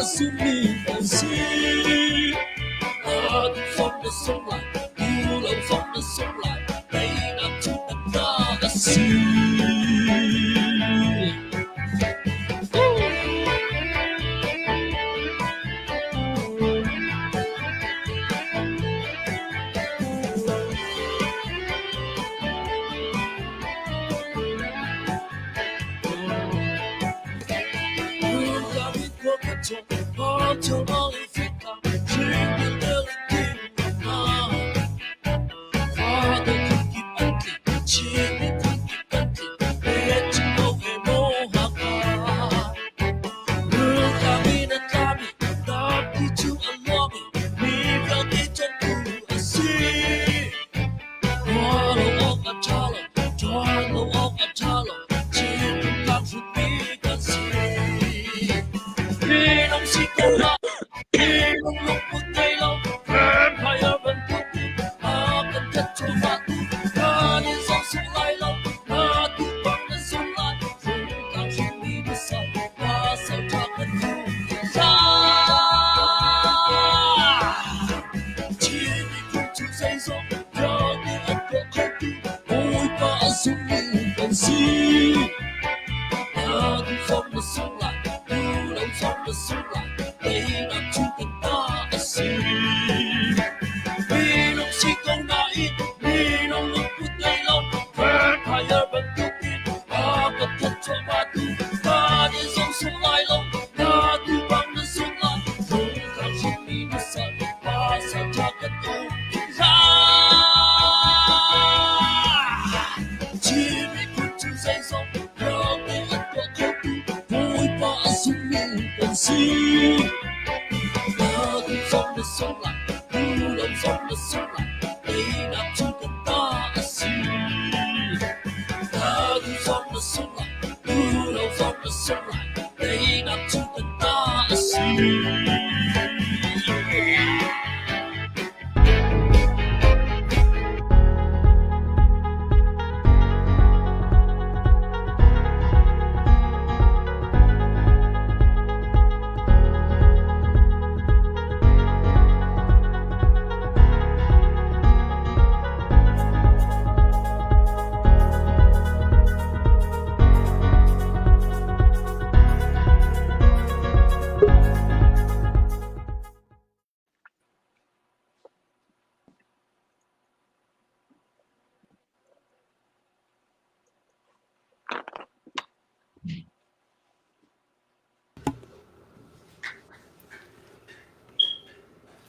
a sungmi kan si. Na zong na sung lai, tu lo zong na sung lai, teinak cu kan ta a si.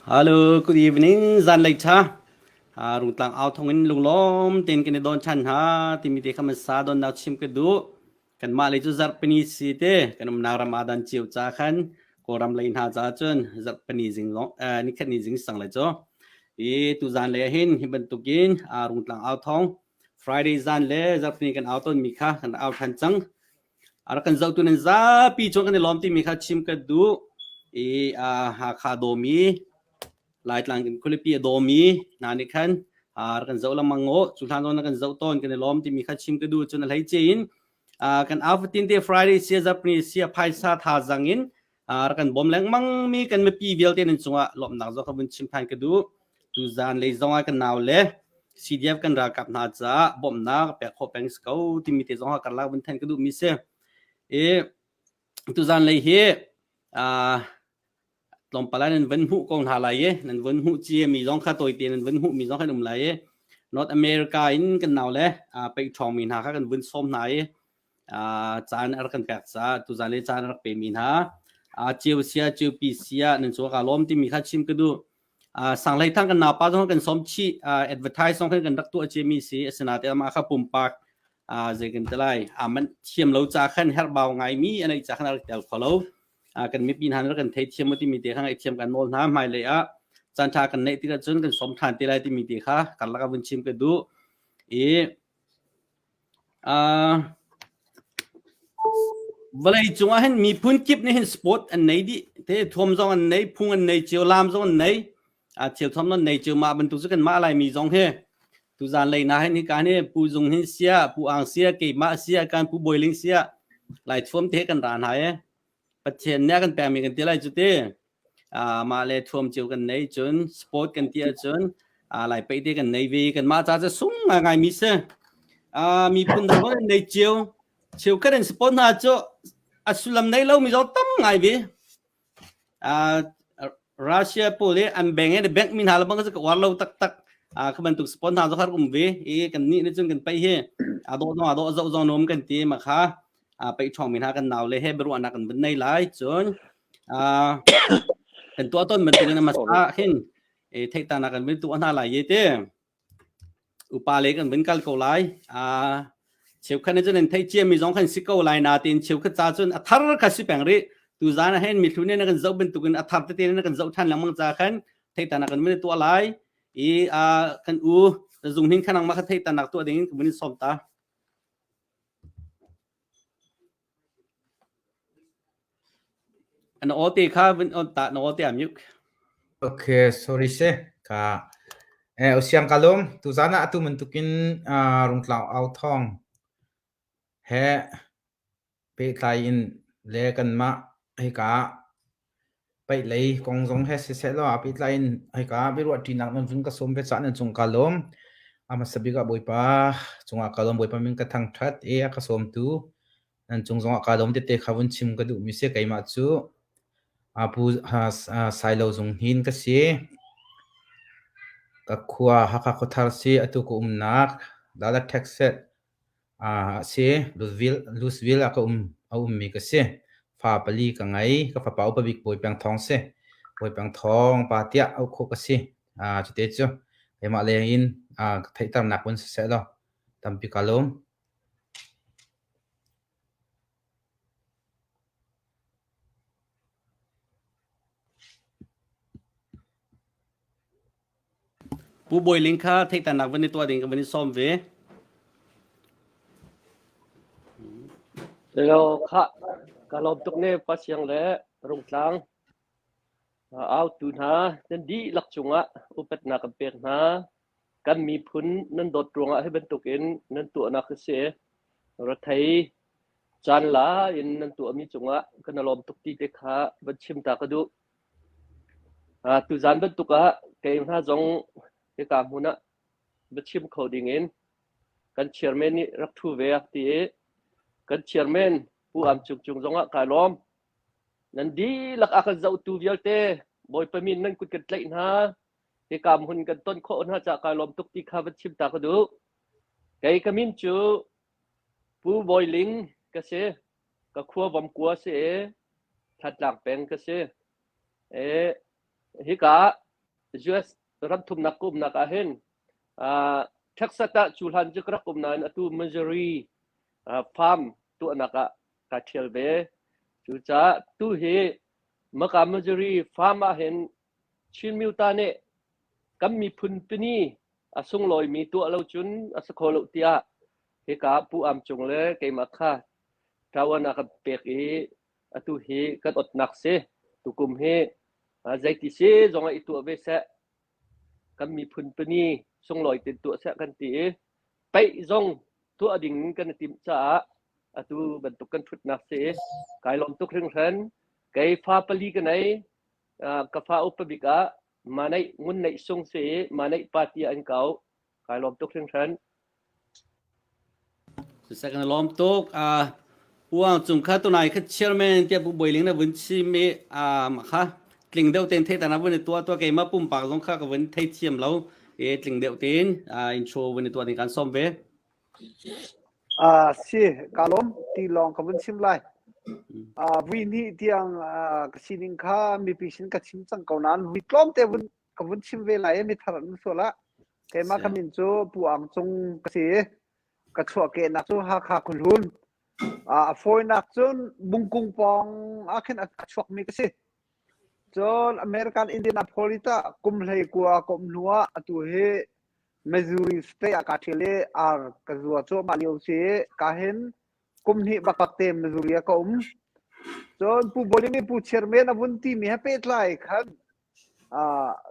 Hello, good evening. Zanlei ṭha. Rungtlang au thong in lunglawm tein kan i don ṭhan hna timi te kha sa donnak chim ka duh. Kanmah lei cu zarhpini si te kan umnak ram aa dan cio ca khan Kawlram lei hna caah cun zarhpini zing zong nikhat ni zing sang lai cu. I tuzan lei ah hin hi bantukin Rungtlang au thong Friday zan le zarhpini kan au tawnmi kha kan au ṭhan cang. A rak kan zohtu nan zapi cung kan i lawm timi kha chim ka duh. I Hakha dawmi Laitlang in khualipi a dawmi hna nih khan rak kan zoh lengmang u. Cu hlan zong na kan zoh tawn kan i lawm timi kha chim ka duh. Cun a hleice in kan au fatin te Friday sia zarhpini sia phaisa thazang in rak kan bawm lengmang mi kan mipi vialte nan cungah lawmhnak zong kha vun chim than ka duh. Tuzan lei zong ah kan nau le CDF kan ralkap hna caah bawmhnak pek khawh peng si ko timi te zong ah karlak vun than ka duh mi si. I tuzan lei hi tlawmpal ah nan van hmuh ko hna lai i nan van hmuh cia mi zong kha tawite nan van hmuh mi zong kan um lai i North America in kan nau le peih ṭhawng mi hna kha kan vun sawm hna i caan a rak kan pek caah tuzan le caan a rak pe mi hna cio sia cio pi sia nan cu ka lawm timi kha chim ka duh. Sanghlei thang kan naupa zong kan sawm chih advertise zong kan rak tuah cia mi si asinain amah kha pumpak zei kan ti lai man thiam lo ca khan herhbau ngai mi a neih ca khan a rak tel kho lo. Kan mipi hna nih kan thei thiam timi te kha ngaihthiam kan nawl hna hmailei ah caan ṭha kan neih tikah cun kan sawm ṭhan te lai timi te kha karlak ah vun chim ka duh i vawlei cungah hin miphun kip nih hin sport an nei dih te thuam zong an nei phung an nei cio lam zong an nei a thil thuam an nei cio mah bantuk cu kan mah laimi zong hi tuzan lei na hin hika ni pu zung hin sia pu ang sia keimah sia kan pu boiling sia lai thuam te kan ra hna e. Pathian nih a kan pekmi kan ti lai cu ti. Mah le thuam cio kan nei cun sport kan ti ahcun Lai paih te kan nei ve. Kanmah ca cu sung ngaingai mi si. Miphun dang zong an nei cio. Cheukhat an sport hna cu a sullam nei lo mi zong tam ngai ve. Russia pawl i an beng i bank mi hna le bang cu ka uar lo taktak. Kha bantuk sport hna zong kha rak um ve i kan nih nih cun kan paih hi a dawh zong a dawh zoh zong nuam kan ti ma kha paih ṭhawng mi hna kan nau le he biaruahnak kan vun nei lai cun kan tuah tawn bantukin a hmasa hin theihtanak kan vun tuah hna lai ye te. Upa le kan vun kal ko lai. Cheukhat nih cun an theih ciami zong khan si ko lai nain cheukhat ca cun a thar kha si peng rih. Tuzaan ah hin mithlu nih na kan zoh bantukin a thar tete na kan zoh ṭhan lengmang ca khan theihtanak kan vun tuah lai. I kan u zung hin khan nangmah kha theihtanak tuah ding in ka vun in sawm ta. Na aw te kha vun on ta na aw te a mute. Okay, sorry se. Ka eh usiang kalum tuzana atu bantukin rungtlang au thong he pehtlai in le kanmah hika paih lei kong zong he siseh law aa pehtlai in hika biaruahṭinak nan vun ka sawm ve caah nan cung kaa lawm. A hmasa bik ah Bawipa cungah kaa lawm. Bawipa min ka thangṭhat i a ka sawmtu nan cung zongah kaa lawm tete kha vun chim ka duhmi si. Keimah cu Pu Sailo Zung Hnin ka si. Ka khua Hakha Khuathar si. Atu ka umnak Dallas, Texas A si, Louisville ah ka um a ummi ka si. Fa pali ka ngei. Ka fapa upa bik Bawi Peng Thawng si. Bawi Peng Thawng pa tiah auh khawh ka si. Cute cu keimah leng in ka theihternak vun siseh law tampi ka lawm. Pu Bawi Ling kha theihternak van i tuah ding ka van i sawm ve. Hello, khah. Ka lawm tuk ne Pa Siang le Rungtlang. Autu hna nan dihlak cungah upatnak kan pek hna. Kan miphun nan dawt ruangah hi bantukin nan tuahnak hi si. Rethei caan la in nan tuahmi cungah kan i lawm tuk ti te kha van chim ta ka duh. Tuzaan bantuk ah kei hna zong hika hmun ah biachim kho ding in kan chairman nih rak ṭhu ve a ti i kan chairman Pu Am Cung Cung zong ah kai lawm. Nan dihlak a kan zohtu vialte Bawipa min nan kut kan tlaih hna. Hika hmun kan ton khawh hna caah kai lawm tuk ti kha van chim ta ka duh. Kei ka min cu Pu Bawi Ling ka si. Ka khua Vomkua si i Thantlang peng ka si. E, hika US ramthumnak ka umnak ah hin uh, Texas ah cu hlan cu ka rak um nain atu Missouri uh, farm tuahnak ah ka ṭhial ve. Cucaah tu hi maka Missouri farm ah hin Chin Myuta nih kan miphun pini a sunglawimi tuah lo cun a si kho lo tiah hika Pu Am Cung le keimah kha ṭawan a kan pek i atu hi kan otnak si. Tukum hi zeiti si zong ah i tuah ve seh. Kan miphun pini sunglawi ten tuah seh kan ti i paih zong tuah ding kan i timh caah atu bantuk kan ṭhutnak si. Kai lawm tuk hringhran. Kei fa pali ka nei. Ka fa upa bik ah Manaih Ngun Neih Sung si i Manaih pa tiah an ka auh. Kai lawm tuk hringhran. Siseh kan lawm tuk. Uang cung kha tunai kha chairman tiah Pu Bawi Ling na vun chim i kha tling deuh tein thei na vun i tuah tuah keimah pumpak zong kha ka vun thei thiam lo i tling deuh tein intro vun i tuah ding kan sawm ve. Si, ka lawm ti lawng ka vun chim lai. Vui hnih tiang ka sining kha mipi sin ka chim cang ko nain vui tlawmte vun ka vun chim ve lai i mithar an sual ah keimah ka min cu Pu Ang Cung ka si i ka chuahkehnak cu Hakha Khuahlun. A fawinak cun Bungkung pawng ah khin a chuakmi ka si. Cun American Indianapolis ah kum 19 ka um hnu ah atu hi Missouri State ah kaa ṭhial i ar ka zua cuahmah lio si i ka hin kum hnih bakbak te Missouri ah ka um. Cun Pu Bawi nih Pu Chairman a vun timi he pehtlai khan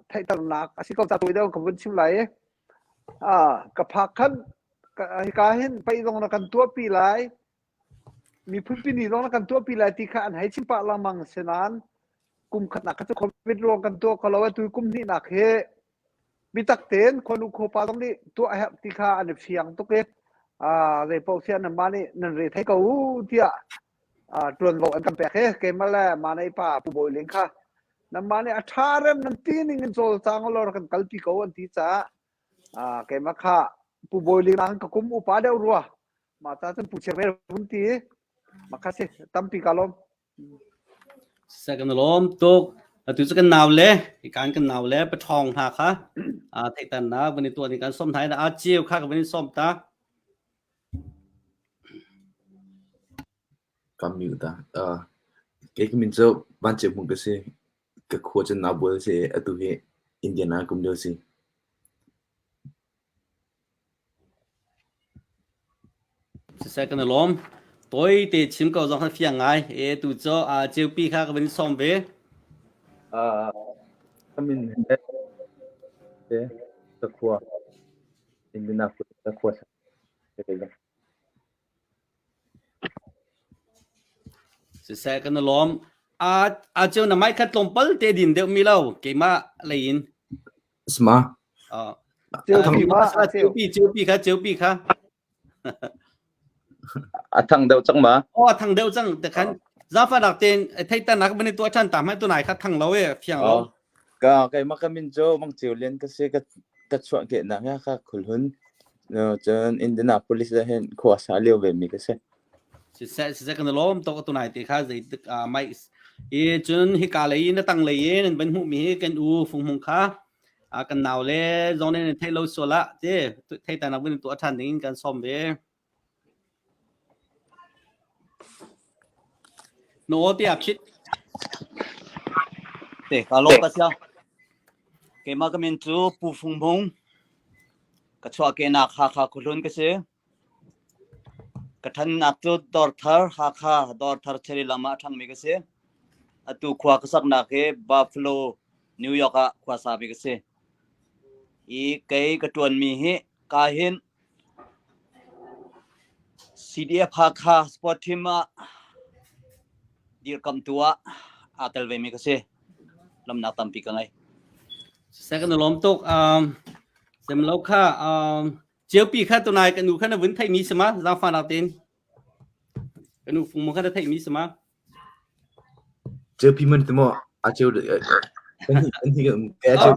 theihternak a si ko ca tawi deuh ka vun chim lai i ka phak khan hika hin paih zong na kan tuahpi lai. Miphunpi ni zong na kan tuahpi lai ti kha an hei chim pah lengmang si nain kum khatnak kha cu COVID ruang kan tuah kho lo. Atu kum hnihnak hi biatak tein khuanu khuapa zong nih tuah a herh ti kha an i fiang tuk i zei paoh siah nanmah nih nan re thei ko u tiah ṭuanvo an kan pek hi keimah le Manei pa Pu Bawi Ling kha nanmah nih a ṭha rem nan ti ning in cawlcang u law rak kan kalpi ko an ti caah keimah kha Pu Bawi Ling nakin ka kum upa deuh rua mah ca cun Pu Chiang Ve vun ti mah kha si tampi ka lawm. Seh kan lawm tuk. Atu cu kan nau le kan kan nau le paṭhawng hna kha theihternak van i tuah ding kan sawm hna i a ceu kha ka van in sawm ta. Ka mute ta. Uh, kei ka min cu Van Ceu Hmung ka si. Ka khua cu Nabual si i atu hi Indiana kum lio si. Siseh kan i lawm. Tawi te chim ko zong kha fiang ngai. E tu cu uh, ceupi kha ka van in sawm ve. Uh, ka min he te ka khua Indianapolis ka khua sa Siseh kan i lawm. A a ceu na mic kha tlawmpal te din deuh mi lo keimah lei in. Sma. Uh, Ceupi ma ceupi ceupi kha ceupi kha. A thang deuh cang ma? Oh a thang deuh cang te khan zafa nak ten theitan nak bani tu chan ta mai tu nai kha thang lo e fiang lo. Ka keimah ka min cu Mang Ceu Lian ka si ka ka chuah kehnak hi ka khulhun cun Indianapolis ah hin khua sa lio ve mi ka si. Siseh siseh kan lawm tok tu nai te kha zeitik mai i cun hika lei na tang lei in nan van hmuh mi hi kan u Fung Hmung kha kan nau le zong nih thei lo sual ah te thei ta nak vun tuah ṭhan ding in kan sawm ve. No tiah phit. Te ka lawm ka sia. Keimah ka min cu Pu Fung Hmung. Ka chuahkehnak Hakha Khuahlun ka si. Ka ṭhannak cu Dawrthar, Hakha Dawrthar Cherry lam ah a ṭhangmi ka si. Atu khua ka saknak hi Buffalo, New York ah khua sami ka si. I kei ka ṭuanmi hi ka hin CDF Hakha Sport Team ah dirkamhtu ah aa tel vemi ka si. Lamnak tampi ka ngei. Siseh kan i lawm tuk. Um, sem lo kha um, Ceupi kha tunai kan nu kha na vun theihmi si ma? Zaangfahnak tein. Kan nu fung mo kha na theihmi si ma? Ceupi man ti maw? A ceu kan hi kan hi ka ceu.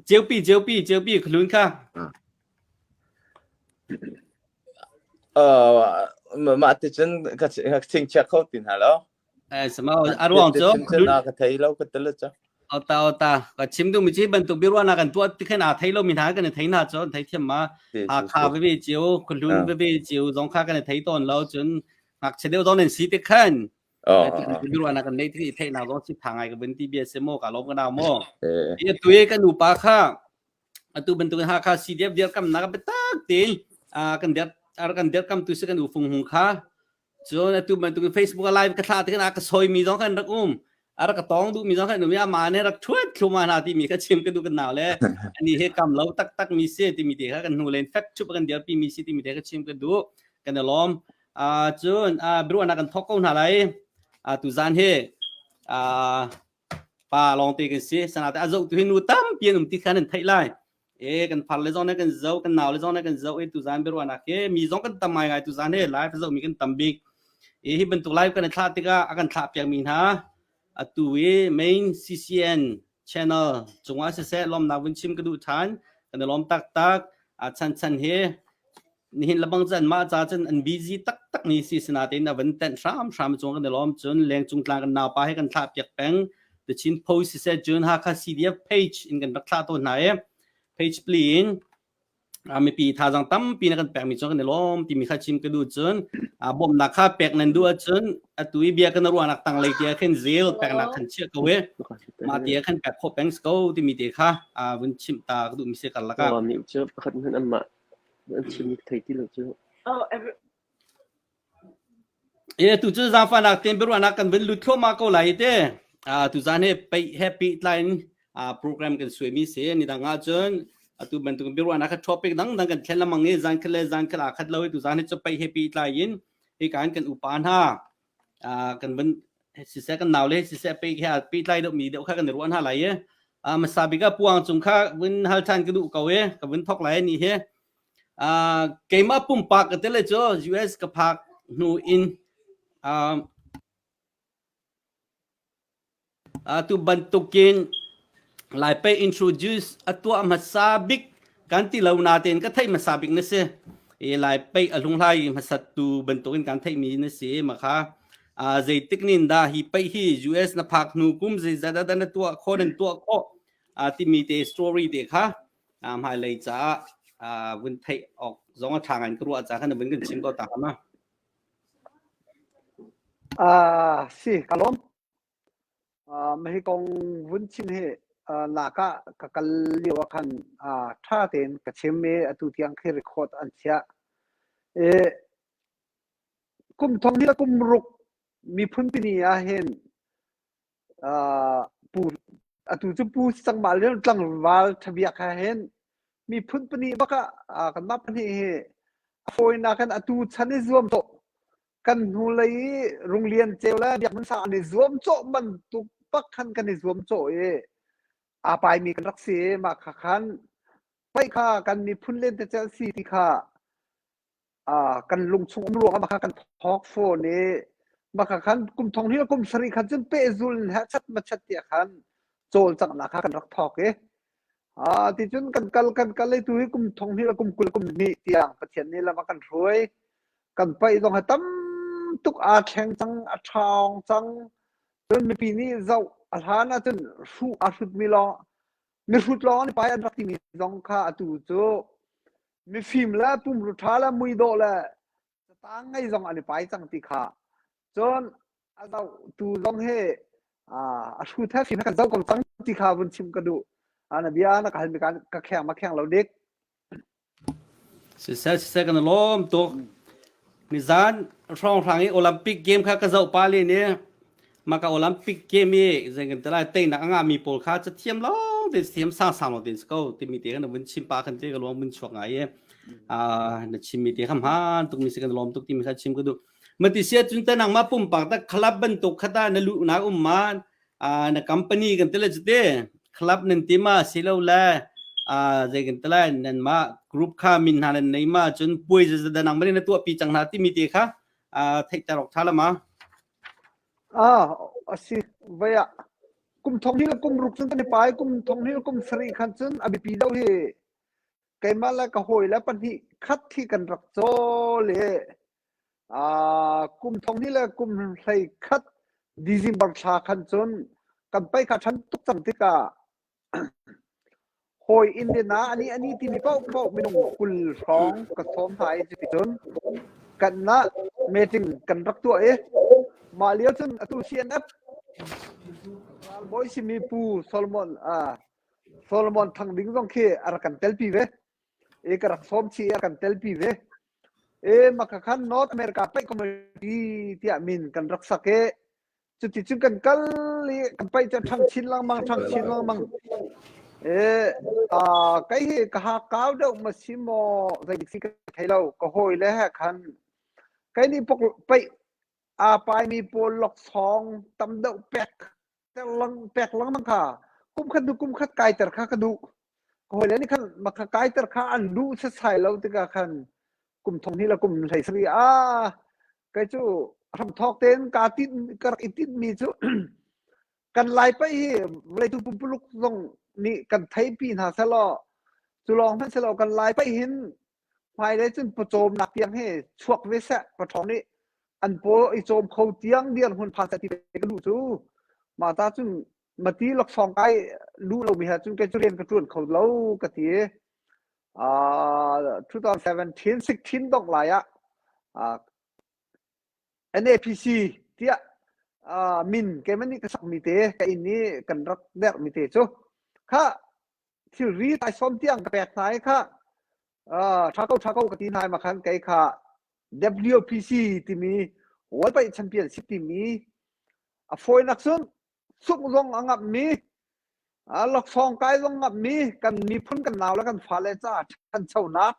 Ceupi ceupi ceupi khlun kha. Uh, mah ti cun ka chingchia kho ti hna lo. Eh sama a ruang cu ka thei lo ka tel cha. Ota ota ka chim du mi chi bantuk biruana kan tuah ti khan a thei lo mi hna kan thei hna cu thei thiam ma ha kha ve chiu khulun ve chiu zong kha kan thei ton lo cun ngakchia deuh zong nan si te khan biruana kan nei ti thei na zong si tha ngai ka bun ti bia se mo ka lom ka na mo i tu e kan upa kha atu bantuk Hakha CDF dirkamnak biatak tein kan dir kan dirkam tu si kan u fung hung kha Cun atu bantuk in Facebook a live ka thlah tikah a ka soimi zong kan rak um. A rak ka tawng duhmi zong kan um i amah nih rak ṭhuat thluma hna timi kha chim ka duh kan nau le ani he kam lo taktak mi si timi te kha kan hnu len fek ṭhup kan dirpi mi si timi te kha chim ka duh. Kan i lawm. Uh, cun uh, biaruahnak kan thawk ko hna lai. Uh, tuzan hi uh, pa lawngte kan si. Sanate a zoh tu hi nu tampi an um ti kha nan theih lai. E kan far le zong ne kan zo kan nau le zong ne kan zo e tuzan biaruahnak hi mi zong kan tam ngai ngai tuzan he live zo mi kan tam bik e hi bantuk live kan i thlah tikah a kan thlah piak mi hna atu i main CCN channel cungah siseh lawmnak vun chim ka duh than kan i lawm taktak a chan chan hi nihin labang chan mah ca cun an busy taktak ni si sinatein a van tenh hram hram cung kan i lawm cun leng cung tlang kan naupa he kan thlah piak peng The Chin Post siseh cun Hakha CDF page in kan rak thlah tawn hna i page pli in mipi thazaang tampi na kan pekmi cu kan i lawm timi kha chim ka duh cun bawmhnak kha pek nan duh ahcun atu i bia kan ruahnak tanglei tia khin zel peknak khan chiah ko i mah tia khan pek khawh peng ko timi te kha vun chimh ta ka duh mi si karlak ah mi cu pakhat hmanh anmah an chim thei ti lo cu. Oh, every E tu cu zaangfahnak tein biaruahnak kan vun lut thluahmah ko lai te. Ah tuzan he pei happy tlai in ah program kan suai mi si ni dang ah cun atu bantuk biaruahnak kha topic dang dang kan thlen lamang i zan khat le zan khat aa khat lo i tuzan he cu pei happy tlai in Hika in kan upa hna kan van siseh kan nau le siseh pe he pehtlai deuh mi deuh kha kan i ruah hna lai i hmasa bik ah puang cung kha vun hal than ka duh ko i ka vun thok lai ni hi. Keimah pumpak ka tele cu US ka phak hnu in Atu bantukin Laipei introduce a tuah hmasa bik kan ti lo natein ka theih hmasa bik na si. I Laipei a hlunghlai hmasat tu bantukin kan theihmi na si ma kha zeitik nin dah hi peih hi US na phak hnu kum zeizat dah na tuah khawh nan tuah khawh timi te story te kha hmailei caah vun theih awk zong a ṭha ngai ka ruah caah khan vun kan chim ko ta ma. Si ka lawm. Hi kong vun chim hi lak ah ka kal lio ah khan ṭha tein ka chim i atu tiang khi record an chiah. I kum thong hi le kum ruk miphun tini ah hin pu atu cu pu cangmah le tlangval ṭhabiak he hin miphun pahnih bak ah kanmah pahnih hi a fawinak in atu chan i zuam cawh kan hnulei i Runglian Ceu le Biak Hmun Sang an i zuam cawh bantuk bak khan kan i zuam cawh i aa paimi kan rak si i mah kha khan paih kha kan miphun lentecelh si ti kha kan lungchung um ruangah mah kha kan thawk fawn i mah kha khan kum thong hnih le kum sarih khan cun pehzul in heh chat ma chat tiah khan cawlcanghnak kha kan rak thawk i ticun kan kal kan kal i tu hi kum thong hnih le kum 20 kum hnih tiang Pathian nih lam a kan hruai kan paih zong hi tam tuk aa thleng cang a ṭhawng cang cun mipi nih zoh a hlan ahcun hruh aa hrutmi lawng mihrut lawng an i pai an rak timi zong kha atu cu mifim le pumru ṭha le muidawh le catang ngei zong an i pai cang ti kha cun a zohtu zong hi a hrut he fim he kan zoh ko cang ti kha vun chim ka duh na bia na ka halmi ka kheng ma kheng lo dik Siseh siseh kan i lawm tuk. Nizan hrawnghrang i Olympic game kha ka zoh pa len i maka Olympic game i zei kan ti lai teinak a ngahmi pawl kha cathiam lawng te thiam sangsang lawng te si ko timi te kan vun chim pa khan te ka luang vun chuak ngai i na chimmi te kha hmaan tuk mi si kan lawm tuk timi kha chim ka duh. Mati sia cun te nangmah pumpak ta club bantuk khata na luhnak um ma na company kan tile cute club nan ti ma silo le zei kan tile nan ma group kha min hna nan nei ma cun puai zazada nang mani na tuah pi cang hna timi te kha theihter awk tha la ma Ah, asi vaya kum thong hi kum ruk cun kan i pai kum thong hi kum sarih khan cun a biapi deuh hi keimah le ka hawi le pahnih khat hi kan rak cawl i Kum thong hnih le kum hlei khat December thla khan cun kan pei kha ṭhan tuk cang tikah hawi inn le na ani ani timi paohpaoh minung 20 hrawng ka sawm hna i cuticun kan nah meeting kan rak tuah i mah lio cun atu CNF ralbawi simi Pu Solomon Solomon Thang Ding zong khi a rak kan telpi ve i ka rak sawm chih i a kan telpi ve. E maka khan North America paih community tiah min kan rak sak i cuti cun kan kal i kan paih cu ṭhang chin lengmang ṭhang chin lengmang e kai hi ka ha kau deuh ma si maw zeidik si ka thei lo ka hawi le he khan kai nih pok paih aa paimi pawl laksawng tam deuh pek pek lengmang kha kum khat hnu kum khat kaiter kha ka duh. Ka hawile nih khan maka kaiter kha an duh setsai lo tikah khan kum thong hnih le kum hlei sarih ah kei cu hramthawk tein kaa tinh ka rak i tinhmi cu kan lai paih hi vawleicung pumpuluk zong nih kan theipi hna selaw cu lawng hmanh selaw kan lai paih hin hmailei cun pawcawmnak tiang hi chuak ve seh paṭhawng nih an paw i cawm kho tiang dirhmun phan seh ti ka duh cu mah ta cun mati laksawng kai luh lomi he cun kei cu rian ka ṭuan kho lo ka ti uh, 2017 16 dongh lai ah uh, NAPC tiah uh, min keimah nih ka sakmi te ka inn i kan rak derhmi te cu kha thilri taisawm tiang ka pek hna i kha ṭha ko ṭha ko ka ti hna i ma khan kei kha WPC timi World Paih Championship timi a fawinak cun sungh zong a ngamhmi laksawng kai zong ngamhmi kan miphun kan nau le kan fale caah ṭhanchonak.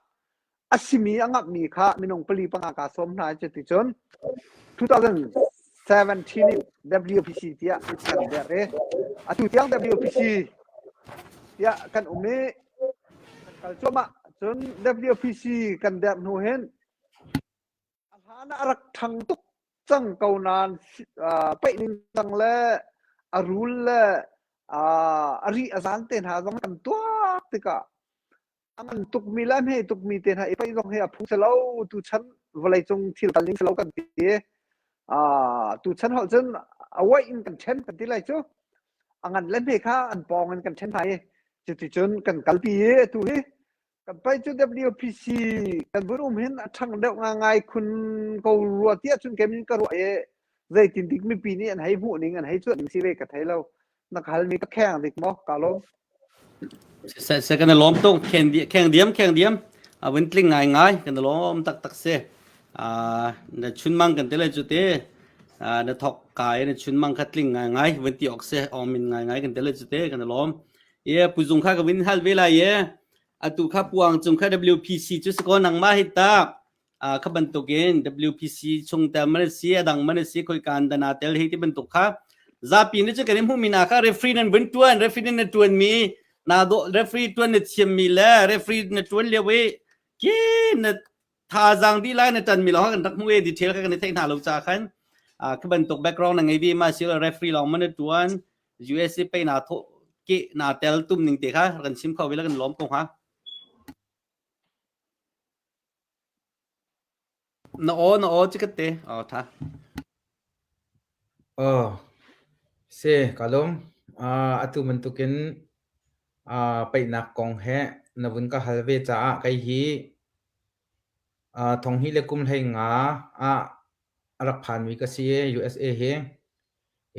A simi a ngamhmi kha minung pali panga kaa sawm hna i cuticun 2017 in WPC tiah kan derh i atu tiang WPC tiah kan um i kan kal cuahmah. Cun WPC kan derh hnu hin a hlan ah a rak ṭhang tuk cang ko nain paih ning cang le a rul le a ri a zan te hna zong kan tuak tikah a ngan tukmi le a hme tukmi te hna i paih zong hi a phu si lo tuchan vawleicung thil kal ning si lo kan ti. Tuchan holh cun a uaih in kan ṭhen kan ti lai cu. A ngan le hme kha an pawng in kan ṭhen hna i cuticun kan kalpi i atu hi kan paih cu WPC kan vun um hin a ṭhang deuh ngangai khun ko rua tiah cun keimin ka ruah i zeitin dik mipi nih an hei hmuh ning an hei cuanh ning si ve ka thei lo. Na ka halmi ka kheng dik maw? Ka lawm. Se se kan i lawm tuk. Kheng kheng diam kheng diam. A vun tling ngai ngai kan i lawm taktak si. Ah na chunmang kan te le cu te. Ah na thok kai na chunmang kha tling ngai ngai vun ti ok se ong min ngai ngai kan te le cu te kan i lawm. Ye puzung kha ka vin hal ve lai ye. Atu kha puang cung kha WPC cu si ko nangmah hi ta. Kha bantukin WPC chungtel man si a dang man si khoi kan dana tel hi ti bantuk kha zapi ni chu kan hmu mi na kha referee nan vun tuan referee na tuan mi na do referee tuan na thiam mi le referee na tuan lio i ke na thazang di lai na tan mi lo kan rak hmu e detail kha kan thei hna lo cha khan kha bantuk background na ngei vi ma si referee long man tuan USA pe na tho ke na tel tum ning te kha kan chim kho vi la kan lom ko ha Na aw na aw chikat te. Aw tha. Aw, si ka lawm. Uh, atu bantukin uh, paihnak kong he na vun ka hal ve caah kei hi uh, thong hi le kum hlei nga ah a rak phanmi ka si i USA hi.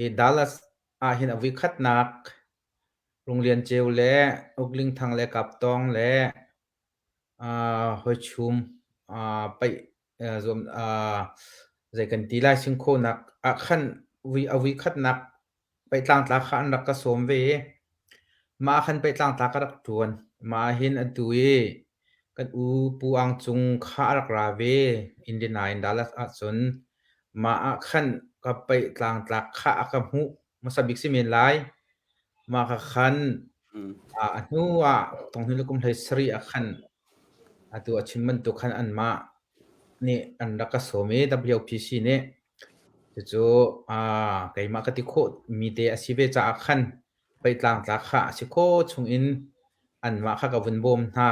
I Dallas ah hin a vui khatnak Runglian Ceu le Ukling Thang le Kap Tawng le Hawichum paih zuam zei kan ti lai singkhawhnak ah khan a vui khatnak paih tlangtla kha an rak ka sawm ve i mah ah khan paih tlangtla ka rak ṭuan. Mah ah hin atu i kan u Pu Ang Cung kha a rak ra ve Indiana in Dallas ahcun mah ah khan ka paih tlangtlak kha a ka hmuh hmasa bik si men lai. Mah ka khan a hnu ah thonghnih le kum 17 ah khan atu a chim bantuk khan anmah nih an rak ka sawm i WPC nih cucu keimah ka ti khawh mi te a si ve caah khan pei tlangtla kha a si khawh chung in anmah kha ka vun bawm hna.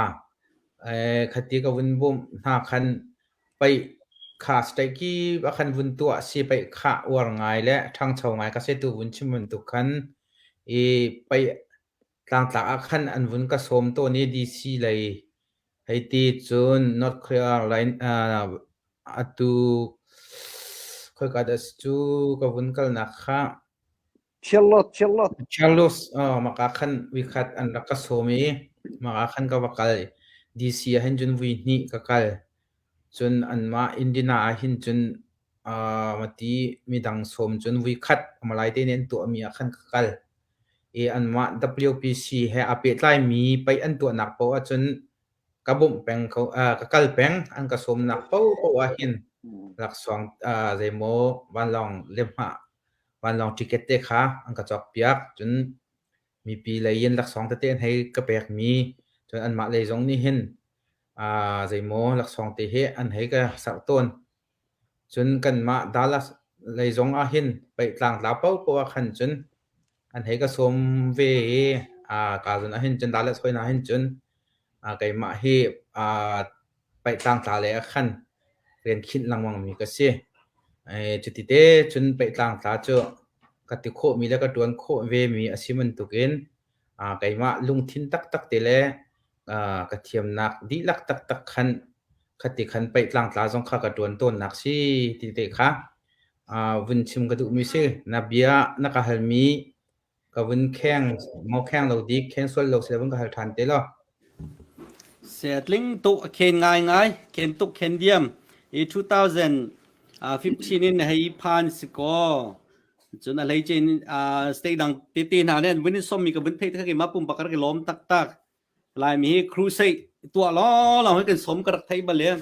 Khati ka vun bawmh hna khan Paih kha state kip ah khan vun tuah a si. Paih kha uar ngai le ṭhangcho ngai ka si tu vun chim bantuk khan i paih tlangtlak ah khan an vun ka sawm tawn i DC lei hei ti cun North Carolina uh, atu khoika dah si cu ka vun kalnak kha Charlotte, Charlotte. Charlotte, oh, maka khan vikhat an rak ka sawm i maka khan ka va kal. DC ah hin cun vui hnih ka kal. Cun anmah Indiana ah hin cun uh, mati midang sawm cun vui khat malai te nih an tuahmi ah khan ka kal. I anmah WPC he aa pehtlaimi paih an tuahnak paoh ahcun ka bawmh peng ko, uh, ka kal peng. An ka sawmnak paohpaoh ah hin laksawng uh, zeimaw vanlawng lehmah vanlawng ticket te kha an ka cawkpiak. Cun mipi lei in laksawng tete an hei ka pekmi. Cun anmah lei zong nih hin uh, zeimaw laksawng te hi an hei ka serh tawn. Cun kanmah Dallas lei zong ah hin paih tlangtla paohpaoh ah khan cun an hei ka sawm ve i uh, ka zun ah hin cun Dallas hoi hna hin cun uh, keimah hi uh, paih tlangtla lei ah khan rian khinh lengmang mi ka si. Cuti te cun paih tlangtla cu ka ti khawhmi le ka ṭuan khawh vemi a si bantukin keimah lungthin taktak te le ka thiamnak dihlak taktak khan khati khan paih tlangtla zong kha ka ṭuan tawnnak si ti te kha vun chim ka duhmi si. Na bia na ka halmi ka vun kheng maw kheng lo dik kheng sual lo sila vun ka hal ṭhan te law. Setling tuk a khen ngaingai, khen tuk khen diam. I 2015 in hei phan si kaw. Cun a hleice in state dang tete hna nih an vun in sawmmi ka vun theih tikah keimah pumpak ka rak i lawm taktak. Laimi hi crusade tuah lawng hi kan som ka rak thei bal i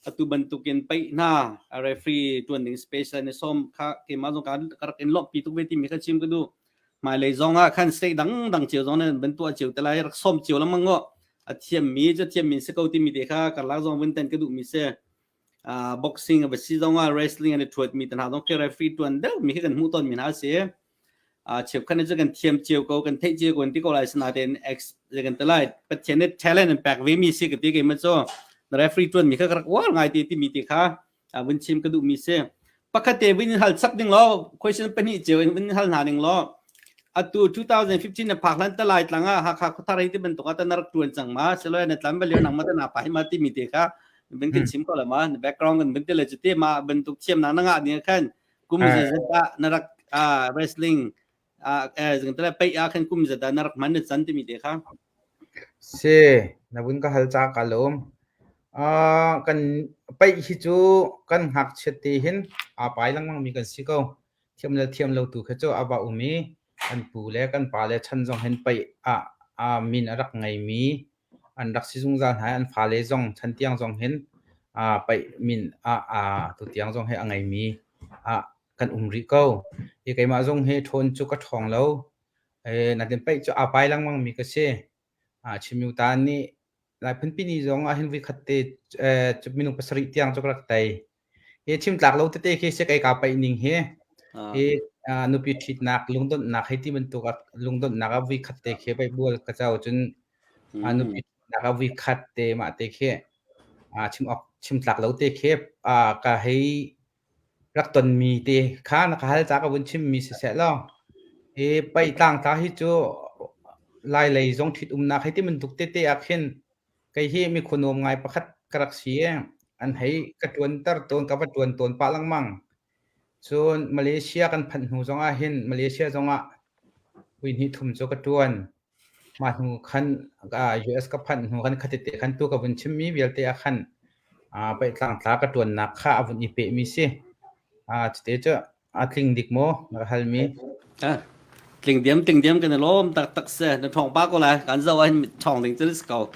atu bantukin paih hna referee tuan ding special ni som kha keimah zong ka rak in lawmhpi tuk ve timi kha chim ka duh. Hmailei zong ah khan state dang dang cio zong nan ban tuah cio te lai rak som cio lengmang ngo a thiammi cu thiammi si ko timi te kha karlak zong vun ten ka duhmi si. Uh, boxing a va si zong ah wrestling an i thuat mi te hna zong khi referee tuan deuh mi khi kan hmuh tawn mi hna si. Cheukhat cu kan thiam cio ko kan theih cio ko ti ko lai sinain ex kan ti lai Pathian nih talent an pek ve mi si ka ti keimah cu referee tuan mi kha ka rak uar ngai ti timi ti kha vun chim ka duh mi si pakhat te vun hal chap ding law question pahnih cio in vun hal hna ding law atu 2015 na phak hlan talai tlang ah Hakha khuathar hi ti bantuk ah na rak tuan cang ma silo na tlan bal nang ma ta na pa hi ma ti mi te kha vun kan chim ko la ma background kan vun te le chu te ma bantuk thiam na na nga ding khan kum zeizat dah na rak wrestling zingtala peih ah khan kum zat dah na rak hman na can timi te kha Si, na vun ka hal ca ka lawm. Uh, kan paih hi cu kan ngakchiat te hin aa pai lengmang mi kan si ko. Thiam le thiam lo tu kha cu a va um i kan pu le kan pa le chan zong hin paih ah ah min a rak ngei mi an rak si zungzal hna i an fale zong chan tiang zong hin aa paih min ah aa tutiang zong hi a ngeimi ah kan um rih ko. Hi keimah zong hi ṭhawn cu ka ṭhawng lo. Eh, natin paih cu aa pai lengmang mi ka si. Ah Chimyu ta nih Lai phunpi ni zong ah hin voikhat te eh, cu minung pasarih tiang cu ka rak tei. Hi chim tlak lo tete khi si kai ka paih ning hi. Hi nupi ṭhitnak lungdonhnak hei ti bantuk ah lungdonhnak ah voikhat te khi pei bual ka co cun nupi ṭhitnak ah voikhat te mah te khi chim awk chim tlak lo te khi ka hei rak tonmi te kha na ka hal ca ka vun chimmi siseh law hi paih tlangtla hi cu lai lei zong ṭhit umnak hei ti bantuk tete ah khin Kei hi mikhua nuam ngai pakhat ka rak si i an hei ka ṭuanter tawn, ka va ṭuan tawn pah lengmang. Cun Malaysia kan phanh hnu zongah hin Malaysia zongah voi hnih thum cu ka ṭuan. Mah hnu khan US ka phanh hnu khan khatete khan tu ka vun chimmi vialte ah khan peitlangtla ka ṭuannak kha a vun i pehmi si. Cute cu A tling dik maw na ka halmi? Ah, tling diam tling diam kan i lawm taktak se na thong pa ko lai kan zo ai thong ding cun si ko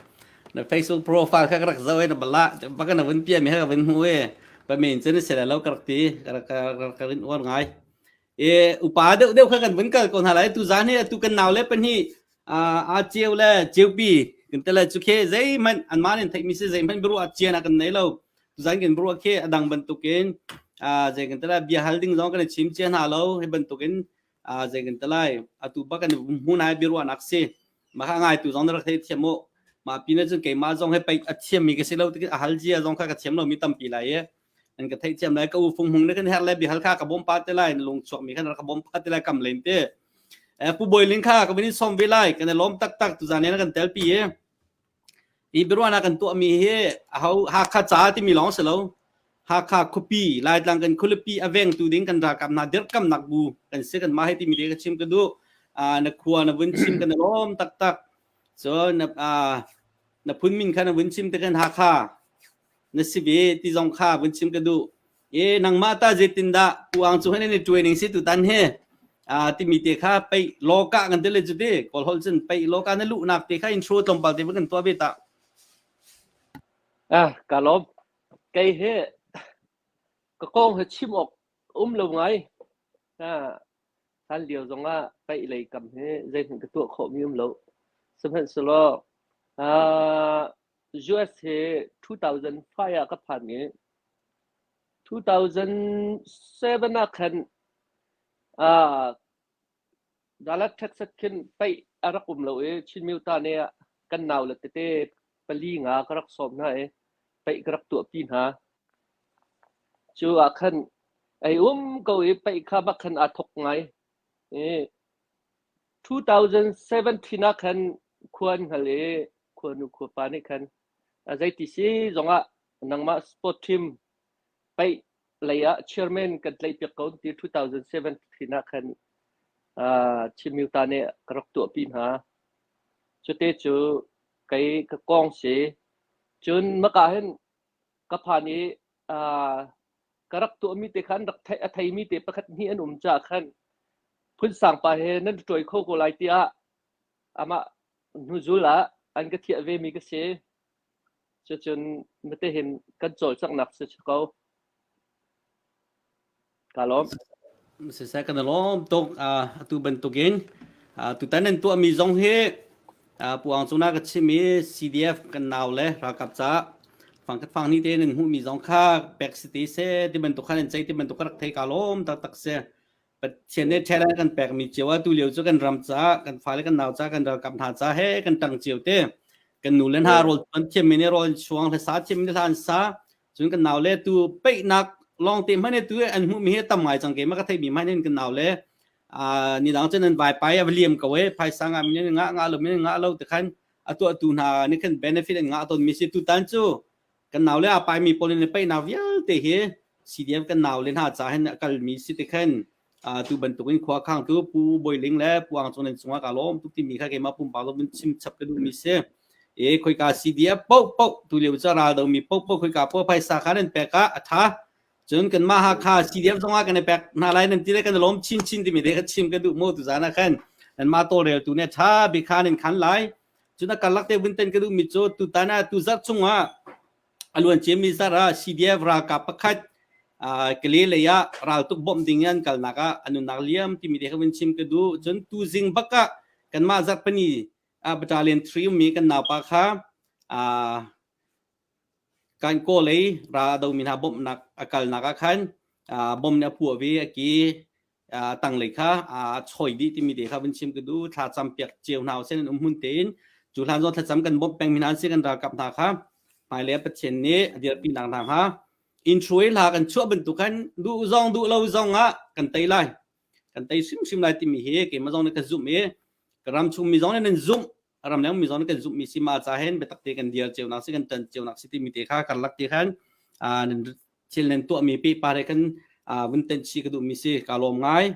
na Facebook profile kha ka rak zo ai na bala baka na vun pia mi ha ka vun hmu e pa men cun se lo ka rak ti ka rak ka rin uar ngai e upa deuh deuh kha kan vun kal ko hna lai tu zan hi tu kan nau le pahnih a ceu le ceupi kan te le chu khe zeihmanh anmah nih theihmi si zeihmanh biaruah cian ah kan nei lo tuzan kan biaruah khi a dang bantukin zei kan te lai bia hal ding zong kan i chim cia hna lo hi bantukin zei kan te lai atu bak kan hmun hai biaruahnak si mah kha ngai tu zong na rak thei thiam mu mah pin ah cun keimah zong he pei a thiammi ka si lo tik a hal zia zong kha ka thiam lomi tampi lai i an ka theih thiam lai ka u fung hmung ne kan her le bihal kha ka bom pa te lai lung chuak mi khan ka bom pa te lai kam len te pu boiling kha ka bin som ve lai kan lom tak tak tu zan ne kan tel pi e i biruana kan tuah mi hi ho Hakha ca ti mi long se lo Hakha khuapi Laitlang kan khulipi a veng tu ding kan ralkap hna dirkam nak bu kan si kan ma he ti mi te ka chim ka du na khua na vun chim kan lom tak tak so na na phun min kha na vun chim te kan Hakha na si ve ti zong kha vun chim ka duh e nangmah ta zeitindah puang cu hen ni training si tu tan he a timi te kha pei loka kan te le chu te kol hol cun pei loka na lu nak te kha intro tlawmpal te kan tua ve ta Ah, ka lawm. Kei he ka kong he chim awk um lo ngai. Ah, hlan lio zongah paih lei kam he zeihmanh ka tuah khawhmi um lo. Sihmanhsehlaw ah US hi 2005 ah ka phan i 2007 ah khan uh, Dallas, Texas khin paih a rak um lo i Chin Myo Ta nih kan nau le tete pali nga ka rak sawm hna i paih ka rak tuahpi hna. Cu ah khan ei um ko i paih kha bak khan aa thok ngai. I 2017 ah khan khua an hngal i khuanu khuapa nih khan zeiti si zongah nangmah sport team paih lei ah chairman kan tlaihpiak ko ti 2017 ah khan Chin Myo Ta nih ka rak tuahpi hna. Cute cu kei ka kong si. Cun maka hin ka phan i ka rak tuahmi te khan rak theih a theimi te pakhat hnih an um caah khan phun sang pa he nan ṭuai kho ko lai tiah amah hnuzul ah. an ka thiah ve mi ka si. Cucun mate hin kan cawlcanghnak si ko. Ka lawm. Siseh kan i lawm tuk. Atu bantukin tutan nan tuahmi zong hi Pu Aung Cung na ka chim i CDF kan nau le ralkap caah fangkhat fang ni te nan hmuhmi zong kha pek si ti seh ti bantuk kha nan ceih ti bantuk ka rak thei ka lawm taktak si. Pathian nih ṭhel an kan pekmi cio ah tulio cu kan ram caah kan fale kan nau caah kan ralkap hna caah he kan ṭang cio te. Kan nu le hna rawl chuan thiammi nih rawl an chuang, hlasa thiammi nih hla an sa. Cun kan nau le tu peihnak lawng te hmanh tu an hmuhmi hi tam ngai cang keimah ka theihmi hmanh hin kan nau le ni dang cun an vai pai a va liam ko e phaisa ngah mi ngah ngah lo mi ngah lo te khan a tuahtu hna nih khan benefit an ngah tawn mi si tutan cu kan nau le a pai mi pawl in peihnak vialte hi CDF kan nau le hna ca hin a kal mi si te khan tu bantukin khua khangtu Pu Bawi Ling le Pu Ang Cung nan cungah ka lawm tuk timi kha keimah pumpak lo vun chim chap ka duhmi si. E khoika CDF poh poh tu lio ca ral do mi poh poh khoika poh phaisa kha nan pek ah a tha. Cun kan mah Hakha CDF zong ah kan i pek hna lai nan ti le kan i lawm chin chin timi te kha chim ka duh mu tu zan ah khan nan mah tawlrel tu ne tha bik kha nan khan lai. Cun a karlak te vun ten ka duh mi cu tutan ah tu zarh chungah A luan ciami zarh ah CDF ralkap pakhat Kale lei ah raltuk bawmh ding in an kalnak ah a nunnak liam timi te kha vun chim ka duh. Cun tuzing bak ah kanmah zarhpini ah Battalion 3 ummi kan naupa kha kan kaw lei ral a domi hna bawmhnak a kalnak ah khan bom nih a puah ve a ki tanglei kha a choi dih timi te kha vun chim ka duh thla cam piak cio hna usih an um hmun tein cu hlan zong thlacam kan bawmh peng mi hna an si kan ralkap hna kha hmailei Pathian nih a dirpi nak hna hnga in hruai hla kan chuah bantuk khan duh zong duh lo zong ah kan tei lai kan tei hrimhrim lai timi hi keimah zong nih ka zumh i ka ram chung mi zong nih nan zumh ram leng mi zong nih kan zumh mi si ma ca hen biatak te kan dir cio nak si kan tan cio nak si timi te kha karlak te khan thil nan tuahmi pehpar he kan vun tenh chih ka duhmi si ka lawm ngai.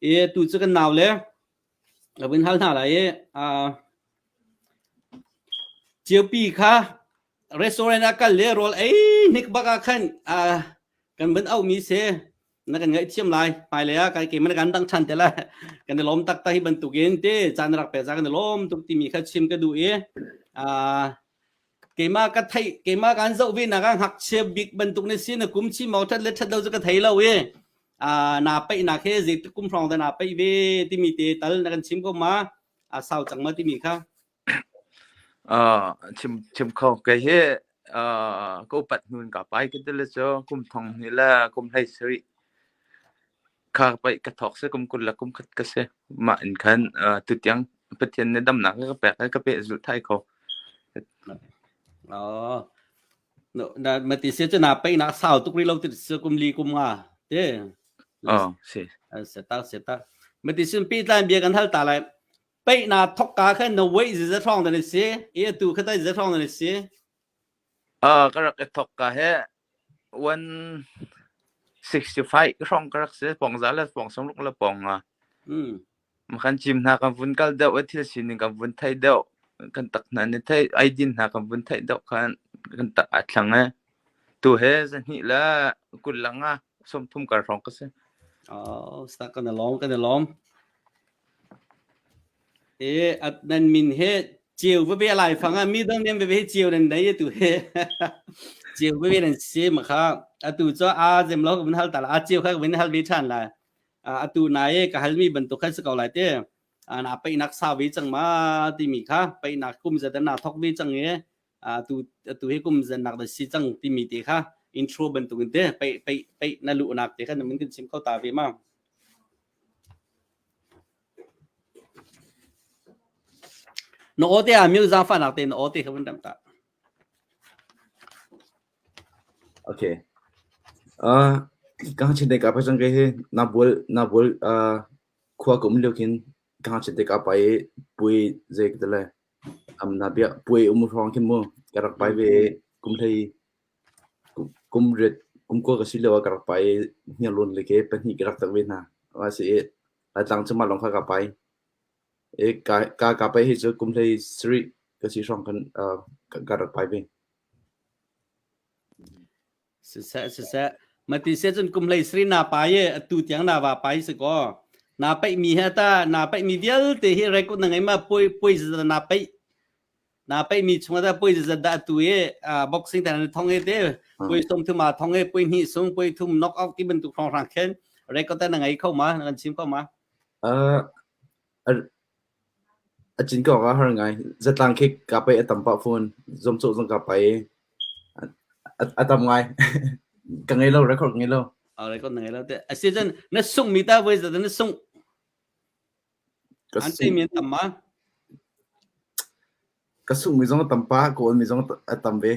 I tu cu kan nau le ka vun hal hna lai i Ciopi kha restaurant ah kal le rawl ei hnik bak ah khan kan vun auhmi si na kan ngaihthiam lai hmailei ah kai keimah kan dang ṭhan te lai kan i lawm taktak hi bantukin te caan rak pe ca kan i lawm tuk timi kha chim ka duh i Keimah ka theih keimah kaan zoh ve nak ah ngakchia bik bantuk na si na kum chi mau that le that lo cu ka thei lo i naa peih nak he zeitik kum hrawng dah naa peih ve timi te tal na kan chim ko ma a sau cang ma timi kha Uh, chim chim kho kei hi uh, ka upat hnu in ka pai ka tile cu kum thong hnih le kum hlei sarih Kha paih ka thawk si kum 20 le kum khat ka si. Mah in khan uh, tutiang Pathian nih damnak a ka pek i ka pehzulh thai kho. Oh. No, na mati se chu na pei na sau tuk ri lo ti se kum li kum nga te. Oh, si. Se ta se ta. Mati sin pi tlan bia kan hal ta lai. Pei na thok ka khan na wei zi za thong dan si. E tu kha tai za thong dan si. Uh, ka rak i thok ka he 165 hrawng ka rak si. Pongza le pong sawmruk le pong nga. Mm. Kan cim hna kan vun kal deuh i thil sining kan vun theih deuh. Kan tak hna ni theih eidin hna kan vun theih deuh khan kan tak aa thlang e. Tu he zahnih le 20 le nga 30 kar hrawng ka si. Oh, sta kan lawm kan lawm. E at nan min he ceu veve lai fang ah mi dang nem veve he ceu nan nei tu he ceu veve nan si ma kha atu cho a zem lo ka vun hal ta la a ceu kha ka vun hal ve than la atu na e ka hal mi bantuk khan si ko lai te na pei nak sa ve chang ma ti mi kha pei nak kum za na thok ve chang e tu tu hi kum zan nak da si chang ti mi te kha intro bantuk in te pei pei pei na lu nak te kha na mun kan chim kho ta ve ma Na aw te ah mil zaangfahnak tein na aw te kha vun remh ta. Okay. Uh, ka ngakchia te ka pa cang ke hi na bual na bual uh, khua ka um lio khin ka ngakchia te ka pa i puai zei ka tile am na bia puai um hrawng khin mu ka rak pai ve kum hlei Kum riat kum kua ka si lio ah ka rak pai i hniarlawn le ke pahnih ka rak tak ve hna. A si i Laitlang cu mah lawng kha ka pai. I ka ka ka pai hi cu kum hlei sarih ka si hrawng khan uh, ka, ka rak pai ve. Siseh siseh mati se cun kum hlei sri na pai i atu tiang na va pai si ko. Na paih mi he ta na paih mi vialte hi record na ngei ma poi poi na paih. Na paih mi chungah dah puai zat dah tu i boxing tan thong e te puai som thum a thong e puai hnih sung puai thum knock out ti bantuk hrawng hrang khen record na ngai kho ma na kan chim kho ma? Uh, a cin ko ka har ngai. Zatlang khi ka pai a tam pa phone zom cho zong ka pai a tam ngai. Ka ngei lo record ngei lo. A record na ngei lo te. Asi cun na sung mi ta voi zat na sung Ka An sungh timi an tam ma? Ka sunghmi zong a tam pah, ka awnmi zong a tam ve.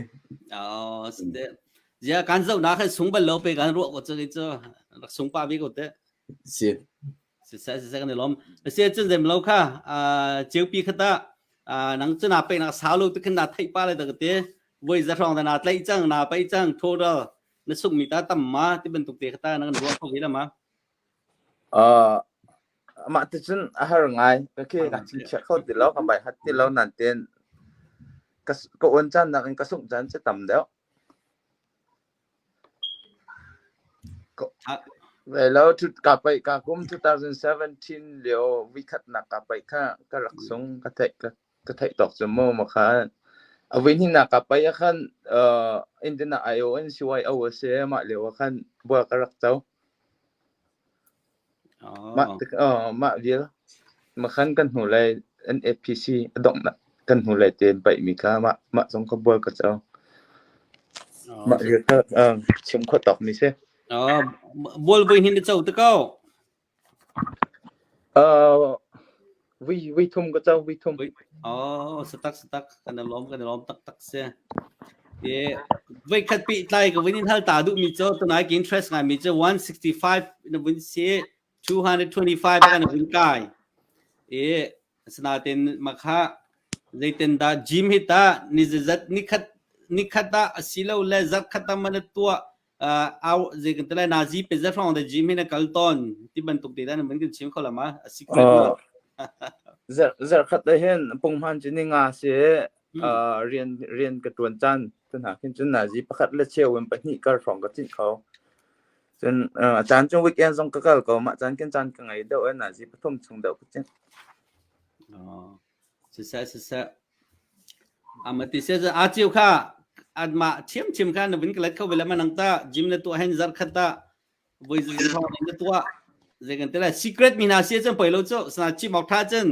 Oh, te. Zia kan zoh na khan sung bal lo pe kan ruah ko chu cu rak sung pa bi ko te. Si. Si se si se kan i lom. Si cun zem lo kha ceupi khata nang chu na pe na sau lo tu khin na theih pa le da te voi za hrawng da na tlaih cang na pai cang total na sungmi ta tam ma ti bantuk te khata na kan ruah kho ve la ma. Uh, Mah ticun a har ngai. Ka ke ka chingchiat kho ti lo, ka bai hat ti lo nain ka ka uan caan nakin ka sungh caan cu tam deuh. Ve lo ka paih ka kum 2017 lio vikhatnak ka paih kha ka rak sung ka theih ka ka theih tawk cu mu ma khan a vui hnihnak ka paih ah khan uh, Indiana IO in CYO a si mah lio ah khan bual ka rak co. Mah Oh. tik uh, mah vial makhan kan hnulei NAPC a donghnak kan hnulei tein paihmi kha mah mah zong kha bual ka co. Oh. Mah vial kha uh, chim khawh tawkmi si. Oh, bual voi hin na co te ko. Uh, vui vui thum ka co vui thum. Oh, satak satak kan i lawm kan i lawm taktak si. E voi khat pi tlai ka vun in hal ta duh mi cu tunai ki interest ngai mi cu 165 na vun si 225 kan vun kai. E asinain makha zeitin dah gym hi ta ni zat ni khat ni khat ah asilo le zat khat ah man tua au zei kan te lai nazi pe za hrawng da gym hi na kal ton ti bantuk te dan man kan chim kho lama a secret ma Zarh zarh khat ah hin punghman cu ni nga si uh, rian rian ka tuan caan tu hna khin cun nazi pakhat le cheu in pahnih kar hrawng ka cinh kho. Cun uh, a caan cu weekend zong ka kal ko mah caan khin caan ka ngei deuh i nazi pathum chung deuh ka cinh. Oh, siseh siseh Amati se a chiu kha anmah ṭhiamṭhiam kha na vun ka let kho ve le ma nang ta gym na tuah hen zarh khat ta voi zong na tuah zei kan ti lai secret mi hna si cun poi lo cu sana chim awk tha cun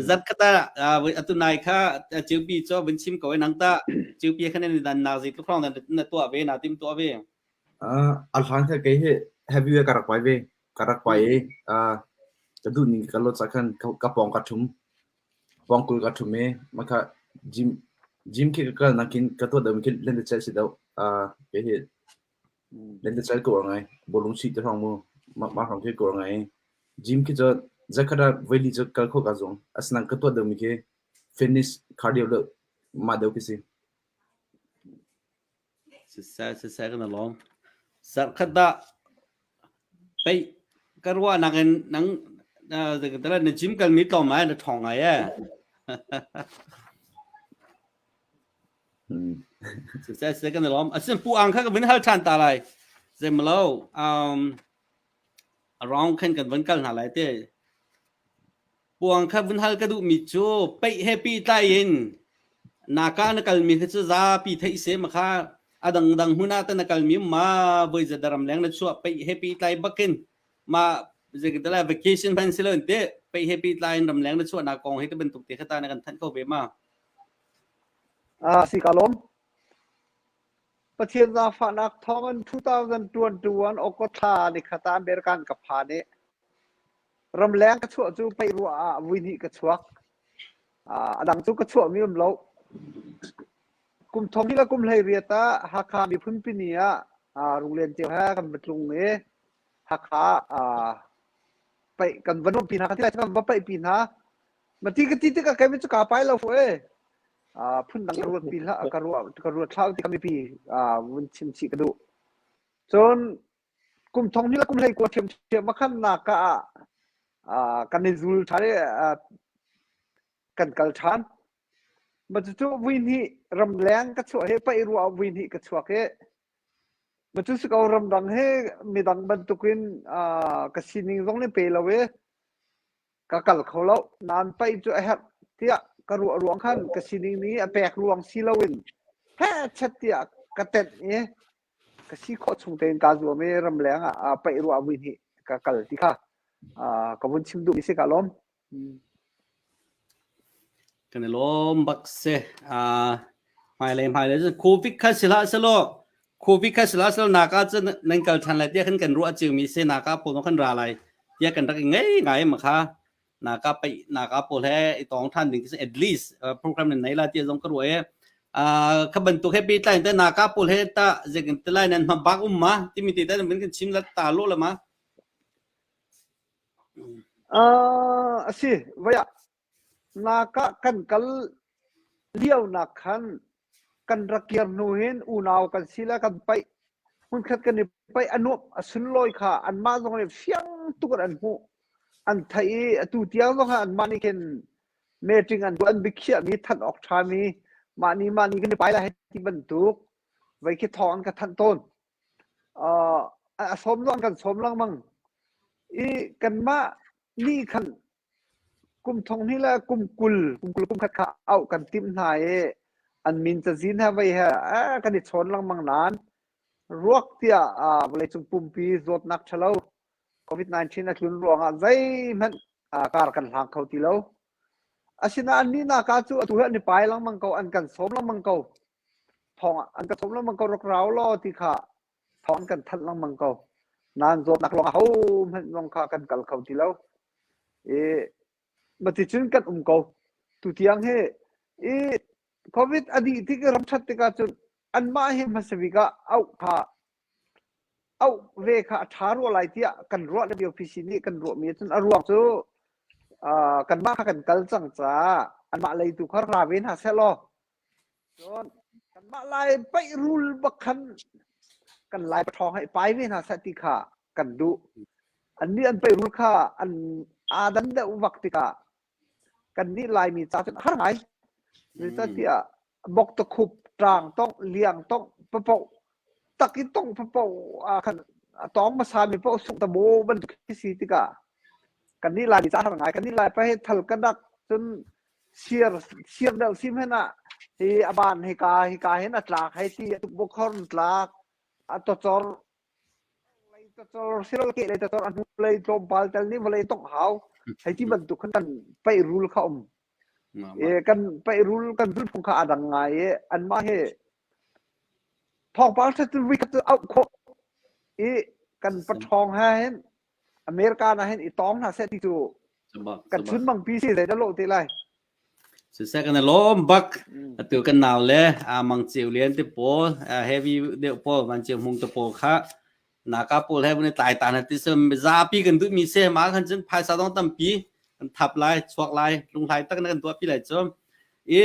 zarh khat ah atu nai kha chiupi cu vun chim ko nang ta chiupi khan ni dan nak zei tluk hrawng na tuah ve na tim tuah ve A hlan kha kei hi heavy ka rak pai ve ka rak pai i ka duh ning ka lo ca khan ka pawng ka ṭhum Pawng 20 ka ṭhum i mah kha gym gym khi ka kal nakin ka tuah deuhmi khi lentecelh si deuh. Uh, kei hi lentecelh ka uar ngai. Bawlung chuih te hrawng mu mah mah hrawng khi ka uar ngai. Gym khi cu zakhat ah voili cu kal khawh kaa zuam. Asinain ka tuah deuhmi khi fitness cardio deuh mah deuh khi si. Siseh siseh kan i lawm. Zarhkhat dah pei ka ruahnak in nang na gym kalmi tlawm ai na ṭhawng ngai ee. Siseh siseh kan i lawm. Asin Pu Ang kha ka vun hal ṭhan ta lai. Zeimalo um around khan kan van kal hna lai te. Puang kha vun hal ka duhmi cu peih he pehtlai in naka na kalmi kha cu zapi theih seh ma kha a dangdang hmun ah tah na kalmi um ma voi zeidah ramleng na chuah peih he pehtlai bakin ma zeidah vacation hman si lo in teh peih he pehtlai in ramleng na chuahnak kong hi ti bantuk te kha ta na kan thanh kho ve ma? Ah, si ka lawm. Pathian zaangfahnak thawngin 2021 August thla nikhat ah American ka phan i Ramleng ka chuah cu paih ruah ah vui hnih ka chuak. A dang cu ka chuahmi um lo. Kum thong le kum 18 ah Hakha miphun pini ah Runglen Ceu he kan va tlung i Hakha ah paih kan va nuampi hna kan ti lai kan va paihpi hna. Mati ka ti tikah keimah cu kaa pai lo fu ee. Phundang ka ruat pi hlah ka ruah ka ruat thlau ti mipi vun chim chih ka duh. Cun Kum thong hnih le kum 19 ṭhiamṭhiam ah khan naka ah kan i zul ṭhan i kan kal ṭhan. Mah cucu vui hnih ramleng ka chuah hi paih ruah ah vui hnih ka chuak i mah cu si ko ramdang hi midang bantukin ka sining zong nih pe lo i ka kal kho lo. Nain paih cu a herh tiah ka ruah ruang khan ka sining nih a pek ruang si loin heh tiah ka tenh i ka si khawh chung tein kaa zuam i ramleng ah paih ruah vui hnih ka kal ti kha ka vun chim duhmi si ka lawm. Kan i lawm bak si. Hmailei hmailei cun COVID kha si hlah selaw COVID kha si hlah selaw naka cun nan kal ṭhan lai tiah khan kan ruah ciomi si naka pawl kan ra lai tiah kan rak i ngei ngai ma kha naka paih naka pawl he i tong ṭhan ding at least program nan nei la tiah zong ka ruah i kha bantuk he pehtlai in naka pawl he ta zeitin te lai nan hma bak um ma timi te ta nan kan chim la ta lo la ma Uh, a si, voi ah naka kan kal lio nak khan kan rak kir hnu hin unau kan si le kan paih hmunkhat kan i paih a nuamh a sunlawi kha anmah zong nih fiang tuk in an hmuh an theih i atu tiang zong ah anmah nih khin meeting an tuah an biakhiahmi thanh awk ṭhami mah ni mah ni kan i pai lai hei ti bantuk vei khi thawng an ka thanh tawn. Uh, a sawm zong an kan sawm lengmang i kanmah nih khan kum thong hnih le kum 20 kum 20 kum khat kha auh kan timh hna i an min cazin he vei he eh, kan i chawn lengmang nain ruak tiah uh, vawleicung pumpi zawtnak ṭhalo COVID-19 a tlun ruangah zeihmanh uh, kar kan hlang kho ti lo. Asinain annih naka cu atu hi an i pai lengmang ko, an kan sawm lengmang ko. Thawng an ka sawm lengmang ko rak rau law ti kha thawng an kan thanh lengmang ko. Nain zawtnak lawng ahohmanh zong kha kan kal kho ti lo. I maticun kan um ko. Tutiang hi i COVID a dih tik i ram ṭhat tikah cun anmah hi hmasa bik ah auh kha auh ve kha a ṭha rua lai tiah kan ruah le BOPC nih kan ruahmi cun a ruang cu uh, kanmah kha kan kal cang caah anmah lei tu kha ra ve hna seh law cun kanmah lai paih rul bak khan kan lai paṭhawng hei pai ve hna seh ti kha kan duh. Annih an paih rul kha an aa dan deuh vak tikah kannih Laimi ca cun a har ngai. Zeicahtiah bok takhup, ṭaang tongh, liang tongh, papoh, tak i tongh papoh ah khan a tawng hmasa mi paoh sungh ta maw bantuk khi si tikah kannih Laimi ca a har ngai. Kannih Lai pa hi thal ka dak cun siar siar deuh si hmanh ah hi a ban hika hika hin a tlak hei ti a tukbokhor in tlak a tawcor lei tawcor silo ke lei tawcor a hnu lei tlawmpal tel nih vawlei tongh hau hei ti bantuk khan kan paih rul kha um e kan paih rul kan zulphung kha a dang ngai i anmah hi thawngpang ṭhat cu voi khat cu auh khawh i kan paṭhawng he hin America na hin i tawng hna seh ti cu kan chun mang pi si zei dah lawh te lai. Siseh kan lawm bak. Atu kan nau le mang ceu lian te pawl heavy deuh pawl van ceu hmung te pawl kha naka pawl he vun tlai ta na ti sem zapi kan duh mi se ma khan cun phaisa dong tampi kan thap lai chuak lai lunghlai tak na kan tuah pi lai cu i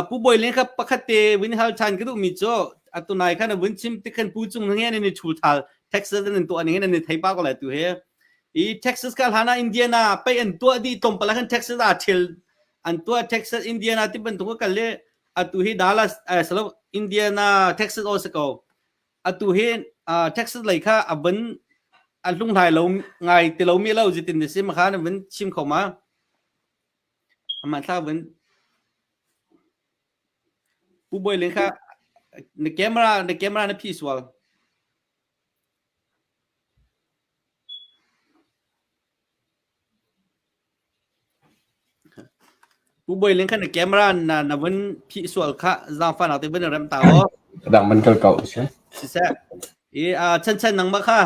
pu boi len kha pakhat te vun hal chan ka duh mi cu atu nai khan vun chim ti khan pu cung nge ni chul thal Texas nan tuah ning nan thei pa ko lai tu he i Texas ka hlana Indiana pei an tuah di tlawmpal khan Texas ah thil an tuah Texas Indiana ti bantuk ka kal le atu hi Dallas eh salo Indiana Texas o ko atu hi Texas lei kha a van a hlunghlai lo ngai ti lo mi lo zitin ni sim kha na van chim kho ma ama thla van Pu Boi Ling kha na camera na camera na phi sual Pu Bawi Ling kha na camera na na vun phih sual kha zaangfahnak te vun rem ta aw. Dang man kal ko si. Siseh. I a chan chan nangmah kha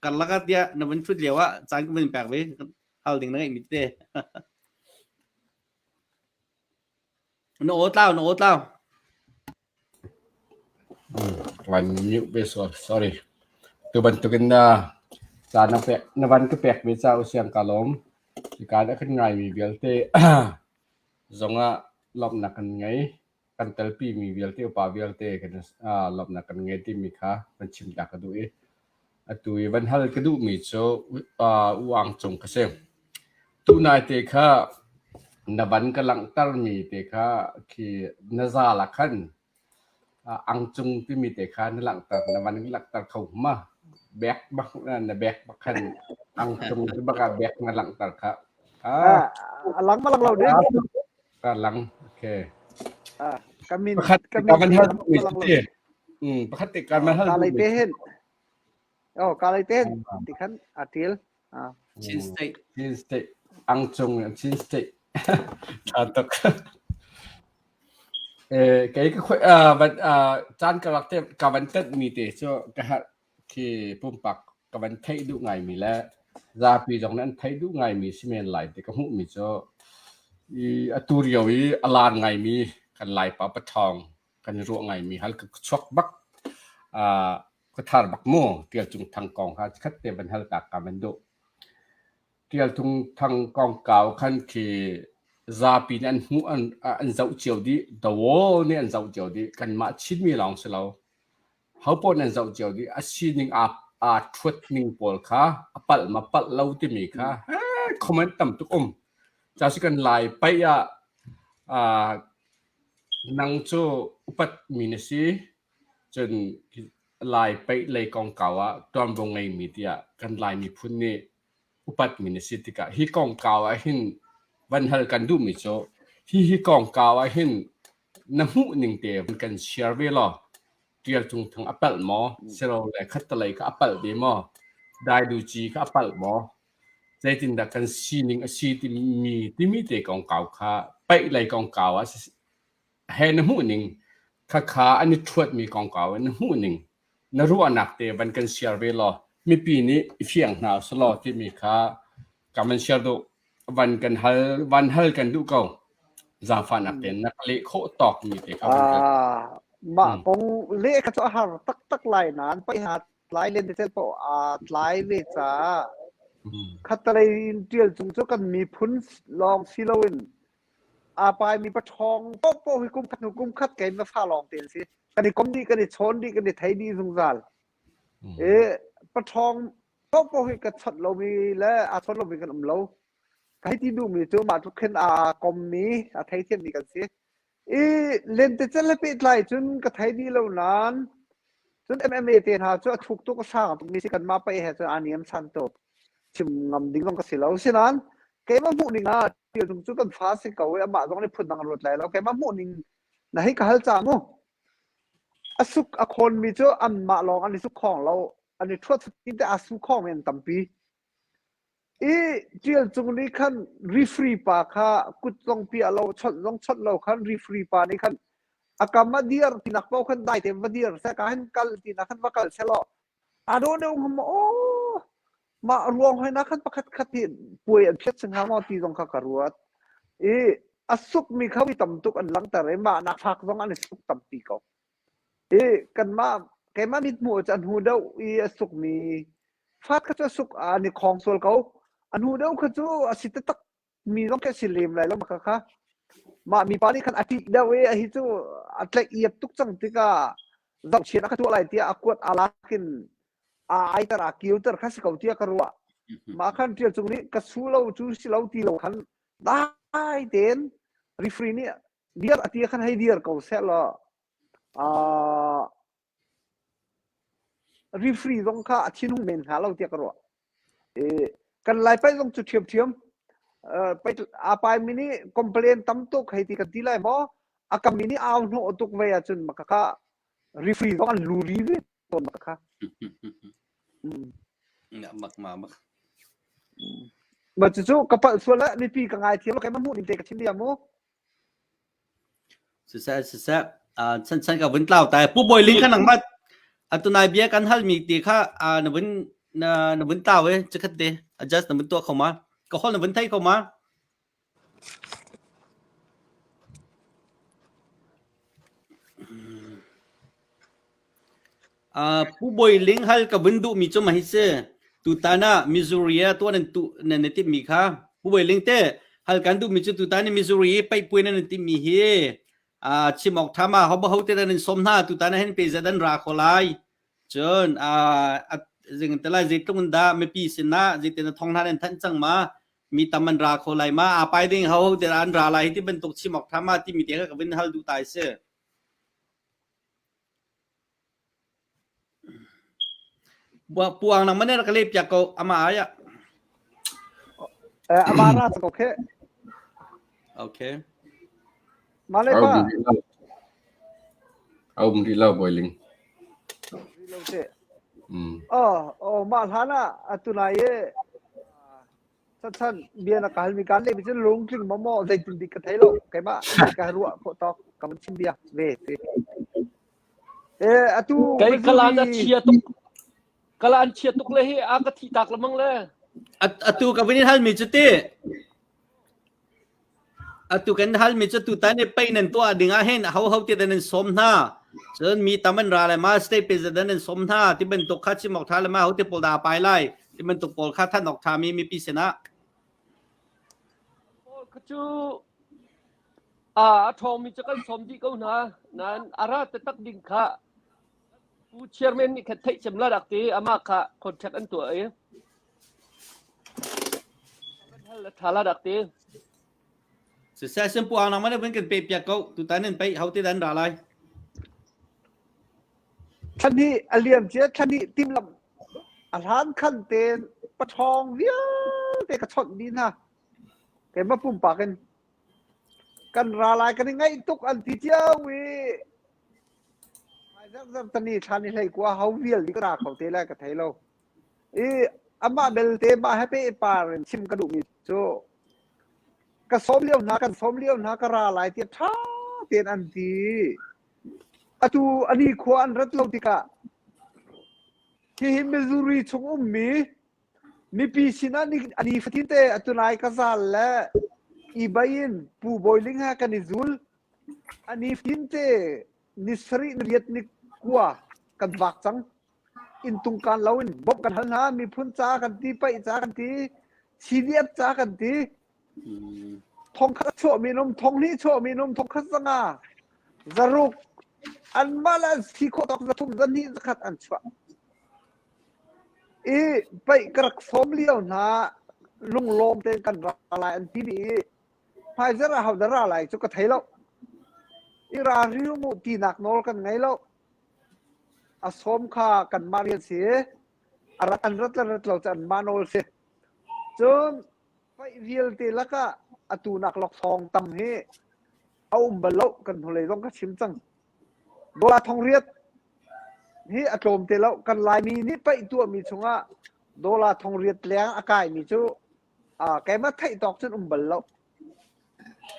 karlak ah tiah na vun thut lio ah caan ka vun pek ve hal ding na ngeih mi te. Na aw tlau na aw tlau. Van mute ve sual, sorry. Tu bantukin na ca na pek na van ka pek ve ca usiang ka lawm. Hika na kan ngaimi vialte zongah lawmhnak kan ngei. Kan telpi mi vialte upa vialte kan lawmhnak kan ngei timi kha van chim ta ka duh i atu i van hal ka duhmi cu U Ang Cung ka si. Tunai te kha na van ka langhtermi te kha khi na zal ah khan Ang Cung timi te kha na langhter na van langhter kho ma? Bek bak na bek bak khan Ang Cung ti bak ah bek na langhter kha. Ah, a lang ma lang lo ding. Ta lang. Okay. Ah, ka min Pakhat ka ka min van te hal ka duhmi lang si lo. ti. Mm, pakhat te ka van hal Ka lei duhmi te si. hin. Oh, ka lei te hin ti khan a tial. Ah. Chin State. Chin State. Ang cung Chin State. Tha tuk. Eh, kei ka khoi ah van ah caan ka rak te ka van tet mi te cu ka herh khi pumpak ka van theih duh ngaimi le zapi zong nih an theih duh ngaimi si men lai ti ka hmuhmi cu i atu rio i a lar ngaimi kan Laipa paṭhawng kan i ruah ngaimi hal ka chuak bak uh, ka thar bak mu Tial Cung Thang kong kha khat te van hal ta ka van duh. Tial Cung Thang kong kau khan khi zapi nih an hmuh an an zoh cio dih the wall nih an zoh cio dih kanmah Chinmi lawng si lo Hopaoh nan zoh cio dih. A sining aa aa ṭhuat ning pawl kha a palh ma palh lo timi kha comment tam tuk um. Ca si kan Lai paih ah uh, nang cu upat mi na si cun Lai paih lei kongkau ah tuanvo ngeimi tiah kan Lai miphun nih upat mi na si tikah hi kongkau ah hin van hal kan duhmi cu hi hi kongkau ah hin na hmuh ning te van kan share ve law Tial Cung Thang a palh maw silole khattelei kha a palh ve maw Daidu Ci kha a palh maw zeitindah kan sining a si timi timi te kongkau kha paih lei kongkau ah he na hmuh ning khakha an i ṭhuatmi kongkau in na hmuh ning na ruahnak te van kan share ve law mipi nih i fiang hna usih timi kha ka van share duh. Van kan hal van hal kan duh ko. Zaangfahnak tein na ka leh khawh tawk mi te kha van kan Ah, mah kong leh kha cu a har taktak lai nain paih ha tlai len te paoh aa tlai ve caah khattelei in ṭial cung cu kan miphun lawng si loin aa paimi paṭhawng paohpaoh hi kum khat hnu kum khat kei na fa lawng te an si. Kan i kom dih, kan i chawn dih, kan i thei dih zungzal. I paṭhawng paohpaoh hi ka chawnh lomi le aa chawn lomi kan um lo. Ka hei ti duhmi cu mah tluk khin aa kommi, a theithiammi kan si. I lentecelh le pehtlai cun ka thei dih lo nain cun MMA te hna cu a thuk tuk a sang tukmi si kanmah paih he cun aa niam san tuk. Chim ngam ding zong ka si lo. Sinain keimah hmuh ning ah Tial Cung cu kan fa si ko i amah zong nih phundang a ruat lai lo. Keimah hmuh ning na hei ka hal ca mu. A suk a khawnmi cu anmah lawng an i suk khawng lo. An i ṭhuat fatin te aa su khawngmi an tampi. I Ṭial Cung nih khan referee pa kha kut zong piah lo, chawnh zong chawnh lo khan referee pa nih khan a kam a dir tinak paoh khan dai tein va dir seh, ka hin kal tinak khan va kal seh law aa dawh deuh hnga maw aw mah ruang hoi na khan pakhat khat hi puai an phiat si hnga maw ti zong kha ka ruat. I a sukmi kha mi tam tuk an langhter i mah nak fak zong an i suk tampi ko. I kanmah keimah mithmuh cu a hnu deuh i a sukmi fat kha cu a suk an i khawng sual ko. A hnu deuh kha cu a si taktak mi zong khi a si lem lai lo mah kha. Mah mipa nih khan a ṭih deuh i hi cu a tlaih iap tuk cang tikah zohchiat a ka tuah lai tiah a kuat aa lak in aa aiter aa kirter kha si ko tiah ka ruah. Mah khan Ṭial Cung nih ka su lo cu si lo ti lo khan dai tein referee nih dir a ti khan hei dir ko seh law uh, referee zong kha a thinhung men hnga lo tiah ka ruah. E, kan lai pai zong cu ṭhiamṭhiam. Uh, pai a pai mi nih complain tam tuk hei ti kan ti lai maw? A kam mi nih au hnawh tuk ve ahcun maka kha referee zong an luri ve tawn maka kha. Mm. Mak ma mak. Ma cucu ka palh sual ah mipi ka ngai thiam keimah hmuh ning te ka chim bia mu. Siseh siseh uh, chan chan ka vun tlau tai pu boy ling kha nang ma atunai bia kan hal mi ti kha uh, na vun na na vun tlau e chikhat te adjust na vun tuah kho ma ka hol na vun thei kho ma Uh, Pu Bawi Ling hal ka vun duhmi cu mah hi si. Tutan ah Missouri ah tuah nan tu nan i timhmi kha Pu Bawi Ling te hal kan duhmi cu tutan i Missouri i paihpuai nan i timhmi hi uh, chim awk ṭha ma ho ho te nan in sawm hna tutan ah hin pe zat an ra kho lai. Cun uh, zing te lai zeitluk in dah mipi sinah zeitin a thong hna nan thanh cang ma mi tam an ra kho lai ma aa pai ding ho ho te an ra lai hi ti bantuk chim awk ṭha ma timi te kha ka vun hal duh tai si. Puang nang man rak leh piak ko ama ai ah. Eh, ama ra ko khe. Okay. Mah le pa. A um rih lo Bawiling. Rih lo te. Oh, oh mah hlan ah atu nai i chan bia na ka halmi kaan lehmi cu lungtling maw maw zeitin dik ka thei lo keimah ka ruah khawh tawk ka van chim bia ve ti. Eh atu Kei kalan a chia tuk kalan chia tuk le hi a ka thi tak lamang le. Atu ka vin halmi cu ti Atu kan halmi cu tutan i pei nan tuah ding ah hin hoho ti dan nan sawm hna. Cun mi tam an ra lai ma state president nan sawm hna ti bantuk kha chim awk tha le ma ho ti pawl dah pai lai ti bantuk pawl kha than awk tha mi mipi sinah. Pawl kha cu a a ṭhawngmi cu kan sawm dih ko hna. Nain a ra taktak ding kha Pu chairman nih khan theih cem la rak ti amah kha contract an tuah i Tha la rak ti. Siseh sim pu ang nang mana kan pe piak ko tutan in pei ho te dan ra lai. Thlan a liam cia thlan timlam a hlan khan ten pathawng vialte ka chawnh dih hna. Keimah pumpak in kan ra lai kan i ngaih tuk an ti cio i Zarh tani thlan i hlei kua ho vial di ka ra kho te lai ka thei lo. I amah belte mah he pehpar in chim ka duhmi cu ka sawm lio hna kan sawm lio hna ka ra lai tiah ṭha tein an ti. Atu ani khua an rat lo tikah hihi Missouri chung ummi mipi sinah ani fatin te atu nai ka zal le eBay in Pu Bawi Ling he kan i zul. Ani fatin te ni sarih ni riat ni kua kan vak cang. Inntung kaan loin bawmh kan hal hna. Miphun ca kan ti, paih ca kan ti, CDF ca kan ti. Thongkhat a chuahmi an um, thonghnih chuahmi an um, thongkhat zanga, zaruk, anmah le an si khawh tawk zathum, zahnih, zakhat an chuah. I paih ka rak sawm lio hna lunglawm tein kan ra lai an ti dih i hmaizarh ah hodah ra lai cu ka thei lo. I ra riu mu tinak nawl kan ngei lo. A sawm kha kanmah rian si. A rat an rat le rat lo cu anmah nawl si. Cun paih vialte lakah atu nak laksawng tam hi a um bal lo kan hnulei zong ka chim cang. Dollar thong riat hi a tlawm te lo. Kan Laimi nih paih tuahmi chungah dollar thong riat leng a kaimi cu keimah theih tawk cun um bal lo.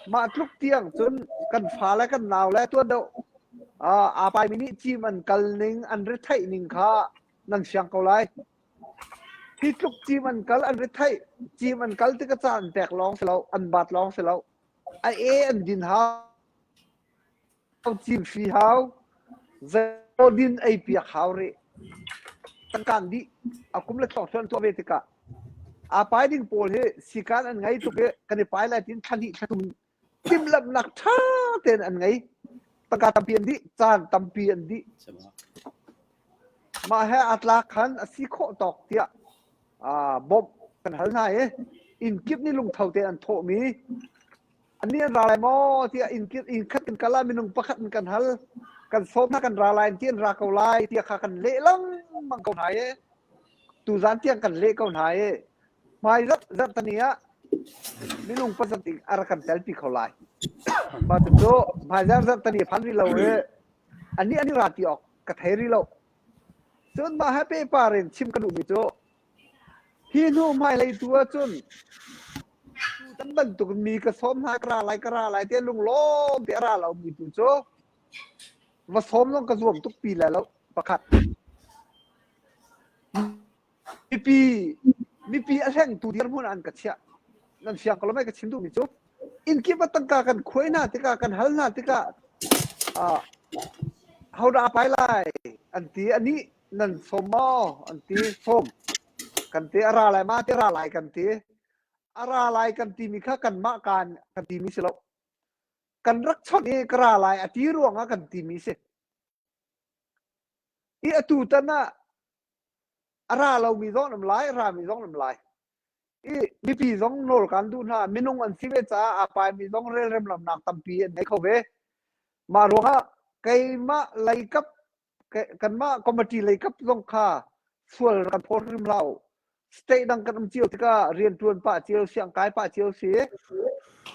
Mah tluk tiang cun kan fa le kan nau le tuan deuh aa paimi nih cim an kal ning an retheih ning kha nan fiang ko lai. Hi tluk cim an kal an retheih cim an kal tik a caan pek lawng si lo an bat lawng si lo a e an din hau Cim hri hau, zeidin ei piak hau rih. Tangkaan dih a kum le thlawng thluan tuah ve tikah aa pai ding pawl hi sikaan an ngei tuk i kan i pai lai tiin thla hnih thla thum timhlamhnak ṭha tein an ngei. Tangka tampi an dih, caan tampi an dih. Mah he aa tlak khan a si khawh tawk tiah bawmh kan hal hna i inn kip nih lungtho tein an thawhmi Annih an ra lai maw tiah inn inn khat kan kal ah minung pakhat in kan hal. Kan sawm hna kan ra lai ti an ra ko lai tiah kha kan leh lengmang ko hna i tuzan tiang kan leh ko hna i hmai zarh zarh tani ah minung pasat in a rak kan telpi kho lai. Mah cucu hmai zarh zarh tani phan rih lo i annih an i ra ti awk ka thei rih lo. Cun mah he pehpar in chim ka duhmi cu Hi hnu hmailei tu ahcun tutan bantuk mi ka sawm hna ka ra lai ka ra lai tiah lunglawm te a ra lomi tu cu va sawm zong ka zuam tuk pi lai lo pakhat. Mipi mipi a hlengtu dirhmun ah an ka chiah. Nan fiang ko lo mei ka chim duhmi cu inn kip ah tangka kan khuai hna tikah kan hal hna tikah ah hodah a pai lai an ti anih nan sawm maw an ti sawm kan ti a ra lai ma ti ra lai kan ti a ra lai kan timi kha kanmah kaan kan timi si lo kan rak chawnh i ka ra lai a ti ruangah kan timi si i atu tan ah a ra lomi zong an um lai a rami zong an um lai i mipi zong nawl kan duh hna minung an si ve caah aa paimi zong relrem lamnak tampi an ngei kho ve mah ruangah keimah leikap kanmah committee lei kap zong kha sual kan phawt hrim lo. State dang kan um cio tikah riantuan pah cio, siangkai pah cio si.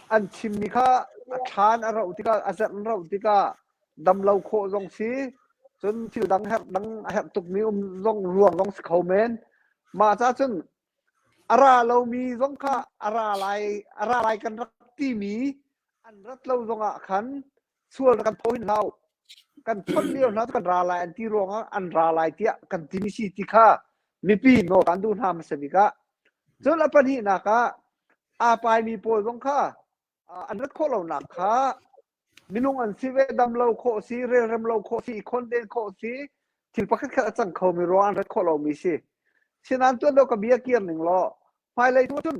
An chimmi kha A thlan a roh tikah a zerh an roh tikah dam lo khawh zong si cun thil dang herh dang a herh tukmi um zong ruang zong si kho men. Mah ca cun a ra lomi zong kha a ra lai a ra lai kan rak timi an rat lo zongah khan sual kan phaw hin hlah u. Kan chawnh lio hna cu kan ra lai an ti ruangah an ra lai tiah kan timi si ti kha mipi nawl kan duh hna hmasa bik ah. Cun a pahnihnak ah aa paimi pawl zong kha an rat khawh lonak kha minung an si ve dam lo khawh si relrem lo khawh si i khonden khawh si thil pakhat khat a cang khomi ruang an rat khawh lomi si. Sinain tuan deuh ka bia kir ning law hmailei tu cun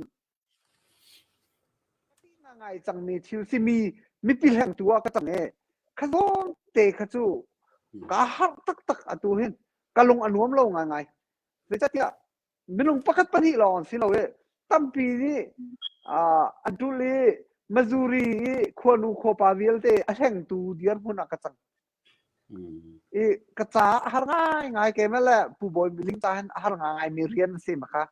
ngai cangmi thil si mi mipi hlengtu ah ka cang e kha zawn te kha cu ka harh taktak atu hin ka lung a nuam lo ngaingai zeicahtiah minung pakhat pahnih lawng an si lo i tampi nih an ṭul i Missouri i khuanu khuapa vialte a hlengtu dirhmun ah ka cang I ka caah a har ngaingai keimah le Pu Bawi Ling ca hin a har ngaingai mi rian a si ma kha.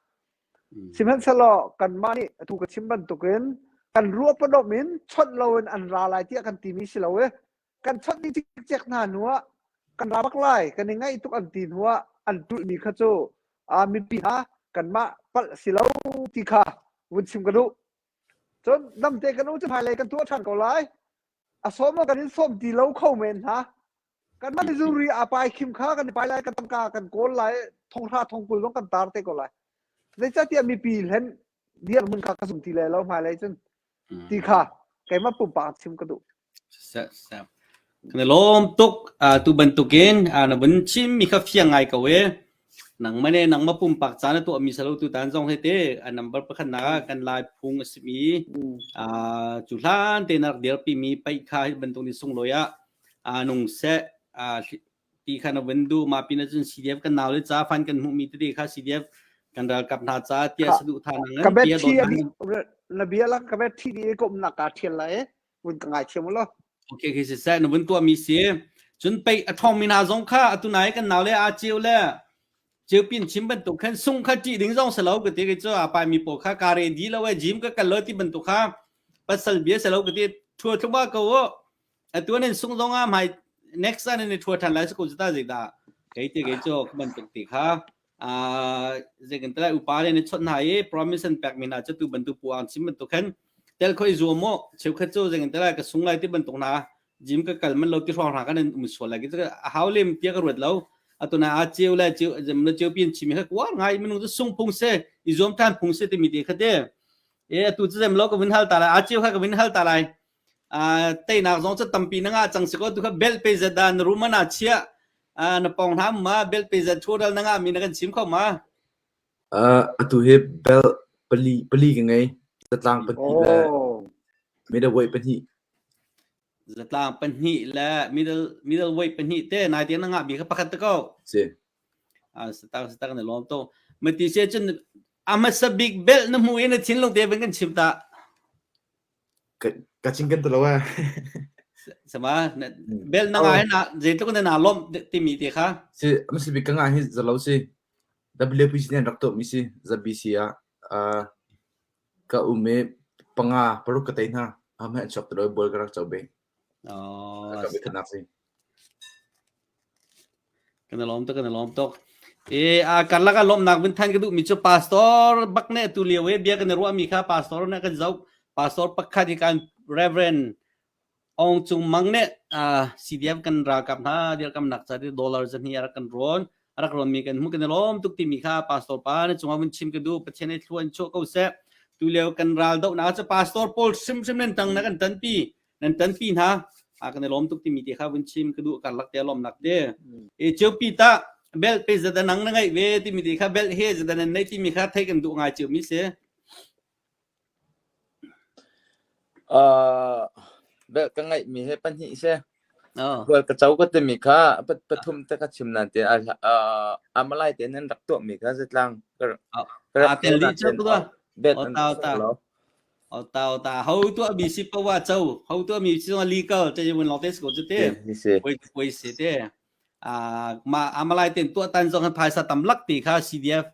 Sihmanhsehlaw kanmah nih atu ka chim bantukin kan ruah padomh in chawnh loin an ra lai tiah kan timi si lo i kan chawnh dih cikcek hna hnu ah kan ra bak lai kan i ngaih tuk an ti hnu ah an tulhmi kha cu ah mipi hna kanmah palh si lo ti kha vun chim ka duh. Cun damte kan um cu hmailei kan tuah ṭhan ko lai. A sawm ah kan in sawm ti lo kho men hna. Kanmah Missouri aa pai khim kha kan i pai lai, kan tangka kan kawl lai, thonghra thongkul zong kan tar te ko lai. Zeicahtiah mipi hlen dirhmun kha ka zum ti lai lo hmailei cun ti kha keimah pumpak chim ka duh. Seh, seh. Kan i lawm tuk. Uh, tu bantukin uh, na vun chim mi kha fiang ngai ko e. Nangmah ne nangmah pumpak ca na tuahmi salo tu tan zong he te a number pakhat nak kan lai phung a simi uh, cu hlan te na rak dirpi mi paih kha hi bantuk ni sunglawi ah uh, nung seh uh, ti kha na vun duh ma pin ahcun CDF kan nau le ca fan kan hmuh mi tete kha CDF kan ralkap hna ca tiah saduh tha na ngan Ka bet tiah thi dawt a dih na bia la ka bet thi di ko na ka thial lai vun ka ngai thiam lo. Okay, okay, siseh na vun tuahmi si. Cun pei a ṭhawngmi hna zong kha atu nai kan nau le aa ceu le ceupin chim bantuk khan sung kha ṭih ding zong si lo ka ti kei cu a paimi pawl kha ka re di lo e gym ka kal lo ti bantuk kha pasal bia si lo ka ti ṭhua thluma ko u atu nan sung zong ah hmai next ah nan i ṭhua ṭhan lai si ko cu ta zeidah kei ti kei cu bantuk ti kha zei kan ti lai upa le na chawnh hna i promise an pekmi hna cu tu bantuk pu ang chim bantuk khan tel khoi zuam mu cheukhat cu zei kan ti lai ka sung lai ti bantuk hna gym ka kal man lo ti hrawng hna kan um sual lai ki a hau lem tia ka ruat lo atuna a cheu le cheu zem le cheu pin chimi kha kuar ngai minung cu sung phung se i zuam than phung se timi te kha te e atu chu zem lo ka vin hal ta lai a cheu kha ka vin hal ta lai a teinak zong cu tampi na ngah cang si ko tu kha bel pe zat na room na chia na pong hna ma bel pe zat total na ngah mi na kan chim kho ma Uh, atu hi bel pali pali ka ngei zatlang pahnih le middleweight pahnih zatlang pahnih le middle middleweight pahnih te nai te na ngah bi kha pakhat te ko si a satak satak na lom to mati se cun amasa big bel na mu in na thinlung te ben kan chim ta Ka ching kan ti lo eh. Sama bel na ngai na zeitluk na na lom timi te kha. Si masi bik ka ngai hi zalo si. WPC nih an rak tuah mi si ZBC ah uh, ka um i panga paruk ka tei hna. Am he an chuak ti lo bol ka rak co be. Oh. Ka bi si. Kan i lawm tuk, kan i lawm tuk. E a karlak ah lawmhnak vun than ka duhmi cu pastor bak nih tu lio i bia kan i ruahmi kha pastor nih kan zoh. Pastor pakhat hi kan Reverend Aung Cung Mang nih uh, CDF kan ralkap hna dirkamnak ca dollar zahnih a rak kan rawn. A rak rawnmi kan hmuh kan i lawm tuk timi kha pastor pa na cungah vun chim ka duh. Pathian nih thlua in chuah ko seh. Tu lio kan ral dohnak cu pastor pawl hrimhrim nan tang na kan tanpi. Nan tanpi hna a kan i lawm tuk timi te kha vun chim ka duh karlak te lawmnak te e ceupi ta bel pe zada nang na ngai ve timi te kha bel he zada nan nei timi kha thei kan duh ngai cio mi si Uh, bel ka ngaih mi he pahnih se. Bual ka co ka timi kha pathum te ka chim nan te amalai te nan rak tuah mi kha zatlang a tel li chu tu bet an ta ta ta ho tu mi si pawa cho ho tu mi si legal te mun long te ko chu te poi poi si te a ma amalai ten tu tan zong han phaisa tam lak ti kha CDF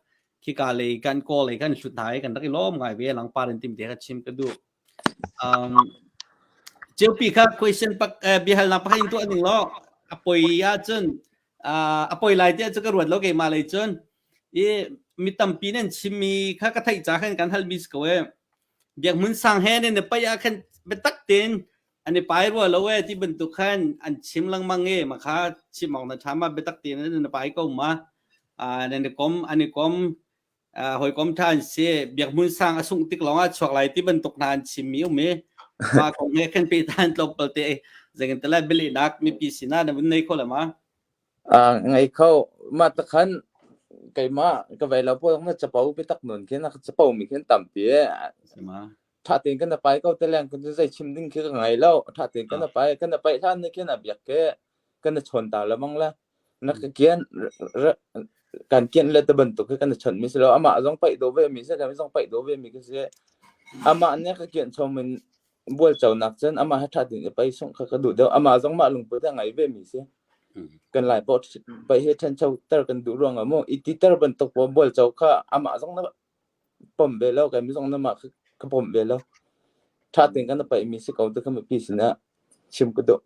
khi ka le kan ko le kan hlut nai kan rak i lom ngai ve lang parin tim te kha chim ka du um. Ceupi kha question pak biahalnak pakhat in tuah ning law a poi ahcun a poi lai tiah cu ka ruat lo keimah lei cun i mi tampi nan chimmi kha ka theih ca khan kan halmi si ko e biak hmun sang he ne na pai ah khan biatak tein an i pai rua lo e ti bantuk khan an chim lengmang e ma kha chim awk na tha ma biatak tein na pai ko ma nan i kom an i kom hawikom ṭha an si biak hmun sang a sungh tik lawngah chuak lai ti bantuk hna an chimmi um i mah kong he khan pehtan tlawmpal te zeitin te lai bialehnak mipi sinah na vun nei kho le ma Ngei kho mah takhan keimah ka vei lo pawl na capo biatak nun khin a capo mi khin tampi ṭha tein kan pai ko te leng kan zei chim ding khi ka ngei lo ṭha tein kan pai kan pai hlan ni khin a biak ke kan chawn ta le mang le Na ka kian kan kian le te bantuk hi kan i chawnh mi si lo. Amah zong paih daw ve mi si, kan zong paih daw ve mi ka si. Amah nih ka kian chom in bualco nak cun amah he ṭha tein i pai sungh kha ka duh deuh. Amah zong mah lungput a ngei ve mi si. Kan lai pawh pai he ṭhancho ter kan duh ruang ah mu i titer bantuk pawl bualco kha amah zong na pom ve lo, keimah zong na mah ka pom ve lo. Ṭha tein kan i paih mi si ko ti kha mipi sinah chim ka duh.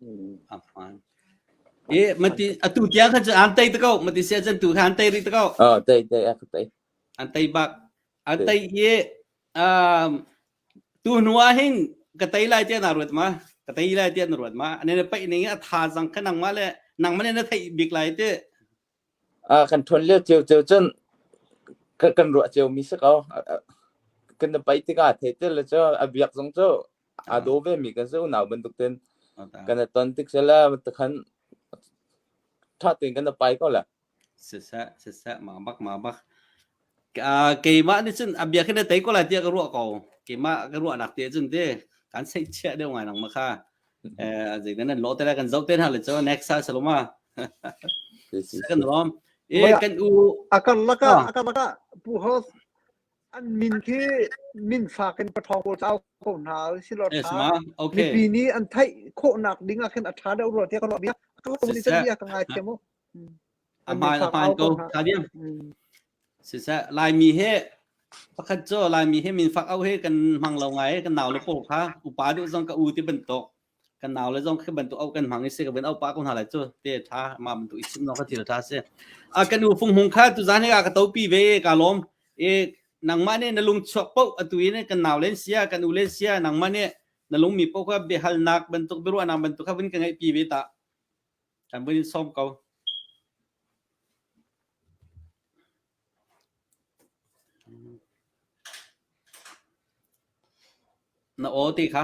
E mati atu tiang khan an tei te ko mati sia chan tu kha an tei ri te ko. Oh tei tei a ka tei. An tei bak. An tei i um tu hnu ah hin ka tei lai tiah na ruat ma? Ka tei lai tiah na ruat ma? Ane na paih ning a tha zang kha nangmah le nangmah ne na theih bik lai ti. Kan ṭhawn lio ciocio cun kan ruah ciomi si ko. Kan i paih tikah thei te le cu a biak zong cu aa daw vemi kan si unau bantuk tein kan i ton tik sila tikhan ṭha tein kan i pai ko le. Siseh, siseh, mah bak, mah bak. Keimah nih cun a bia khi na tei ko lai tiah ka ruah ko. Keimah ka ruahnak te cun te kan seihchiah deuh ngai nang ma kha. Eh zeidan nan lo te lai kan zoh te hna le cu next sa saloma. Kan rom. E kan u akar laka akar laka pu host an min khi min fak in pathawng pawl au ko hna si lo tha mipi nih an theih khawhnak ding ah khin a tha deuh rua tiah ka ruah bia ka ni chan bia ka ngai thiam mu A hmaan a hmaan ko. Tha diam. Siseh Laimi he pakhat cu Laimi he min fak au he kan hmang lo ngai kan nau le pawl kha upa deuh zong ka u ti bantuk kan nau le zong khi bantuk au kan hmang i si ka ben au pa ko hna lai cu te tha ma bantuk i chim no ka thil tha si a kan u fung hung kha tu zan he ka topi ve ka lawm e nangmah nih na lung chuak poh atu in kan nau len sia kan u len sia nangmah nih na lung mi poh kha biahalnak bantuk biaruahnak bantuk kha vun ka ngeih pi ve ta Kan vun in sawm ko. Na aw ti kha.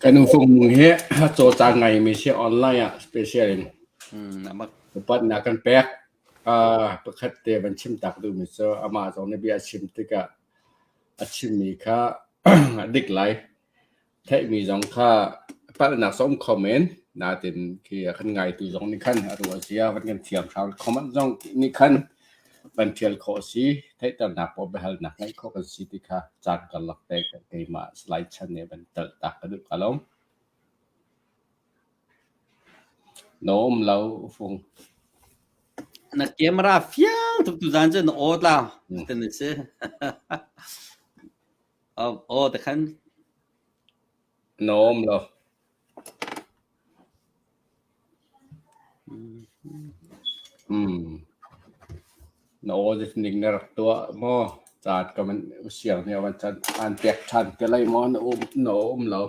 Kan u Fung Mung hi cawcang ngaimi si online ah special in upatnak kan pek. Pakhat te van chim tak duhmi cu amah zong nih bia a chim tikah a chimmi kha a dik lai. Theihmi zong kha palhnak zong um kho men. Nain khi a kan ngaitu zong nih khan a ruah zia van kan thiam hram. Comment zong nih khan van ṭial khawh a si. Theihternak paoh biahalnak ngeih khawh kan si ti kha caan karlak te keimah slide chan nih van telh tak ka duh ka lawm. Na um lo fung. Na camera fiang tuk tu zan cu na aw tla. Ten si. Aw te khan. Na um lo. Na aw ning na rak tuah maw? Caan ka van siang nih a van chan aan pek ṭhan te lai maw? Na um na um lo.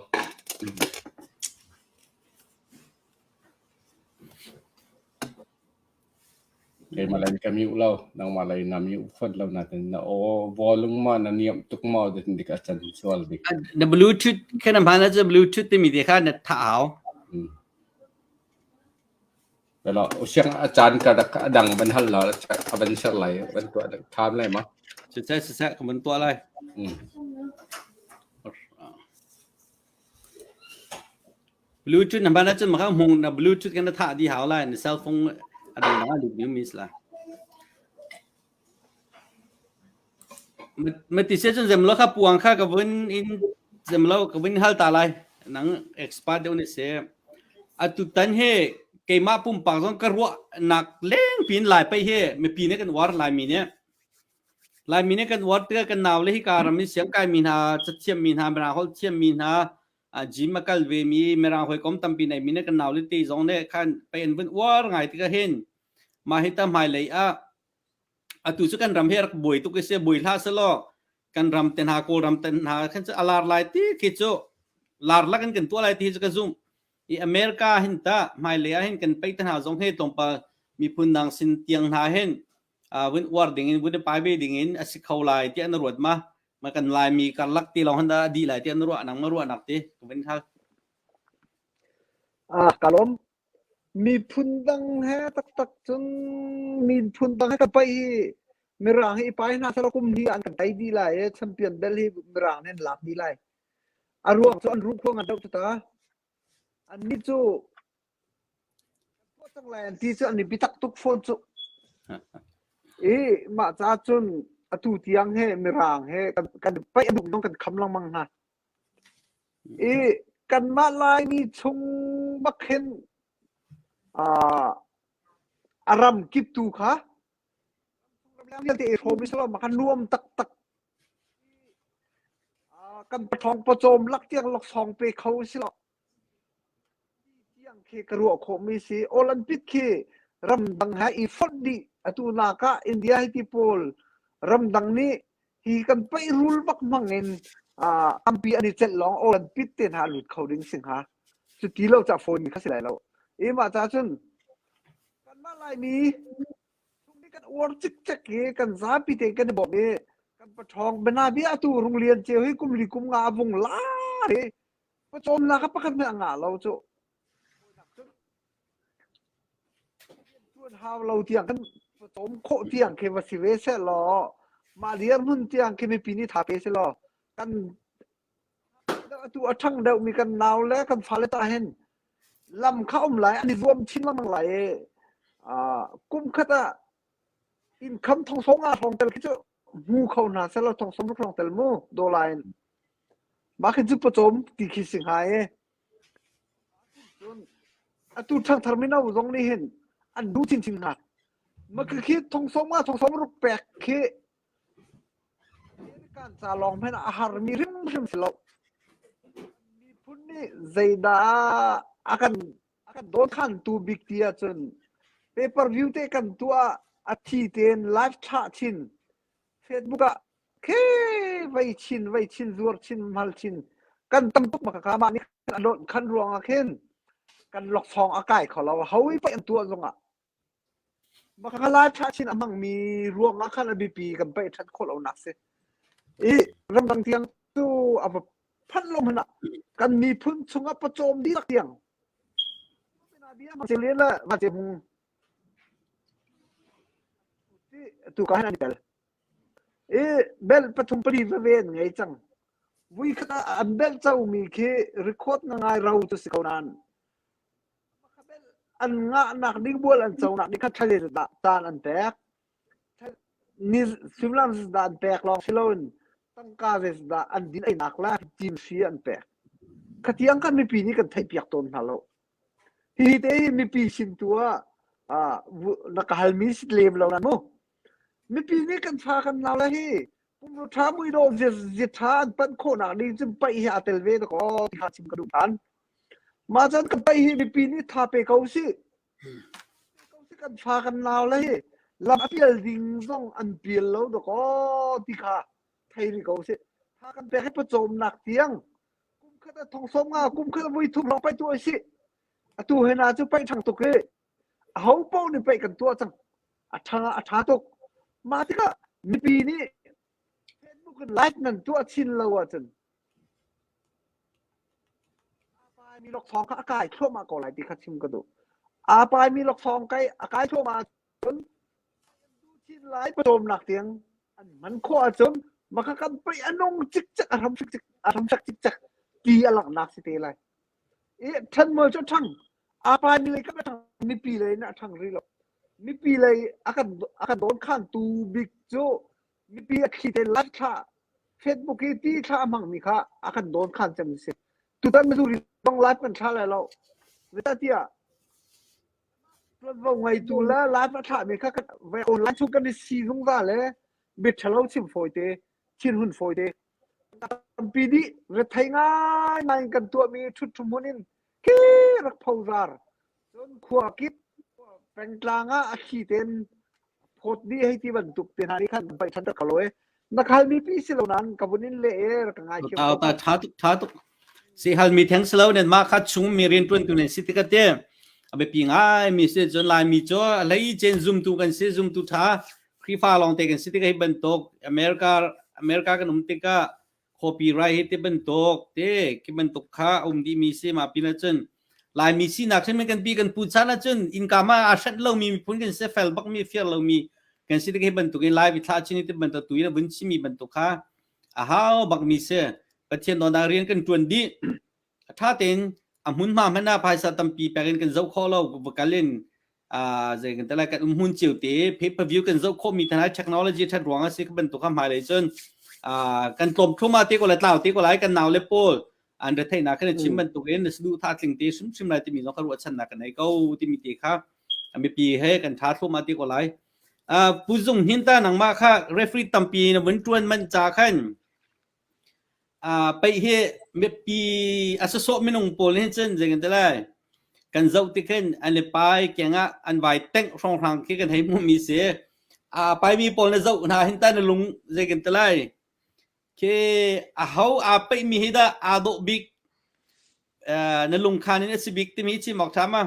Keimah lei ka mute lo, nangmah lei na mute fawn lo nain na aw volume ma na niam tuk maw dik a can sual bik. Na Bluetooth kha na hman ahcun Bluetooth timi te kha na thah hau. Pero usiang a caan ka rak a dang ban hal la a ban ser lai ban tuah tham lai ma. Siseh siseh ka ban tuah lai. Bluetooth na hman ahcun maka hmung na Bluetooth kan na thah dih hau lai na cell phone a dangdang ah lut mi mi si lai. Mati se cun zemlo kha puang kha ka vun in zemlo ka vun hal ta lai nang expert deuh ni se atu tan he Keimah pumpak zong ka ruahnak lengpi in Lai paih hi mipi nih kan uar Laimi nih. Laimi nih kan uar tikah kan naule hi ka ram in siang kaimi hna, cathiammi hna, Mirang holh thiammi hna, gym a kal vemi, Mirang hawikom tampi neimi nih kan naule te zong nih khan pei an vun uar ngai tikah hin mah hi ta hmailei ah atu cu kan ram hi rak buai tuk i si buai hlah selaw kan ram te hna Kawlram te hna khan cu a lar lai ti khi cu lar lak in kan tuah lai ti hi cu ka zumh. I America hin ta hmailei ah hin kan pei te hna zong hi tlawmpal miphun dang sin tiang hna hin vun uar ding in vun i pai ve ding in a si kho lai tiah na ruat ma? Ma kan Laimi karlak ti lawng hin dah a dih lai tiah na ruah nang ma ruahnak ti ka vun hal. Ah, ka lawm. Miphun dang he taktak cun miphun dang he ka paih hi Mirang hi i pai hna selaw kum hi an kan tei dih lai i champion bel hi Mirang nih an lak dih lai. A ruang cu an ruh khuang an doh cu ta. Annih cu tuah cang lai an ti cu an i biatak tuk fawn cu. I mah ca cun atu tiang he Mirang he kan, kan paih a duh zong kan kham lengmang hna. I kanmah Laimi chung bak hin uh, a ram kip tu kha ramleng vialte i hrawm i selaw mah kha nuam taktak kan pathawng pawcawm lak tiang laksawng pe kho si lo tiang khi ka ruah khawhmi si Olympic khi ramdang he i fonh dih atu nak ah India hi ti pawl ramdang nih hi kan paih rul bak hmang in tampi an i celh lawng Olympic te hna lut kho ding si hnga cu ti lo ca fawi mi kha si lai lo i mah ca cun kanmah Laimi chung nih kan uar cikcek i kan zapi te kan i bawmh i kan paṭhawng bianabia atu Runglian ceu hi kum li kum nga a vung lar i pawcawmnak kha pakhat hmanh a ngah lo cu tuan hau lo tiang kan pawcawm khawh tiang khi va si ve seh law mah dirhmun tiang khi mipi nih tha pe seh law kan atu a ṭhang deuhmi kan nau le kan fale ta hin lam kha um lai an i zuam chin lengmang lai i kum khat ah income thong sawng nga hrawng tel khi cu hmu kho hna selaw thong sawm hrawng tel mu dollar in mah khi cu pawcawm ti khi si hnga i cun atu ṭhangthar mino zong nih hin an duh chinchin hna mah khi thong sawm nga thong sawm ruk pek khi Kan ca lawng hmanh ah a harmi hrimhrim si lo. Miphun nih zeidah a kan a kan dawnkhantu bik ti ahcun pay per view te kan tuah a thi tein live thlah chin Facebook ah khe vei chin vei chin zuar chin hmal chin kan tam tuk maka ka mah nih a lonh khan ruangah khin kan loksawng a kai kho lo ho i paih an tuah zongah Maka lai ṭha chin a hmangmi ruangah khan a biapi kan paih ṭhan khawh lonak si. I ramdang tiang cu a va phanh lo hmanh ah kan miphun chungah pawcawm dihlak tiang bia le va hmung tu ka han an i tel. I bel pathum pali veve an ngei cang. Vui khat ah an bel comi khi record na ngai ro cu si ko nain An ngahnak ding bual an conak ding kha thla dah caan an pek. Ni suimilam dah an pek lawng si loin tangka zeizah an din einak le cimhri an pek. Khatiang khan mipi nih kan theihpiak tawn hna lo. Hihi te hi mipi sin tu ah na ka halmi si lem lo na mu. Mipi nih kan fa kan nau le hi pumrua ṭha muidawh zia ṭha an panh khawhnak ding cun paih hi aa tel ve dakaw ti kha chim ka duh ṭhan. Mah cun kan paih hi mipi nih tha pe ko usih. Kan fa kan nau le hi lam a pial ding zong an pial lo dakaw ti kha thei rih ko usih. Tha kan pek hi pawcawmnak tiang kum khat ah thong sawm nga kum khat ah voi thum lawng paih tuah usih. Atu he na cu paih ṭhang tuk hi aho paoh nih paih kan tuah cang. A ṭha a ṭha tuk. Mah tikah mipi nih Facebook in like nan tuah chin lo ahcun Aa paimi laksawng kha a kai thluahmah ko lai ti kha chim ka duh. Aa paimi laksawng kai a kai thluahmah ahcun chin lai pawcawmnak tiang an hman khawh ahcun maka kan paih a nung cikcek a hram cikcek a hram cak cikcek ti a langhnak si te lai. I ṭhan mawi cu ṭhang aa paimi lei kam a ṭhang mipi lei in a ṭhang rih lo. Mipi lei a kan a kan dawnkhantu bik cu mipi a thli te live thlah Facebook i ti thla a hmangmi kha a kan dawn khan cem si. Tutan Missouri zong live kan thla lai lo. Zeicahtiah tiah. Tuanvo ngeitu le live a thlahmi kha online chung kan i si zungzal le bia ṭhalo chim fawite, thinhun fawite. Tampi dih rethei ngaingai in kan tuahmi ṭhutṭhu hmun in khi rak phozar. Cun khua kip pengtlang ah a thli tein phawt dih hei ti bantuk te hna nih khan paih ṭhan kho lo e. Na khalmi pi si lo nain ka vun in leh e rak ka ngaithiam Ta ko. ta tha tuk tha tuk. Si halmi theng si lo nen mah kha chung mi rian ṭuan tu nen si tikha te a biapi ngai mi si cun Laimi cu a hlei cen zumtu kan si zumtu ṭha Khrihfa lawngte kan si tikah hi bantuk America America kan um tikah copyright hi ti bantuk te khi bantuk kha a um dihmi si mah pin ahcun Laimi sinak hrim kan pi kan pu chan ahcun innka ma aa hrenh lomi miphun kan si fel bakmi fiar lomi kan si tikah hi bantuk in Lai thla chin ti bantuk tu in a vun chimi bantuk kha a hau bakmi si Pathian dawtnak rian kan ṭuan dih A ṭha tein a hmunhma hmanh ah phaisa tampi pek in kan zoh khawh lo va kal in zei kan ti lai kan um hmun cio te pay per view kan zoh khawhmi hna technology ṭhat ruang a si ka bantuk kha hmailei cun kan tlawm thluahmah te ko lai tlau te ko lai kan nau le pawl an retheihnak khan chim bantuk in na saduh tha tling te hrimhrim lai timi zong kha ruahchannak kan nei ko timi te kha mipi he kan tha thluahmah te ko lai Pu Zung Hnin ta nangmah kha referee tampi na vun ṭuan manh ca khan Paih hi mipi a sawsawh minung pawl hin cun zei kan ti lai kan zoh tik hin an i pai keng ah an vai tengh hrawnghrang khi kan hei hmuhmi si. Aa paimi pawl na zoh hna hin tah na lung zei kan ti lai khi aho aa paihmi hi dah aa dawh bik na lungkhan in a si bik timi chim awk ṭha ma?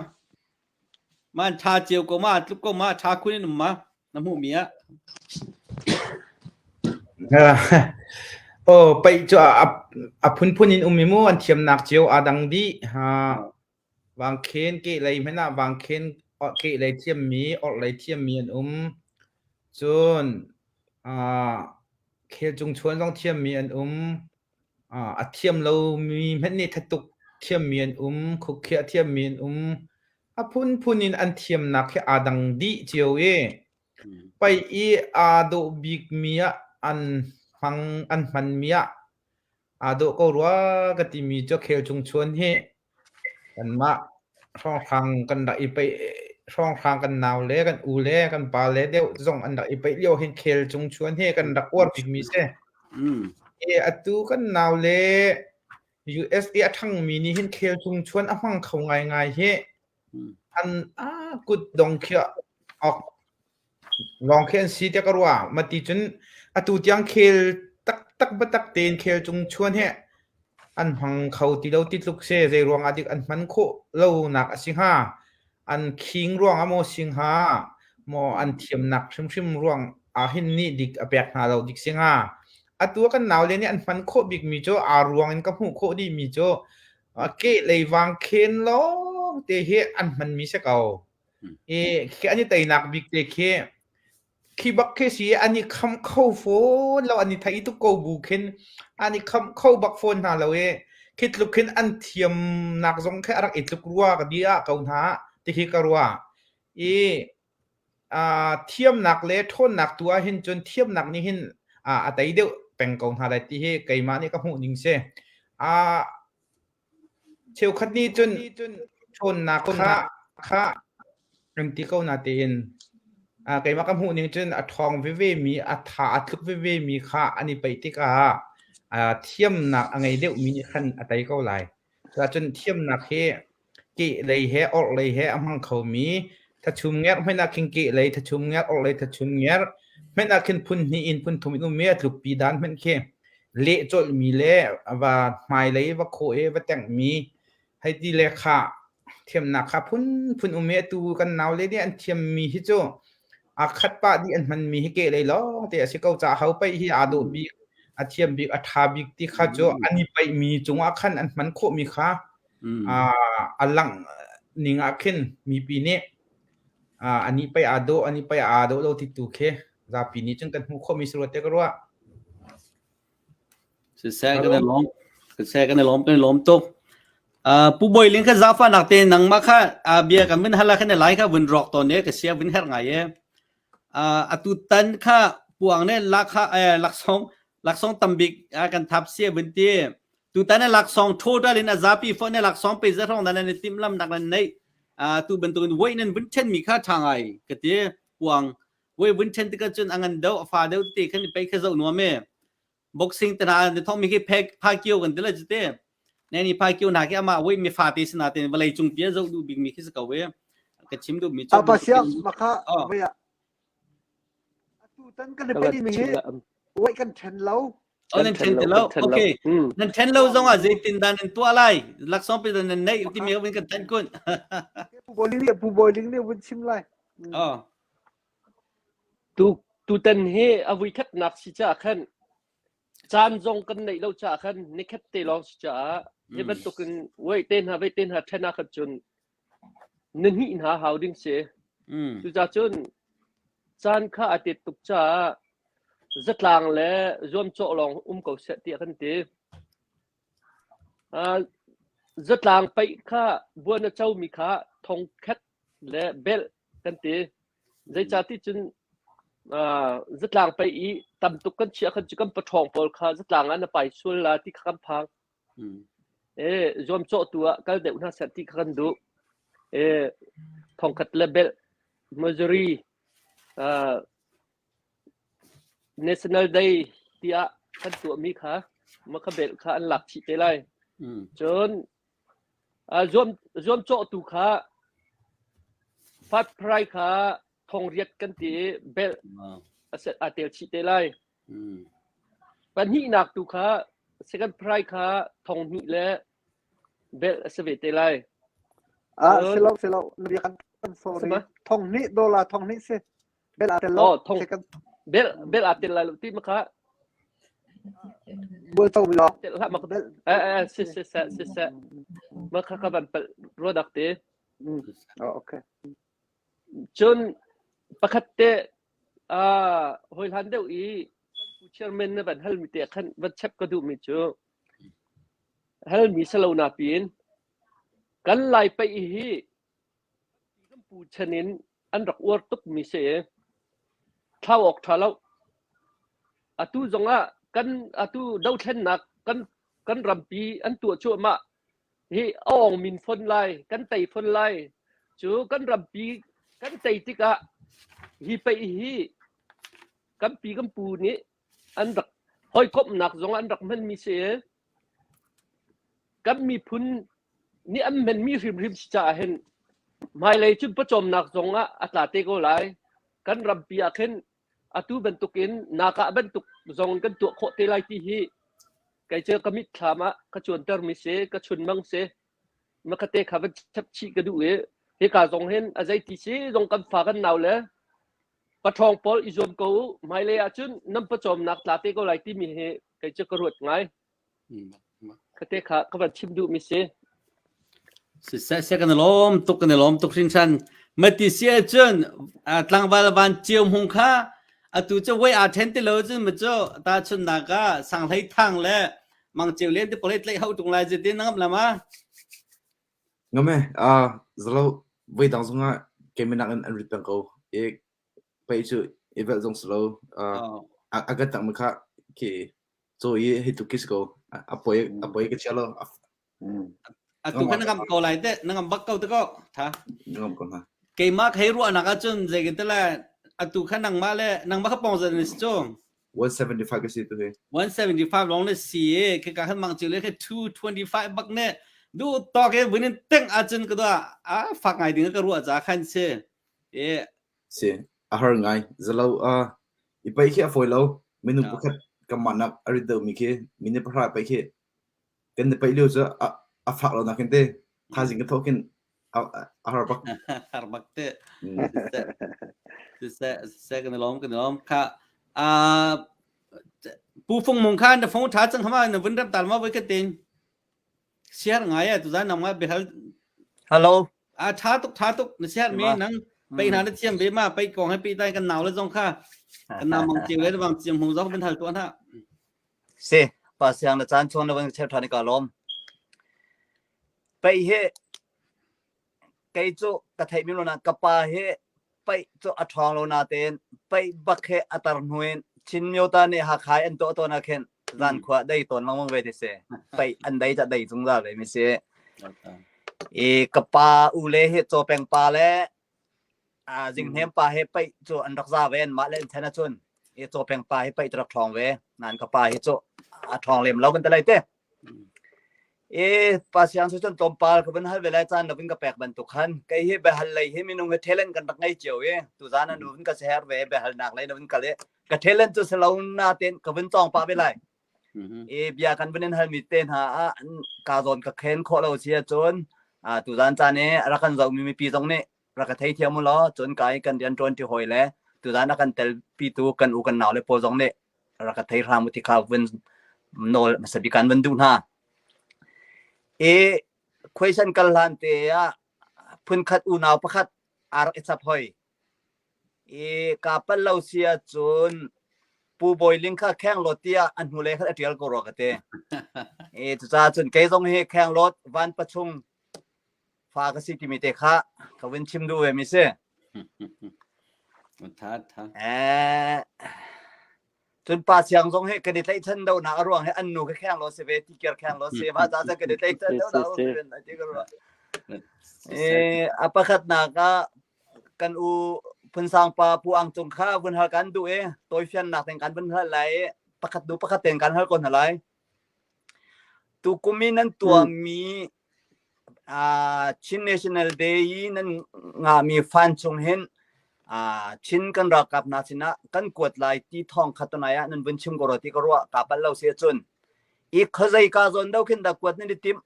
Ma an ṭha cio ko ma, tluk ko ma, ṭha khun in um ma, na hmuhmi ah? Oh, paih cu a, a phunphun in um i mu an thiamnak cio aa dang dih. Ha, vangkhen kehlei hmanh ah vangkhen kehlei thiammi, orhlei thiammi an um. Cun ah khelcung chuan zong thiammi an um. A thiam lomi hmanh nih thatuk thiammi an um, khukhiah thiammi an um. A phunphun in an thiamnak hi aa dang dih cio i pei i aa dawh bikmi ah an hmang an hmanmi ah aa dawh ko rua ka timi cu khel cung chuan hi Kanmah hrawnghrang kan rak i peih hrawnghrang kan nau le kan u le kan pa le deuh zong an rak i peih lio hin khel cung chuan hi kan rak uar bikmi si. E atu kan nau le USA a ṭhangmi nih hin khel cung chuan a hmang kho ngaingai hi. An a kut dong khi awk Lawng khi an si tiah ka ruah. Mati cun atu tiang khel taktak biatak tein khel cung chuan hi an hmang kho ti lo ti tluk si. Zei ruang ah dik an hman khawh lonak a si hnga? An khing ruang ah maw si hnga? Maw an thiamnak hrimhrim ruang ah hin nih dik a pek hna lo dik si hnga? Atu ah kan naule nih an hman khawh bikmi cu aa ruang in ka hmuh khawh dihmi cu kehlei vang khen lawng te hi an hmanmi si ko. I khi an i teinak bik te khi khi bak khi si an i kham kho fawn lo an i thei tuk ko bu khin an i kham kho bak fawn hna lo i khi tluk khin an thiamnak zong khi a rak i tluk rua ka di ah ko hna ti khi ka rua i uh, thiamnak le ṭhawnnak tu ah hin cun thiamnak nih hin uh, a tei deuh peng ko hna lai ti hi keimah nih ka hmuh ning si uh, Cheukhat nih cun ṭhawnnak kha kha an ti ko natein keimah ka hmuh ning cun a ṭhawng veve mi, a tha a tluk veve mi kha an i paih tikah thiamnak a ngei deuhmi nih khan a tei ko lai. Cuahcun thiamnak hi kehlei he orhlei he a hmang khomi thachum ngerh hmanh ah khin kehlei thachum ngerh orhlei thachum ngerh hmanh ah khin phun hnih in phun thum in um i a tlukpi dan hmanh khi leh colhmi le va hmailei va khawh i va tenghmi hei ti le kha thiamnak kha phunphun um i atu kan naule nih an thiammi hi cu a khat pah dih an hmanmi hi kehlei lawng te a si ko caah ho paih hi aa dawh bik a thiam bik a ṭha bik ti kha cu an i paihmi cungah khan an hman khawhmi kha a langh ning ah khin mipi nih ani pei aa dawh ani pei aa dawh lo ti tu khi zapi nih cun kan hmuh khawhmi si rua te ka ruah. Siseh kan i lawm. Siseh kan i lawm kan i lawm tuk. Uh, Pu Bawi Ling kha zafa nak te nangmah kha uh, bia kan vun hala khan lai kha vun rawk tawn e ka sia vun her ngai e. Uh, atu tan kha puang ne lak kha eh, laksong laksong tambik uh, kan thap sia vun ti. Tutan ne laksong total in a zapi fo ne laksong pe za rong dan ne tim lam nak nan nei. Tu bantukin voi nan vun ṭhen mi kha ṭha ngai ka ti. Puang voi vun ṭhen tikah cun a ngan deuh a fa deuh tete khan i pei kha zoh nuam e. Boxing te hna na thong mi khi phek phakio kan ti la cu te. Ne ni phakio hna khi amah voi mi fa te si natein vawlei cung pi a zoh duh bik mi khi si ko e. Ka chim duh mi cu Apa siang makha voi ah atu tan kan i pei mi hi voi kan ṭhen lo. Oh, nan ṭhen ti lo. Okay. Nan ṭhen lo zong ah zeitin dah nan tuah lai? Laksawng pe nan neih timi vun kan thanh kun. Pu Boiling nih Pu Boiling nih vun chim lai. Oh. Tu tutan hi a vui khatnak si caah khan caan zong kan neih lo caah khan nikhat te lawng si caah hi bantukin wei te hna wei te hna ṭhen ah khan cun na hnih hna hau ding si. Cucaah cun caan kha a tet tuk caah zatlang le zuamcawh lawng um ko seh tiah kan ti. Uh, zatlang paih kha buan a comi kha thongkhat le belh kan ti. Zeicahti cun uh, zatlang paih i tam tuk kan chiah khan cu kan paṭhawng pawl kha zatlang ah na pai sual la ti kha kan phang. E zuamcawhtu ah kal deuh hna seh ti kha kan duh. E thongkhat le belh Missouri uh, National Day tiah kan tuahmi kha makha belh kha an lak chih te lai. Cun uh, zuam zuamcawhtu kha fat fry kha thong riat kan ti i belh a tel chih te lai. Pahnihnak tu kha second fry kha thong hnih le belh a si ve te lai. Ah, silo silo na bia kan sorry. Thong hnih dollar thong hnih si. Bel aa tel lo. Oh, thong bel bel aa tel lai lo ti ma kha. Bual to mi lo. Tel hlah ma bel. Eh eh si si se si se. Ma kha ka van pel ruadak te. Oh, okay. Cun pakhat te ah hoi hlan deuh i pu chairman na van hal mi te khan van chep ka duh mi cu hal mi salo na pin kan lai pai hi kan pu chan in an rak uar tuk mi si i thlau awk ṭha lo. Atu zongah kan atu dothlennak kan kan rampi an tuah cuahmah hi a awng min fon lai, kan tei fon lai. Cu kan rampi kan tei tikah hi pei hi kan pi kan pu nih an rak hawikomhnak zong an rak hmanmi si i kan miphun nih an hmanmi hrimhrim si caah hin hmailei cun pawcawmnak zong ah a tla te ko lai. Kan rampi ah khin atu bantukin nakah bantuk zong kan tuah khawh te lai ti hi kei cu ka mitthlam ah ka cuantermi si, ka chunmang si. Makate kha van chap chih ka duh i hika zong hin a zeiti si zong kan fa kan nau le paṭhawng pawl i zuam ko u hmailei ahcun nan pawcawmnak tla te ko lai timi hi kei cu ka ruat ngai. Khate kha ka van chim duhmi si. Siseh seh kan i lawm tuk kan i lawm tuk hringhran. Mati si ahcun tlangval van cio hmung kha atu cu voi aa ṭhen ti lo cun ma cu tahchunhnak ah sanghlei thang le mang ceu len te pawl hi tlaih hau ṭung lai ti na ngam la ma? Ngam e, ah zalo voi dang zongah keiminak in an rit peng ko. I pei cu i velh zong si lo. A a kan tak mi kha khi Caw i hei tuk khi si ko. A poi a poi ka chia lo. Atu kha na ngam ko lai teh, na ngam bak ko te ko. Tha. Na ngam ko hna. Keimah hei ruahnak ahcun zei kan te le atu kha nangmah le nangmah kha pong zan si cu. 175 ka si tu hi. 175 long le si e ke ka khan mang chu le ke 225 bak ne du to ke bunin teng ahcun ka da a fak ngai ding ka ruah ca khan si. E Si, a har ngai. Zalo uh, i paih khi a fawi lo. Minung pakhat kanmah nak a rit deuhmi khi minute pahra paih khi kan i paih lio cu a, a fak lo nakin te thaizing ka thawh khin a, a har bak. Har bak te. Siseh, siseh kan i lawm, kan i lawm. Kha, uh, Pu Fung Mung kha na phone tha cang hama na vun rap tal ma voi ka tin. Siar ngai e tuzan nang ma behal Hello. A tha tuk tha tuk na siar mi nang pei hna na thiam ve ma pei kong he pi tai kan nau le zong kha kan nau mang chiu le bang chiam hmu zong bin hal tuan ha. Si pa siang na caan chuang na van cheu than ka lom. Pei he Kei cu ka theih mi lo na ka pa hi paih cu a ṭhawng lo natein paih bak he a tar hnu in Chin Myota nih Hakha i an tuah tawn ah khin zan khua dei tawn lengmang ve ti si. Paih an dei ca dei zungzal ve mi si. I ka pa u le hi Cawpeng pa le Zinghnem pa he paih cu an rak za ve an mah le an then ahcun i Cawpeng pa hi paih cu rak ṭhawng ve nain ka pa hi cu a ṭhawng lem lo kan ti lai te. I pa siang cu cun tlawmpal ka vun hal ve lai caan na vun ka pek bantuk khan kei hi biahal lei hi minung hi talent kan rak ngei cio i tuzaan an vun ka share ve biahalnak lei na vun kal i ka talent cu si lo natein ka vun cawng pah ve lai. I bia kan vun in halmi te hna ah ka zawn ka khen khawh lo si ahcun tuzaan caan i rak kan zohmi mipi zong nih rak ka theithiam u law cun ka i kan rian ṭuan ṭi hawi le tuzaan a kan telpitu kan u kan nau le pawl zong nih rak ka thei hram u ti kha vun nawl hmasa bik an vun duh hna. I khuaisan kal hlan te ah phunkhat unau pakhat aa rak i chap hoi. I kaa pal lo si ahcun Pu Bawi Ling kha Khenglawt tiah a hnulei khan a ṭial ko rua ka ti. I cucaah cun kei zong hi Khenglawt vanpachung fa ka si timi te kha ka vun chim duh ve mi si. Tha tha. Eh, cun pa siang zong hi kan i tlaihchan donak a ruang hi an nu kha kheng lo si ve ti kir kheng lo si ma ca kan i tlaihchan donak a ruang ti ka ruah. Eh, a pakhatnak ah kan u phunsang pa Pu Ang Cung kha vun hal kan duh i tawifiannak ten kan vun hal lai i pakhat hnu pakhat ten kan hal ko hna lai. Tukum i nan tuahmi Chin National Day i nan ngahmi fan chung hin Chin kan ralkap hna sinah kan kuat lai ti thawng kha tunai ah nan vun chim ko rua ti ka ruah ka palh lo si ahcun i khuazei ka zawn do khin dah kuat nan i timh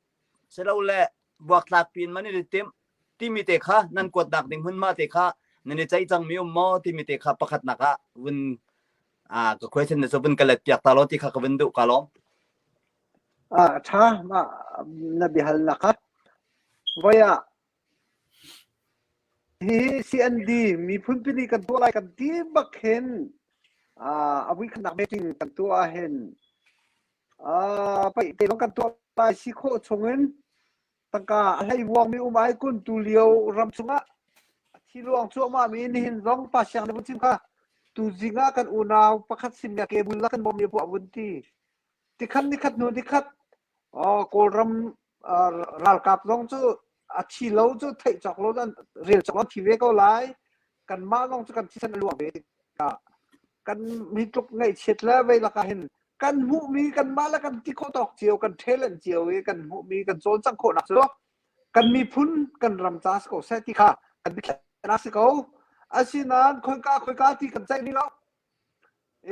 silole buaktlak pin man i timh timi te kha nan kuatnak ding hmunhma te kha nan i ceih cangmi um maw timi te kha pakhatnak ah vun ka question na cu vun ka let piak ta law ti kha ka vun duh ka lawm. Ah tha ma na bihal na kha voi ah hi CND miphun pini kan tuah lai kan ti bak hin a vui khanak meeting kan tuah hin paih te lawng kan tuah lai si khawh chungin tangka a hlei vuangmi um ai kun tu lio ram chungah a thi luang cuahmah mi nihin zong pa siang ne vun chim kha tu zing ah kan unau pakhat sin le ke bul la kan bawm mi puah vun ti tikhan nikhat hnu nikhat kawlram ralkap zong cu a thi lo cu theih cawk lo an rel cawk lo thi ve ko lai kanmah zong cu kan thisen a luang ve tikah kan mi tluk ngaihchiat le vei lakah hin kan hmuhmi kanmah le kan ti khawh tawk cio kan talent cio i kan hmuhmi kan cawlcangh khawhnak cu kan miphun kan ram ca si ko seh ti kha kan biakhiahnak si ko asinain khoika khoika ti kan ceih rih lo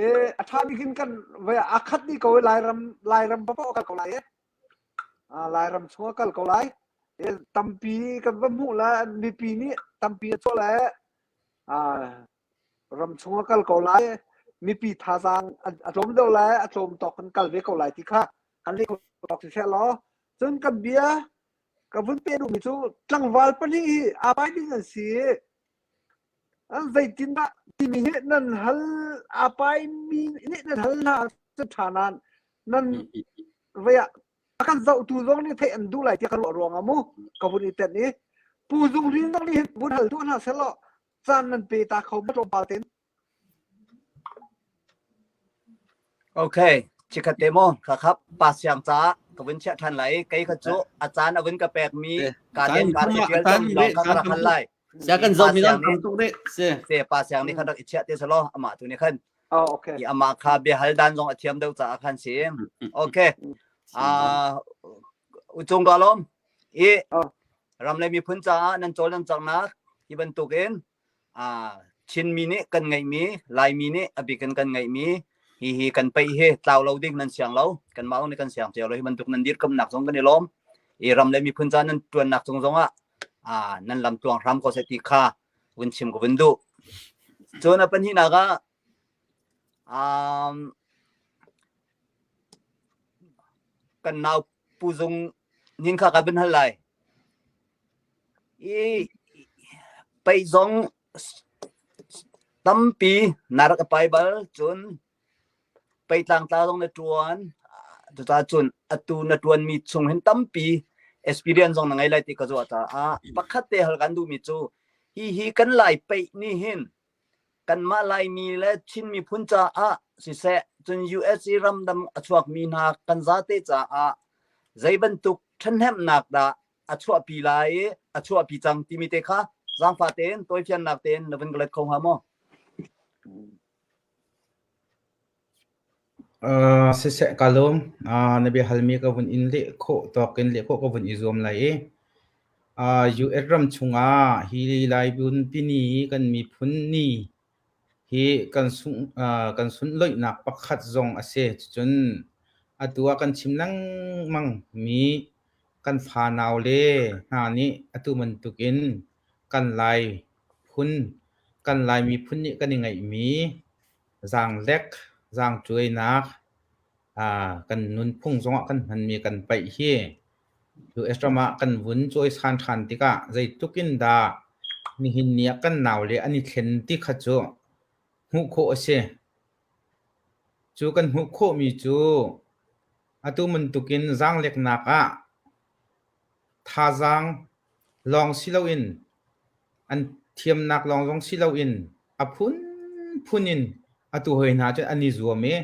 e a ṭha bik in kan vai a khat dih ko i lairam lairam paoh a kal ko lai e lairam chung a kal ko lai e tampi kan va hmuh la mipi nih tampi a chuah lai ram chung a kal ko lai mipi thazaang a tlawm deuh lai a tlawm tawk kan kal ve ko lai ti kha kan leh tawk si seh law cun kan bia ka vun pe duhmi cu tlangval pahnih hi aa pai ding an si an zeitindah timi hi nan hal aa paimi nih nan hal hna cu ṭha nain nan vei ah a kan zohtu zong nih theih an duh lai tiah ka ruah ruangah mu ka vun i tenh i Pu Zung Rin zong nih hin vun hal duh hna selaw caan nan pe ta kho ma tlawmpal tein Okay, chikhat te mo kha khap pa siang ca ka vun chiah than lai kei kha cu a caan a vun ka pek mi ka den ka te tial cang lawng kha ka rak hal lai Sia kan zoh mi zong tam tuk deh. Si. Se pa siang nih khan rak i chiah te selaw amah tu nih khan. Oh, okay. I amah kha bia hal dan zong a thiam deuh caah khan si. Okay. Ah ucung ka lom. I ram le miphun caah nan cawl nan cangnak hi bantukin Chinmi nih kan ngeihmi, Laimi nih a bik in kan ngeihmi hihi kan peih hi tlau lo ding nan siang lo. Kanmah zong nih kan siang cio lo. Hi bantuk nan dirkamnak zong kan i lawm. I ram le miphun ca nan ṭuannak cung zongah nan lam tluang hram ko seh ti kha vun chim ka vun duh. Cun a pahnihnak ah um, kan nau Pu Zung nin kha ka vun hal lai. I pei zong tampi na rak i pai bal cun pei tlangtla zong na ṭuan cucaah cun atu na ṭuanmi chung hin tampi experience zong na ngei lai ti ka ruah caah pakhat te hal kan duhmi cu hihi kan lai peih nih hin kanmah Laimi le Chin miphun caah siseh cun US i ramdang a chuakmi hna kan zate caah zei bantuk ṭhahnemnak dah? a chuahpi lai i a chuahpi cang timi te kha zaangfah tein tawifiannak tein na vun ka let kho hnga maw? Uh, siseh ka lawm. Uh, na bia halmi ka vun in leh khawh tawk in leh khawh ka vun i zuam lai i uh, US ram chungah hi Lai Bunpini kan miphun ni hi kan sung uh, kan sunloihnak pakhat zong a si. Cun atu ah kan chim lengmang mi kan fanau le hna nih atu bantukin kan Lai phun kan Lai miphun nih kan i ngeihmi zaanglek, zaangcuainak, kan nunphung zongah kan hmanmi kan paih hi US ram ah kan vun cawisan ṭhan tikah zeitluk in dah nihin ni ah kan naule an i thlen ti kha cu hmuh khawh a si. Cu kan hmuh khawhmi cu atu bantukin zaangleknak ah Thazaang lawng si loin an thiamnak lawng zong si loin a phunphun in atu hoi hna cun an i zuam i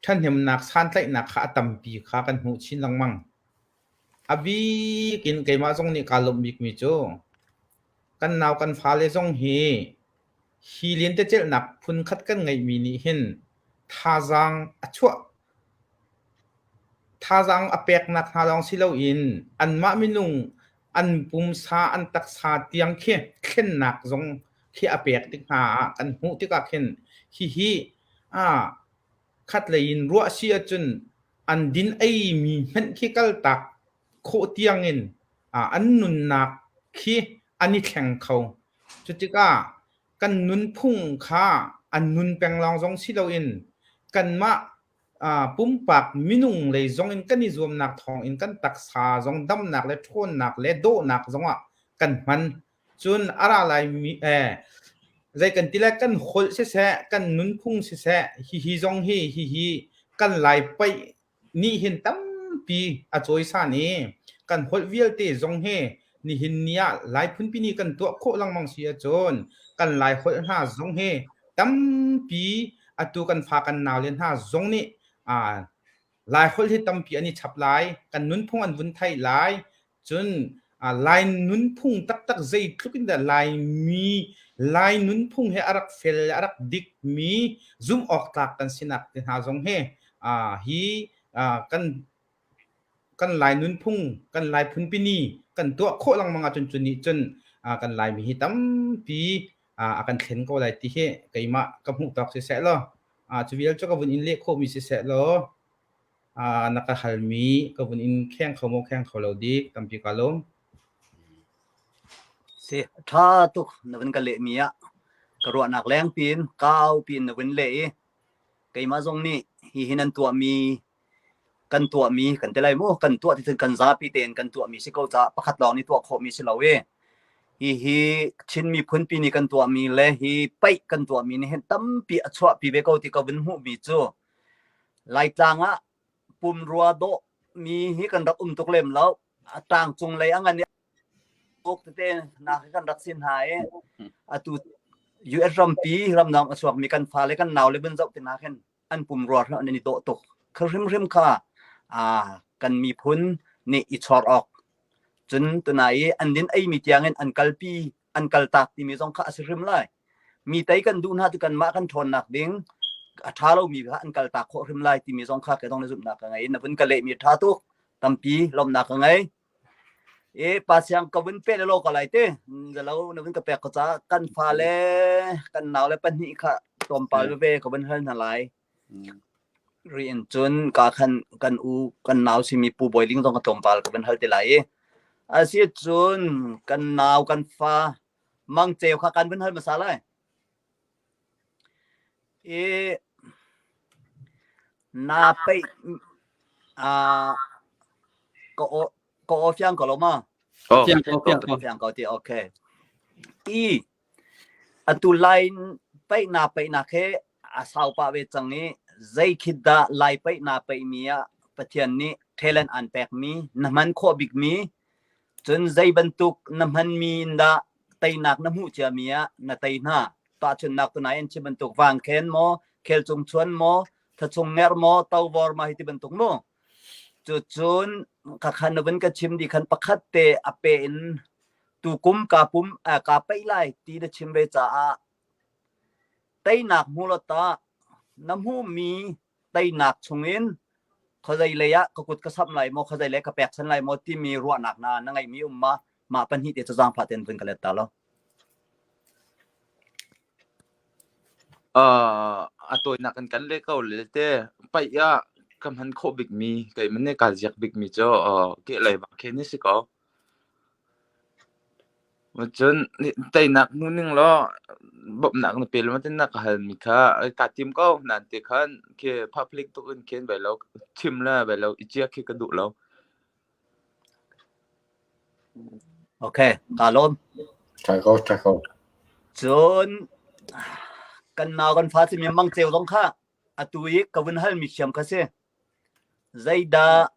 ṭhahnemnak santlaihnak kha a tampi kha kan hmuh chin lengmang. A bik in keimah zong nih kaa lawmh bikmi cu kan nau kan fale zong hi hi lentecelhnak phunkhat kan ngeihmi nih hin thazaang a chuah Thazaang a peknak hna lawng si loin anmah minung an pumsa an taksa tiang khi thlennak zong khi a pek tik hna ah kan hmuh tikah khin hihi ah khatlei in ruah si ahcun an din ei mi hmanh khi kaltak khawh tiangin an nunnak khi an i thleng kho. Cutikah kan nunphung kha an nun peng lawng zong si loin kanmah pumpak minung lei zong in kan i zuamnak thawng in kan taksa zong damnak le ṭhawnnak le dawhnak zongah kan hman. Cun a ra laimi zei kan ti lai kan holh siseh, kan nunphung siseh, hihi zong hi hihi kan Lai paih nih hin tampi a cawisan i kan holh vialte zong hi nihin ni ah Lai phunpi ni kan tuah khawh lengmang si ahcun kan Lai holh hna zong hi tampi atu kan fa kan naule hna zong nih Lai holh hi tampi an i chap lai, kan nunphung an vun theih lai, Cun Lai nunphung taktak zeitluk in dah Laimi Lai nunphung he a rak fel le a rak dikmi zumh awk tlak kan sinak te hna zong hi hi kan kan Lai nunphung kan Lai phunpini kan tuah khawh lengmang ahcun cu nih cun kan Laimi hi tampi a kan thlen ko lai ti hi keimah ka hmuh tawk siseh law cu vial cu ka vun in leh khawhmi siseh law na ka halmi ka vun in kheng kho maw kheng kho lo dik tampi ka lawm. Si ṭha tuk na vun ka lehmi ah ka ruahnak leng piin kau piin na vun leh i keimah zong nih hihi nan tuahmi kan tuahmi kan ti lai mu kan tuah ti cun kan zapi tein kan tuahmi si ko caah pakhat lawng nih tuah khawhmi si lo i hihi Chin miphun pi nih kan tuahmi le hi paih kan tuahmi nih hin tampi a chuahpi ve ko ti ka vun hmuhmi cu Laitlang ah pumrua dawh mi hi kan rak um tuk lem lo. A tang cung lei a ngan i uk tete nak hi kan rak sin hna i atu US rampi ramdang a chuakmi kan fale kan nau le vun zoh ti hna khin an pumrua hrim an i dawh tuk. Kha hrimhrim kha aa kan miphun nih i chawr awk cun tunai i an din ei mi tiangin an kalpi an kaltak timi zong kha a si hrim lai. Mi tei kan duh hna cu kanmah kan ṭhawnnak ding a ṭha lomi kha an kaltak khawh hrim lai timi zong kha kei zong na zumhnak ka ngei. Na vun ka lehmi ṭha tuk tampi lawmhnak ka ngei. E pa siang ka vun pe le lo ka lai te zalo na vun ka pek ko ca kan fa le kan nau le pahnih kha tlawmpal veve ka vun hal hna lai. Ri in cun ka khan kan u kan nau simi Pu Bawi Ling zong ka tlawmpal ka van hal te lai i asi cun kan nau kan fa Mang Ceu kha kan van hal hmasa lai. I na peih uh, ka aw ka aw fiang ko lo ma? Oh, Fiang ko, fiang ko. Fiang ko ti okay. I Atu Lai paihnak paihnak he a sau pah ve cang i zei khi dah Lai paihnak paihmi ah Pathian nih talent aan pekmi, na hman khawh bikmi, cun zei bantuk na hmanmi in dah teinak na hmuh ciami ah na tei hna. Tahchunhnak tunai an chim bantuk vangkhen maw, khelcung chuan maw, thachung ngerh maw, tovor ma hi ti bantuk mu. Cucun khakhan na vun ka chim dih khan pakhat te a pe in tukum kaa pum kaa paih lai ti na chim ve caah teinak hmu law tah na hmuhmi teinak chungin khuazei lei ah ka kut ka samh lai maw khuazei lei ka pekchan lai maw timi ruahnak na na ngeihmi um ma mah pahnih te cu zaangfah tein vun ka let ta lo. Uh, a tawinak in kan leh ko le te paih ah ka hman khawh bikmi keimah nih kaa ziak bikmi cu uh, kehlei bak khi ni si ko. Cun teinak hmu ning law bawmhnak na pe lo maw na ka halmi kha kaa tim ko. Nain ti khan khi public tuk in khin bai lo chim le bai lo i cia khi ka duh lo. Okay, kaa lawm. Ṭha ko, ṭha ko. Cun kan nau kan fa cimi Mang Ceu zong kha atu i ka vun halmi thiam kha si. Zeidah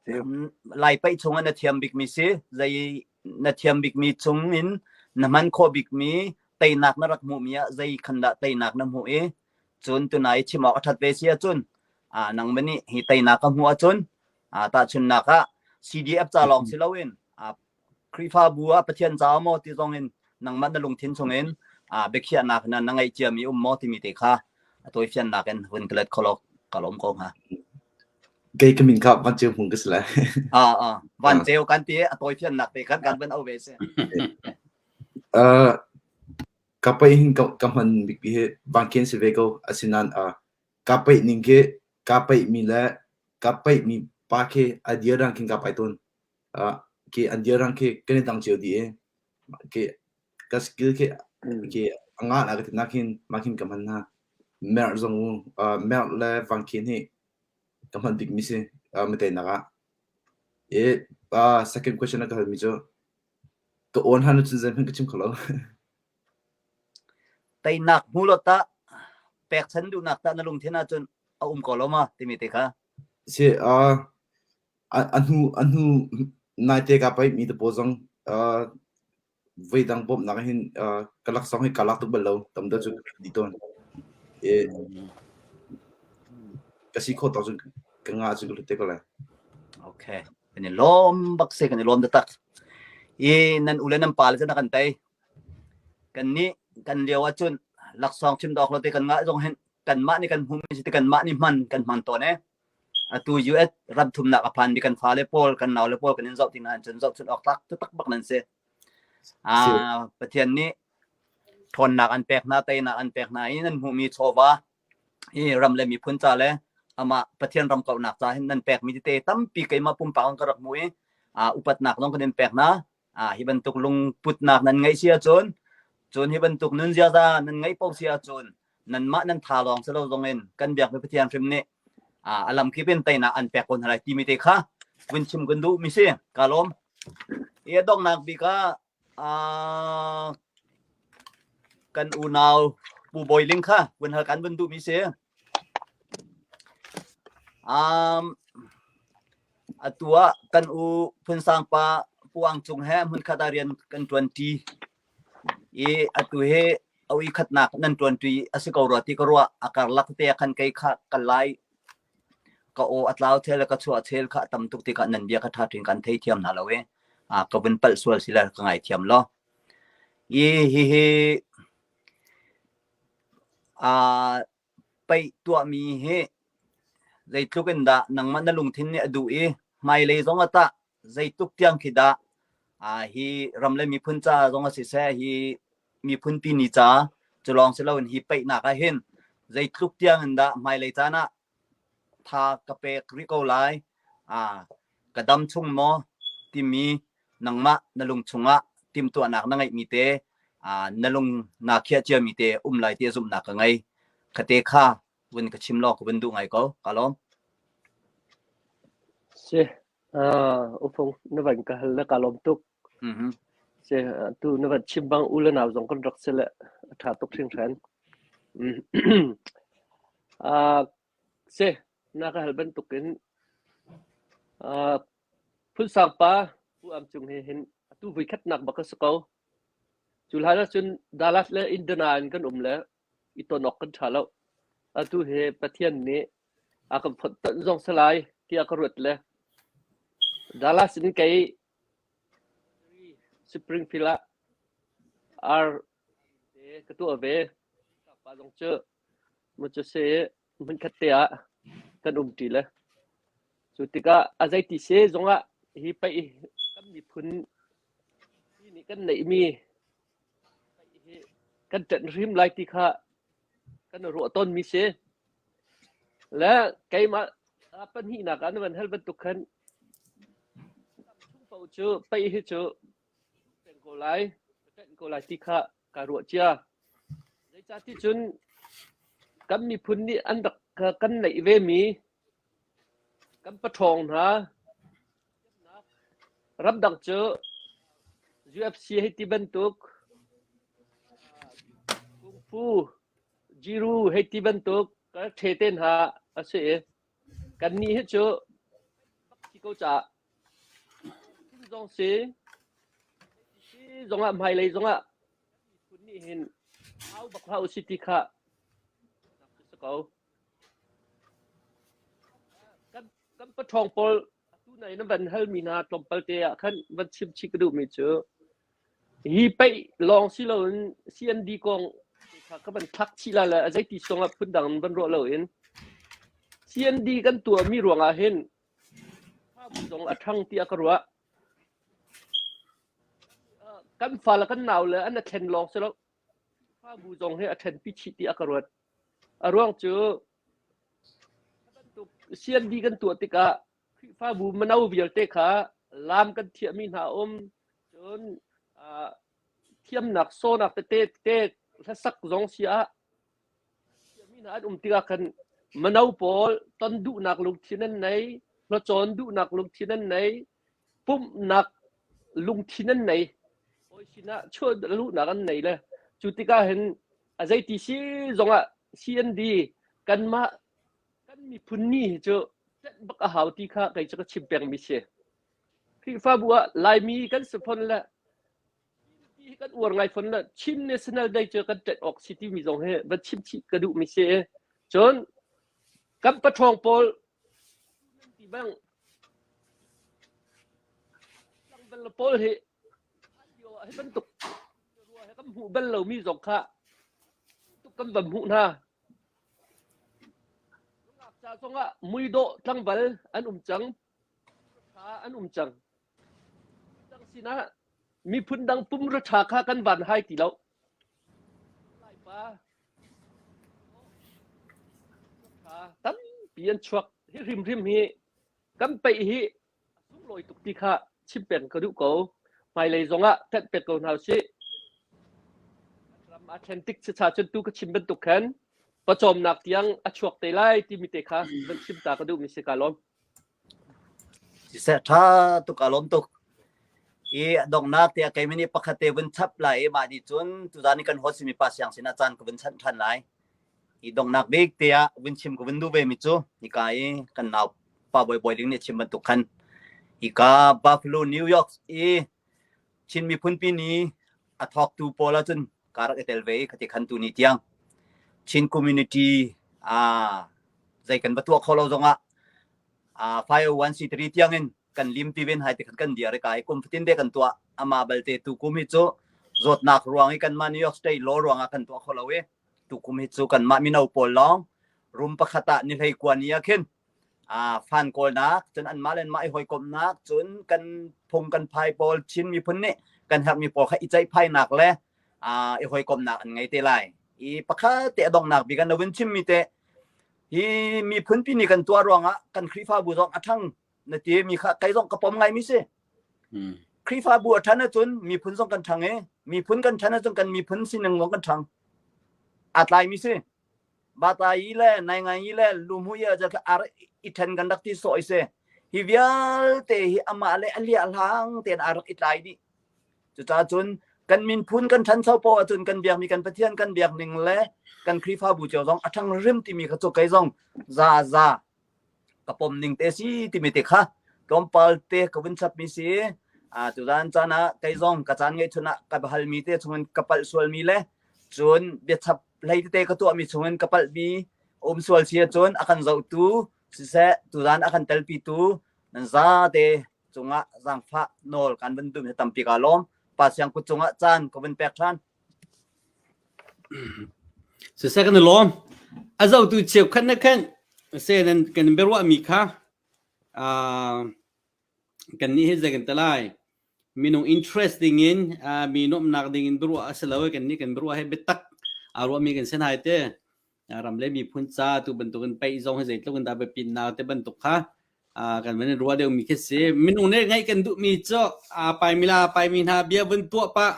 Lai paih chung ah na thiam bikmi si? Zei na thiam bikmi chung in na hman khawh bikmi teinak na rak hmuhmi ah zei khan dah teinak na hmuh i cun tunai chim awk a ṭhat ve si ahcun nangmah nih hi teinak ka hmuh ahcun tahchunhnak ah CDF ca lawng si loin Khrihfabu ah Pathian ca maw ti zong in nangmah na lungthin chungin biakhiahnak na na ngeih ciami um maw timi te kha a tawifiannak in vun ka let kho law ka lawm ko hnga. Kei ka min kha Van Ceu Hmung ka si lai. Ah ah Van Ceu kan ti a tawifiannak te khan kan van au ve si. Uh, ka paih hin ka, ka hman bik hi vangkhen si ve ko asinain uh, ka paih ning khi ka paih mi le ka paih mi pa khi a dir rang khin ka pai tawn. Uh, khi an dir rang khi kan i dang cio dih i khi ka skill khi khi a ngah la ka ti nak hin mah khin ka hman hna. Merh zong uh, merh le vangkhen hi ka hman bik mi si uh, mateinak ah. I uh, second question na ka hal mi cu ka awn han cun zeihmanh ka chim kho lo. Teinak hmu law tah pekchan duhnak tah na lungthin ahcun a um ko lo ma timi te kha. Si uh, a hnu a hnu naite ka paih mi te pawl zong uh, voidang bawmhnak hin uh, ka laksawng hi ka lak tuk bal lo tam deuh cu ka di tawn. E, ka si khawh tawk cun ka ngah cun ka hlut te ko lai. Okay. Kan i lawm bak se kan i lawm taktak. I nan u le nan pa le cu na kan tei. Kan nih kan lio ahcun laksawng chim dawk lo te kan ngah zong hin kanmah nih kan hmuhmi si ti kanmah nih hman kan hman tawn e. Atu US ram thumnak a phanmi kan fale pawl kan naule pawl kan in zoh ti hna cun zohchun awk tlak taktak bak nan si. Ah Pathian nih ṭhawnnak an pek hna teinak an pek hna i nan hmuhmi chawva hi ram le miphun ca le amah Pathian ram kauhnak ca hin nan pekmi tete tampi keimah pumpak in ka rak hmu i upatnak zong kan in pek hna. Hi bantuk lungputnak nan ngeih si ahcun cun hi bantuk nun ziaza nan ngeih paoh si ahcun nanmah nan tha lawng si lo zong in kan biakmi Pathian hrim nih a lamkip in teinak an pek ko hna lai timi te kha vun chim kan duh mi si. Ka lawm. I a donghnak bik ah kan unau Pu Bawi Ling kha vun hal kan vun duh mi si. Um, atu ah kan u Phunsang pa Pu Ang Cung he hmunkhat ah rian kan ṭuan ṭi i atu hi a ui khatnak nan ṭuan ṭi a si ko rua ti ka ruah. A karlak te ah khan kei kha ka lai ka aw a tlau chel le ka chuah chel kha a tam tuk tikah nan bia kha ṭha ṭin kan theithiam hna lo i ka vun palh sual si le ka ngaithiam law. I hihi aa paih tuahmi hi zeitluk in dah nangmah na lungthin nih a duh i hmailei zong ah tah zeitluk tiang khi dah hi ram le miphun ca zong ah siseh hi miphunpi ni ca cu lawng si loin hi paihnak ah hin zeitluk tiang in dah hmailei caan ah tha ka pek rih ko lai ka dam chung maw timi nangmah na lung chungah timhtuahnak na ngeihmi te na lung naa khiah ciami te um lai ti zumhnak ka ngei khate kha vun ka chim law ka vun duh ngai ko ka lawm Si ufung na van ka hal le ka lawm tuk Si tu na van chim bang u le nau zong kan rak si le a ṭha tuk hringhran Si na ka hal bantukin Phunsang pa Pu Am Cung he hin atu voikhatnak bak a si ko. Cu hlan ahcun Dallas le Indiana in kan um le i ton awk kan ṭha lo. Atu hi Pathian nih a kan fonhtonh zong si lai tiah ka ruat le. Dallas in kei Springfield ah ar te ka tuah ve. Pa zong cu mu cu si hmunkhat te ah kan um ṭi le. Cu tikah a zeiti si zongah hi paih kan miphun hi nih kan neihmi paih hi kan ṭanh hrim lai ti kha kan ruah tawnmi si. Le keimah a pahnihnak ah na van hal bantuk khan chung paoh cu paih hi cu peng ko lai, ka ṭanh ko lai ti kha kaa ruah cia. Zeicahti cun kan miphun nih an rak kan neih vemi kan paṭhawng hna ramdang cu UFC hei ti bantuk kung fu jiru hei ti bantuk ṭhe te hna a si i kannih hi cu si ko caah zong si zongah hmailei zongah miphun nih hin hau bak hlah usih ti kha si ko. Kan kan paṭhawng pawl atu nai na van halmi hna tlawmpal te ah khan van chim chih ka duhmi cu hi paih lawng si loin CND kong kha ka van thlak chih la le a zeiti songah phundang van ruah loin CND kan tuahmi ruangah hin zong a ṭhang tiah ka ruah. Kan fa le kan nau le an a thlen lawng si lo. Khrihfabu zong hi a ṭhenpi chih tiah ka ruat. A ruang cu bantuk CND kan tuah tikah Khrihfabu mino vialte kha lam kan thiahmi hna um cun thiamnak sawnak tete tete hlasak zong si ah Mi hna an um tikah khan mino pawl ton duhnak lungthin an nei, hlacawn duhnak lungthin an nei, pumhnak lungthin an nei. Hawi sinah chuah luhnak an nei le cu tikah hin a zeiti si zongah CND kanmah kan miphun ni hi cu ṭanh bak a hau ti kha kei cu ka chim pengmi si. Khrihfabu ah Laimi kan si phon le hi kan uar ngai fon le Chin National Day cu kan ṭet awk si timi zong hi van chim chih ka duhmi si. Cun kan paṭhawng pawl ti bang tlangval pawl hi hi bantuk rua he kan hmuh bal lomi zong kha tuk kan van hmuh hna. Nungak ca zongah muidawh tlangval an um cang, ṭha an um cang. Dang sinah miphun dang pumra ṭha kha kan van hai ti lo. Laipa ṭha tampi an chuak. Hi hrimhrim hi kan peih hi a sunglawi tuk ti kha chim peng ka duh ko. Hmailei zongah ṭanh pek ko hna usih. Ram a thlen tik chicha cun tu ka chim bantuk khan pawcawmnak tiang a chuak te lai timi te kha van chim ta ka duhmi si ka lawm. Siseh ṭha tuk aa lawm tuk. I donghnak tiah keimah nih pakhat te vun chap lai i mah nih cun tuzaan i kan host simi pa siang sinah caan ka vun chanh ṭhan lai. I donghnak bik tiah vun chim ka vun duh ve mi cu hika i kan nau pa Bawi Bawi Ling nih a chim bantuk khan hika Buffalo, New York i Chin miphunpi ni a thawktu pawl ahcun kaa rak i tel ve i khati khan tu ni tiang Chin community aa zei kan va tuah kho lo zongah aa 501c3 tiang in kan lim ti ven hai ti khan kan dir i kai kum fatin te kan tuah ama balte tu kum hi cu zawtnak ruang i kanmah New York State law ruangah kan tuah kho lo i tu kum hi cu kanmah mino pawl lawng room pakhat ah ni hlei kua ni ah khin aa fan kawlnak cun anmah le anmah i hawikomhnak cun kan phung kan phai pawl Chin miphun nih kan herhmi pawl kha i ceihphainak le aa i hawikomhnak an ngei te lai i pakhat te a donghnak bik an lo chimmi te hi miphun pi nih kan tuah ruangah kan Khrihfabu zong a ṭhang na ti mi kha kei zong ka pom ngai mi si Khrihfabu a ṭhan ahcun miphun zong kan ṭhang i miphun kan ṭhan ahcun kan miphun sining zong kan ṭhang aa tlai mi si Batayi le Nainganyi le Lumhu i a ar i ṭhen kan rak ti sawh i si. Hi vialte hi amah le a liahlang tein aa rak i tlai dih. Cucaah cun kan minphun kan ṭhancho poah ahcun kan biakmi kan Pathian kan biak ning le kan Khrihfabu cio zong a ṭhang rim timi kha cu kei zong za za ka pom ning te si timi te kha tlawmpal te ka vun chapmi si. Ah tuzaan caan ah kei zong ka caan ngeih chun ah ka halmi te chungin ka palh sualmi le cun biachap hlei tete ka tuahmi chungin ka palhmi um sual si ahcun a kan zohtu siseh tuzaan a kan telpitu nan zate. cungah zaangfah nawl kan vun duhmi tampi kaa lawm. Pa Siang kut cungah caan ka vun pek ṭhan. Siseh kan i lawm. A zohtu cheukhat na khan se nan kan biaruahmi kha uh, kan nih hi zei kan ti lai minung interest ding in uh, mi nuamhnak ding in biaruah a si lo i kan nih kan biaruah hi biatak aa ruahmi kan si hai te ram le miphun ca tu bantukin peih zong hi zeitluk in dah biapitnak te bantuk kha kan van in ruah deuhmi khi si. Minung nih ngaih kan duhmi cu aa paimi la paimi hna bia vun tuah pah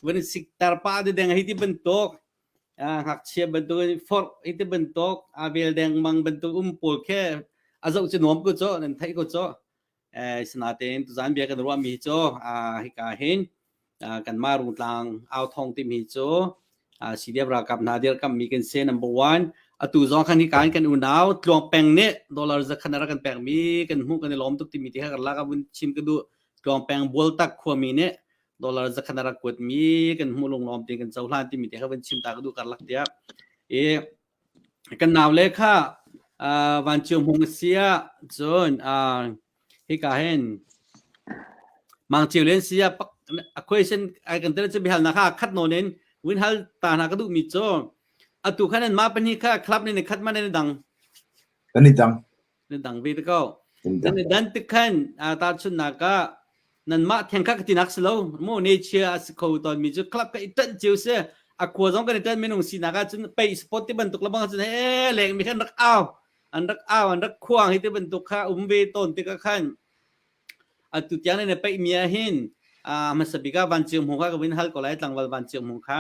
vun sikter pah te deng hi ti bantuk ngakchia bantuk in forh hi ti bantuk a vel dengmang bantuk um pawl khi a zoh cu nuam ko cu nan theih ko cu. Sinain tuzaan bia kan ruahmi cu hika hin kanmah Rungtlang authawng timi cu CDF ralkap hna dirkamhmi kan si number one. Atu zong khan hika hin kan unau Tluang Peng nih dollar zakhat a rak kan pekmi kan hmuh kan i lawm tuk timi ti kha kan lak ah vun chim ka duh. Tluang Peng Bualtak khuami nih dollar zakhat a rak kuatmi kan hmuh lunglawm tein kan cohlan timi ti kha vun chim ta ka duh karlak tiah. I kan naule kha uh, Vanciung Hmung a si ah cun uh, hika hin Mangciu len si ah a question ai kan tel cu bihalnak kha khat nawn in win hal ta hna ka duh mi cu atu khan an mah pahnih kha club nih khat man in dang Kan i dang. Nan dang ve te ko. Nan i dan tik khan tahchunhnak ah nanmah theng kha ka tinak si lo mu ne chia a si kho tawn mi cu club ka i ṭanh cio si a khua zong kan i ṭanh minung sinak ah cun pei sport ti bantuk lebang cun he leng mi khan rak au an rak au an rak khuang hi ti bantuk kha um ve tawn tikah khan Atu tiang na paihmi ah hin hmasa bik ah vancung hmung kha ka vun hal ko lai tlangval vancung hmung kha.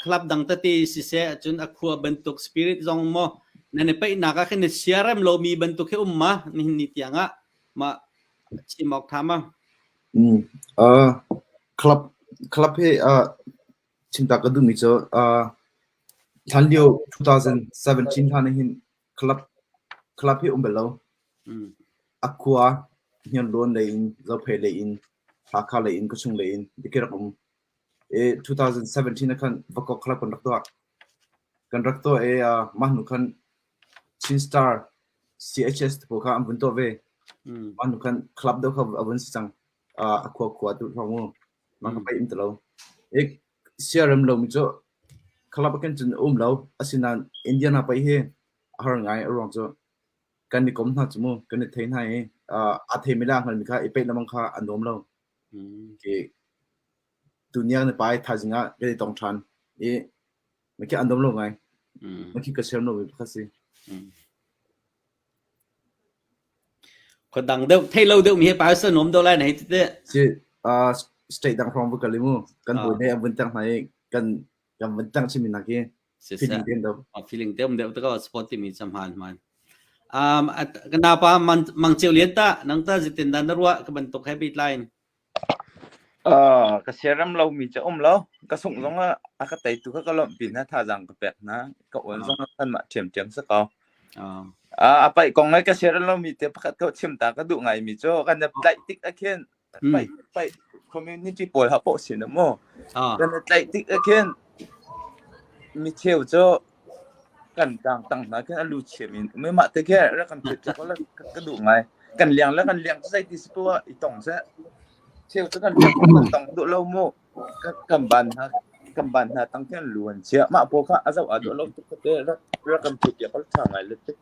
Club dang tete siseh cun a khua bantuk spirit zong maw nan i paihnak ah khin na siarem lomi bantuk hi um ma nihin ni tiang ah mah chim awk tha ma? Mm. Uh, club club hi uh, chimta ka duhmi cu uh, hlan lio 2017 hlan hin club club hi um bal lo. Mm. A khua Hniarlawn lei in Zophei lei in Hakha lei in Kachung lei in dikir rak um. I 2017 ah khan Vakok club kan rak tuah. Kan rak tuah i uh, mah hnu khan Chin Star CHS te pawl kha an vun tuah ve. Mm. Mah hnu khan club deuh kha a vun si cang. Uh, a khua khua tu hrawng mu. Mah ka Mm. pei um ti lo. I siarem lomi cu club ah khin cun a um lo. Asinain Indiana pei hi a har ngai a ruang cu kan i kom hna cu mu kan i thei hna i uh, aa theimi le aa hngalmi kha i peih lengmang kha a nuam lo. Mm. Khi tuniang na pai thaizing ah kan i tong ṭhan i makhi an nuam lo ngai. Mm. Makhi ka siam lomi pakhat si. Mm. Khua dang deuh thei lo deuh mi he pa sa nuam do lai na hei ti te. Si uh, state dang hrawng va kal i mu kan Ah. hawi ne an vun tang hna i kan kan vun tang chimi nak hi Siseh. feeling te deuh. A feeling te um deuh te ko sport timi cham han man. Um at kana pa mang mang cheu lian ta nang ta zitin dan na ruah ka bantuk he bit line. Uh, ka siaram lo mi cu um lo. Ka sungh zong ah a ka teitu kha ka lawmh pin hna thazaang ka pek hna. Ka uan zong ah kanmah ṭhiamṭhiam si ko. Ah. Uh, a paih kong ai ka siaram lo mi te pakhat ko chim ta ka duh ngai mi cu kan i tlaih tik ah khin Mm. paih paih community pawl ha poh sin mu. Ah. Kan i tlaih tik ah khin mi cheu cu kan tang tang hna khin a lu chiam in um i mah te khi rak kan phit ko la ka duh ngai. Kan liang le kan liang cu zeiti si poah i tong seh. Cheu cu kan liang kan tong duh lo mu. Kan ban hna kan ban hna tang khin lu an chia. Mah pawl kha a zoh aa dawh lo tuk te rak rak kan phit piak ko tha ngai le tik.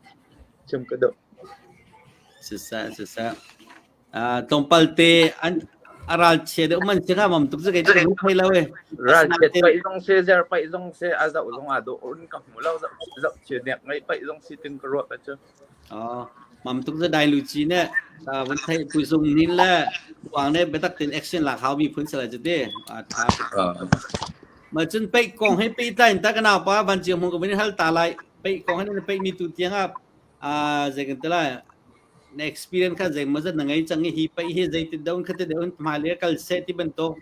Chim ka duh. Siseh siseh. Tlawmpal te an a ralchia deuh man si kha mam tuk cu kei cu ka thei lo e. Ralchiat paih zong si, zer paih zong si, a zoh zong aa dawh un ka hmu lo zoh zoh chia nek ngei paih zong si tin ka ruat cu. Oh, mam tuk cu dai lu chi ne vun thei pui sung nin le wang ne biatak tin action lak hau mi phun sala cu te a tha. Ma cun peih kong he pe tlai ta kana pa van chiang hmung ka vun hal ta lai peih kong he na peih mi tu tiang ah zei kan te lai na experience kha zeimawzat na ngei cang i hi paih hi zeitin daun khati daun hmailei kal seh ti bantuk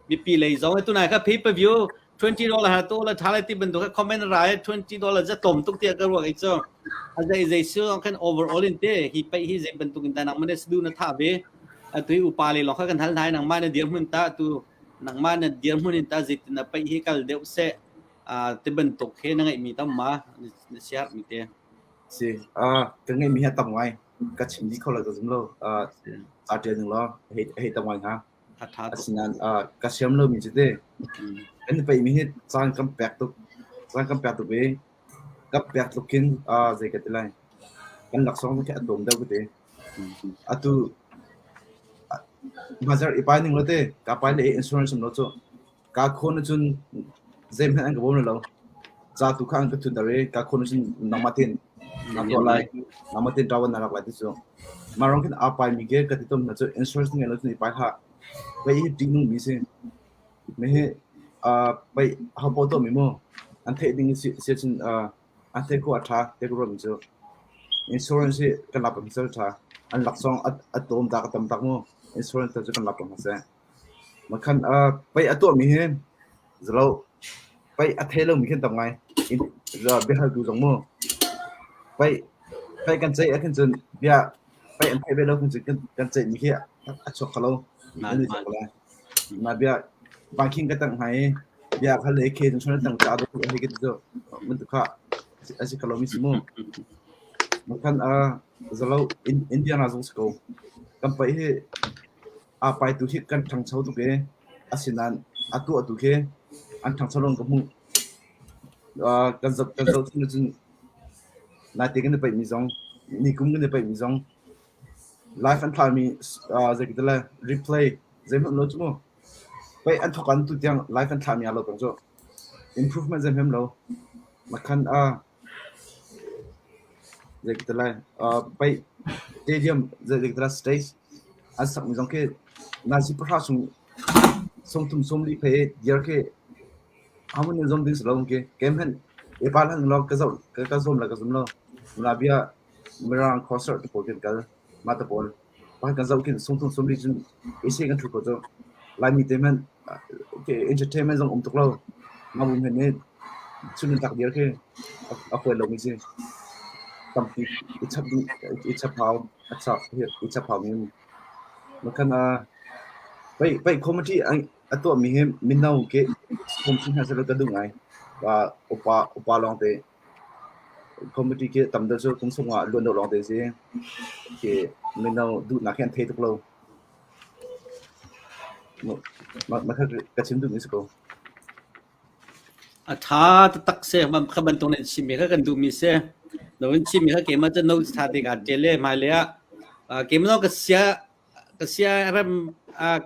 mipi lei zong tunai kha pay per view 20 dollar ha to la tha lai ti bantuk kha comment rai 20 dollar za tlawm tuk tiah ka ruak i cu a zei zei su khan overall in te hi paih hi zei bantuk in ta nang mane sdu na tha ve atu hi upa le long kha kan hal nai nangmah na dirhmun ta tu nangmah na dirhmun in ta zeitin na paih hi kal deuh seh ti bantuk he na ngeih mi tam ma na share mi te Si, uh, ka ngeih mi hi a tam ngai. ka chim dih kho lo ka zum lo. Ca ṭial ning law hei hei tam ngai hnga. A ṭha tuk. Asinain ka siam lomi cu te kan i peihmi hi caan kan pek tuk. Caan kan pek tuk i kan pek tluk khin zei ka ti lai. Kan laksawng khi a tlawm deuh ka ti. Atu hmaizarh i pai ning law te ka pai le insurance um lo cu Ka khawn ahcun zeihmanh an ka bawm lai lo. Ca tu kha an ka thutter i ka khawn ahcun nangmah tein naa tuah lai. Nangmah tein ṭawan naa lak lai ti cu. Mah ruang khin aa paimi ke ka ti tawn hna cu insurance ngei lo cun i pai hlah. Pei hi ṭihnungmi si. Hihi pei hopaoh tuahmi maw an theih ding si ahcun an theih khawh a ṭha ti ka ruahmi cu. Insurance hi kan lak peng seh a ṭha. An laksawng a tlawm tak a tam tak mu. Insurance tu cu kan lak peng hna seh. Makhan paih a tuahmi hi zalo paih a thei lomi khi an tam ngai. Biahaltu zong mu. Paih paih kan ceih ahkhin cun bia paih an theih ve lo khin cun kan ceihmi khi a chuak kho lo. An i chuak lai. Mah bia vangkhing ka tangh hna i bia kha le khe cun tang ca dawh hei ka ti cu bantuk kha a si kho lomi si mu. Makhan zalo Indiana zong si ko. Kan paih hi Aa paitu hi kan ṭhangcho tuk i asinain a tuahtu khi an ṭhangcho lo in ka hmuh. Kan zoh kan zoh chung ahcun naite kan i paihmi zong, nikum kan i paihmi zong live an thlahmi zei lai replay zeihmanh um lo cu mu. Paih an thawk an tutiang live an thlahmi aa lo peng cu. Improvement zeihmanh um lo. Makhan Zeitik lai paih stadium zeitik lai stage an sakmi zong khi nazi pahra chung sawmthum sawmli phei i dir khi amun in zom ding si lo khi kem hen epa hlan lo ka zoh ka zum le ka zum lo nabia mirang concert te pawl kan kal mah te pawl Pakhat kan zoh khin sungthung sumli cun AC kan ṭhu ko cu. Laimi te hmanh entertainment zong um tuk lo. Ngabu hmanh nih chun tak dir khi a huai lomi si. Tampi i chap ding i chap hau a chap i chap hau mi. Makhan a pei pei committee a tuahmi hi mino ke sawm chin hna seh ka duh ngai. Upa upa lawng te. Committee khi tam deuh cu kum sungah luan deuh lawngte a si. Khi mino duhnak hi an thei tuk lo. Mah kha ka chim duhmi si ko. A ṭha taktak si. Kha bantuk nan chimmi kha kan duhmi si. Na vun chimmi kha keimah cu notes ṭha te kaa ṭial i hmailei ah keimah zong ka sia ka sia rem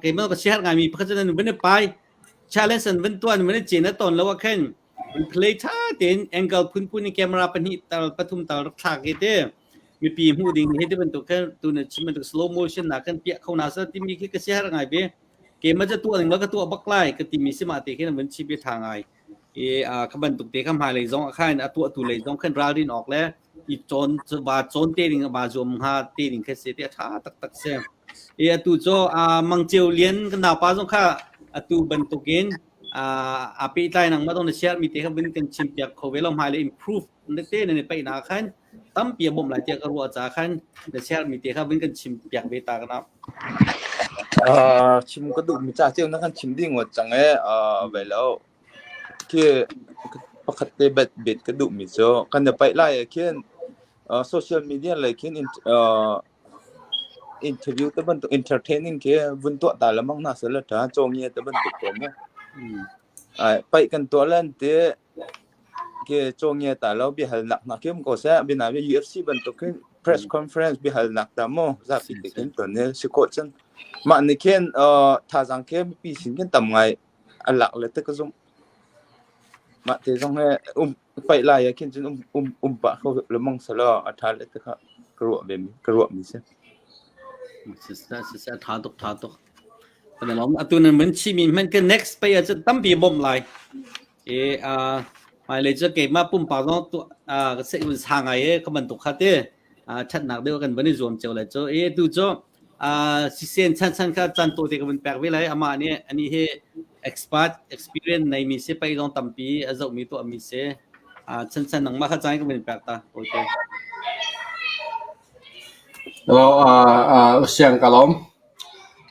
keimah ka siaherh ngaimi pakhat cu nan vun i pai challenge an vun tuah an vun i cin a tawn lo ah khin Play ṭha tein angle phunphun in camera pahnih tal pathum tal rak thlak hi te mipi hmuh ding hi ti bantuk khan tu na chim bantuk slow motion na kan piah kho na sa timi khi ka siaherh ngai ve. Keimah cu tuah ning la ka tuah bak lai ka timi si mah te khin vun chim hi ṭha ngai. I kha bantuk te kha hmailei zong ah khan a tuahtu lei zong khan ralrin awk le i cawn va cawn te ding va zuam hnga te ding kha si te a ṭha taktak si. I atu cu Mang Ceu Lian kan naupa zong kha atu bantukin aa pehtlai nangmah dong na share mi te kha vun kan chim piak kho ve lo hmai le improve na te na ni paih na khan tampi a bawmh lai tiah ka ruah ca khan na share mi te kha vun kan chim piak ve ta kana. Chim ka duh mi ca ceu na kan chim ding ngawt cang e ve lo khi pakhat te bet bet ka duh mi cu kan na paih lai khin social media lei khin Interview te bantuk entertaining khi vun tuah ta lemang hna seh law ṭha cawngia te bantuk ko mu. Ai paih kan tuah lan ti khi cawngia ta lo biahalnak hna khi um ko seh bina bi UFC bantuk khin press conference biahalnak ta mu zapi te khin ton ni si khawh cun mah ni khin thazaang khi mipi sin khin tam ngai a lak le te ka zumh. Mah te zong he um paih lai ah khin cun um um um pah kho lemang selaw a ṭha le te kha ka ruah ve mi ka ruah mi si. Siseh tha tuk tha tuk. Kan lawm atu nan mun chi mi hman ke next pay ah cun tampi bawmh lai. E a hmailei cu keimah pumpak zong tu a ka se un sa ngai e ka bantuk kha te a ṭhatnak deuh kan van i zuam cio lai cu e tu cu sisen chan chan kha chan to te ka vun pek ve lai amah nih ani hi expert experience nei mi si pei zong tampi a zoh mi tuah mi si chan chan nangmah kha chan ka vun pek ta okay Hello, uh, usiang ka lawm.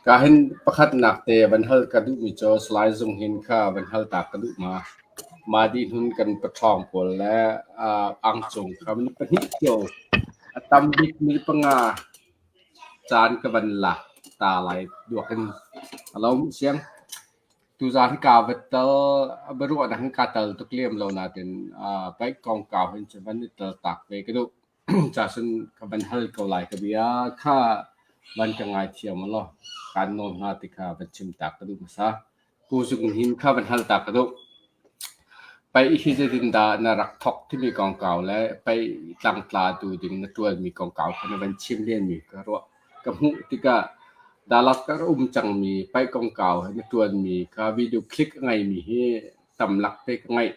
Ka hin pakhat nak te van hal ka duh mi cu Salai Zung hin kha van hal ta ka duh ma. Ma di hnun kan paṭhawng pawl le angcung kha pahnih cio. Tam bik ni panga caan ka van lak ta lai duak in a lawm siang. Tuzaan hi kaa va tal, biaruahnak hin kaa tal tuk lem lo nain paih kongkau hin cun van i tal tak ve ka duh. Cacun ka van hal ko lai ka bia kha van ka ngaithiam ulaw kaan nawl hnga ti kha van chim ta ka duh hmasa. Pu Zung Hnin kha van hal ta ka duh. Paih hi zeitindah na rak thawk timi kongkau le paih tlangtla tu ding na ṭuanmi kongkau kha na van chim lenmi ka ruah. Ka hmuh tikah Dallas ka rak um cangmi paih kongkau he na ṭuanmi kha video click a ngeimi hi tamlak te ka ngeih.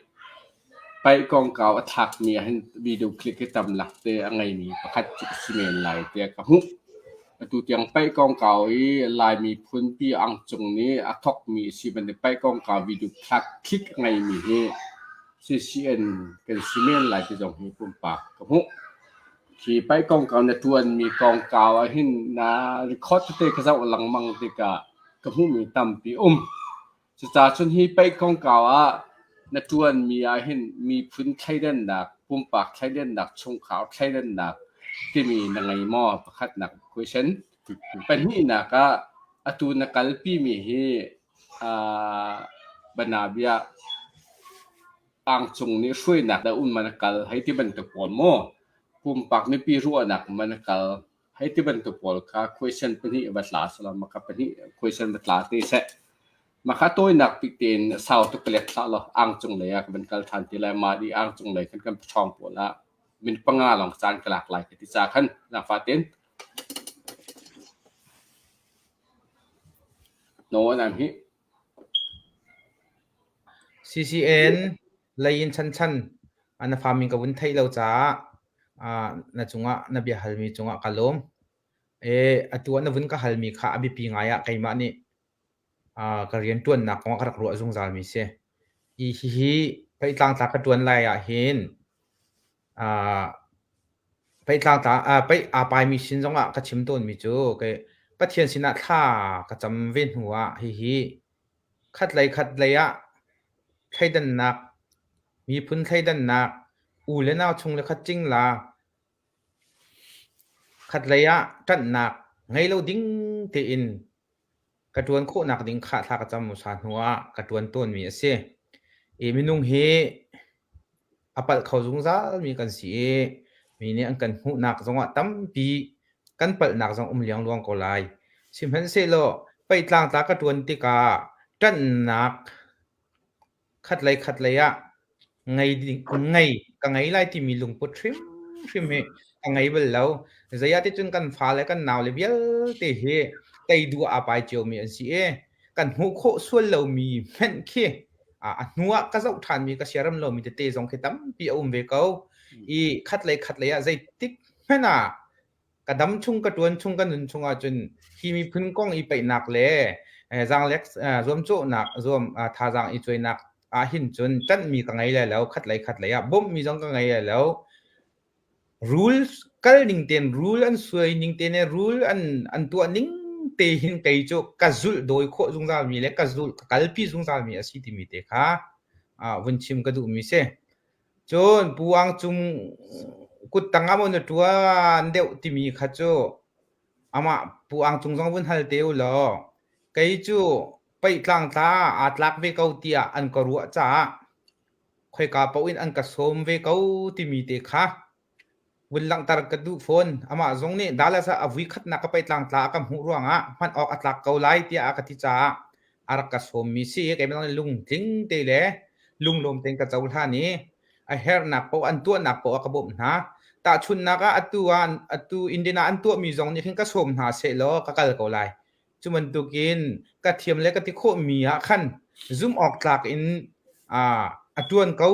Paih kongkau a thlakmi ahhin video click hi tamlak te a ngeimi pakhat cu ka si men lai tiah ka hmuh. Atu tiang paih kongkau i Lai miphun pi Ang Cung nih a thawkmi a si bantuk paih kongkau video click a ngeimi hi CCN kan si men lai ti zong hi pumpak ka hmuh. Hi paih kongkau na ṭuanmi kongkau ahhin na record tete ka zoh lengmang tikah ka hmuhmi tampi um. Cucaah cun hi paih kongkau ah na ṭuanmi ahhin miphun thleidannak, pumpak thleidannak, chungkhar thleidannak timi na ngei maw? Pakhatnak question. Pahnihnak ah atu na kalpimi hi banabia Angcung nih hruainak dah um man a kal hei ti bantuk pawl maw? Pumpak mipi ruahnak man a kal hei ti bantuk pawl kha question pahnih va tla selaw maka pahnih question va tla te seh. Maka tawinak bik tein sau tuk ka lek hlah law angcung lei ah ka van kal ṭhan te lai. Mah di angcung lei khan kan paṭhawng pawl ah min panga lawng caan ka lak lai ka ti ca khan zaangfah tein. No an hi. CCN lei in chanchan na fa min ka vun theih lo caah na cungah na bia halmi cungah ka lawm. Atu ah na vun ka halmi kha a biapi ngai ah keimah nih ka rianṭuannak kong ah ka rak ruah zungzalmi si. Hi hihi peitlangtla ka ṭuan lai ahhin Paih aa paimi sin zongah ka chim tawnmi cu Pathian sinah thla ka cam ve hnuah hihi khatlei khatlei ah thleidannak, miphun thleidannak, u le nau chung le khat cingla, khatlei ah ṭanhnak ngei lo ding tein Ka ṭuan khawhnak ding kha thla ka cam hmasa hnuah ka ṭuan tawnmi a si. I minung hi a palh kho zungzalmi kan si i mi nih an kan hmuhnak zongah tampi kan palhnak zong um liangluang ko lai. Sihmanhsehlaw peitlangtla ka ṭuan tikah ṭanhnak Khatlei khatlei ah ngei ngei ka ngei lai timi lungput hrimhrim hi ka ngei bal lo. Zei ah ticun kan fale kan naule vialte hi tei duh ah aa pai ciomi an si i kan hmuh khawh sual lomi hmenh khi a hnu ah ka zoh ṭhanmi ka siarem lomi tete zong khi tampi a um ve ko. I khatlei khatlei ah zeitik hmanh ah Ka dam chung ka ṭuan chung ka nun chung ahcun hi miphun kong i paihnak le zaanglek zuamcawhnak zuam thazaang i cuainak ahhin cun ṭanhmi ka ngei lai lo. Khatlei khatlei ah bawmhmi zong ka ngei lai lo. Rule kal ning tein rule an suai ning te le rule an an tuah ning te hin kei cu ka zulh dawi khawh zungzalmi le ka zulh ka kalpi zungzalmi a si timi te kha vun chim ka duhmi si. Cun Pu Ang Cung kuttang ah maw na ṭuan deuh timi kha cu amah Pu Ang Cung zong vun hal te u law kei cu paih tlangtla aa tlak ve ko tiah an ka ruah caah khoika paoh in an ka sawm ve ko timi te kha Vun langhter ka duh fawn. Amah zong nih Dallas ah a vui khatnak ka paih tlangtla a ka hmuh ruangah hman awk a tlak ko lai tiah a ka ti caah a rak ka sawmmi si. Keimah zong nih lungtling te le lunglawm tein ka cohlan i a herhnak paoh an tuahnak paoh ah ka bawmh hna. Tahchunhnak ah atu ah atu Indian ah an tuahmi zong nih khin ka sawm hna sehlaw ka kal ko lai. Cu bantukin ka thiam le ka ti khawhmi ah khan zumh awk tlak in a ṭuan ko,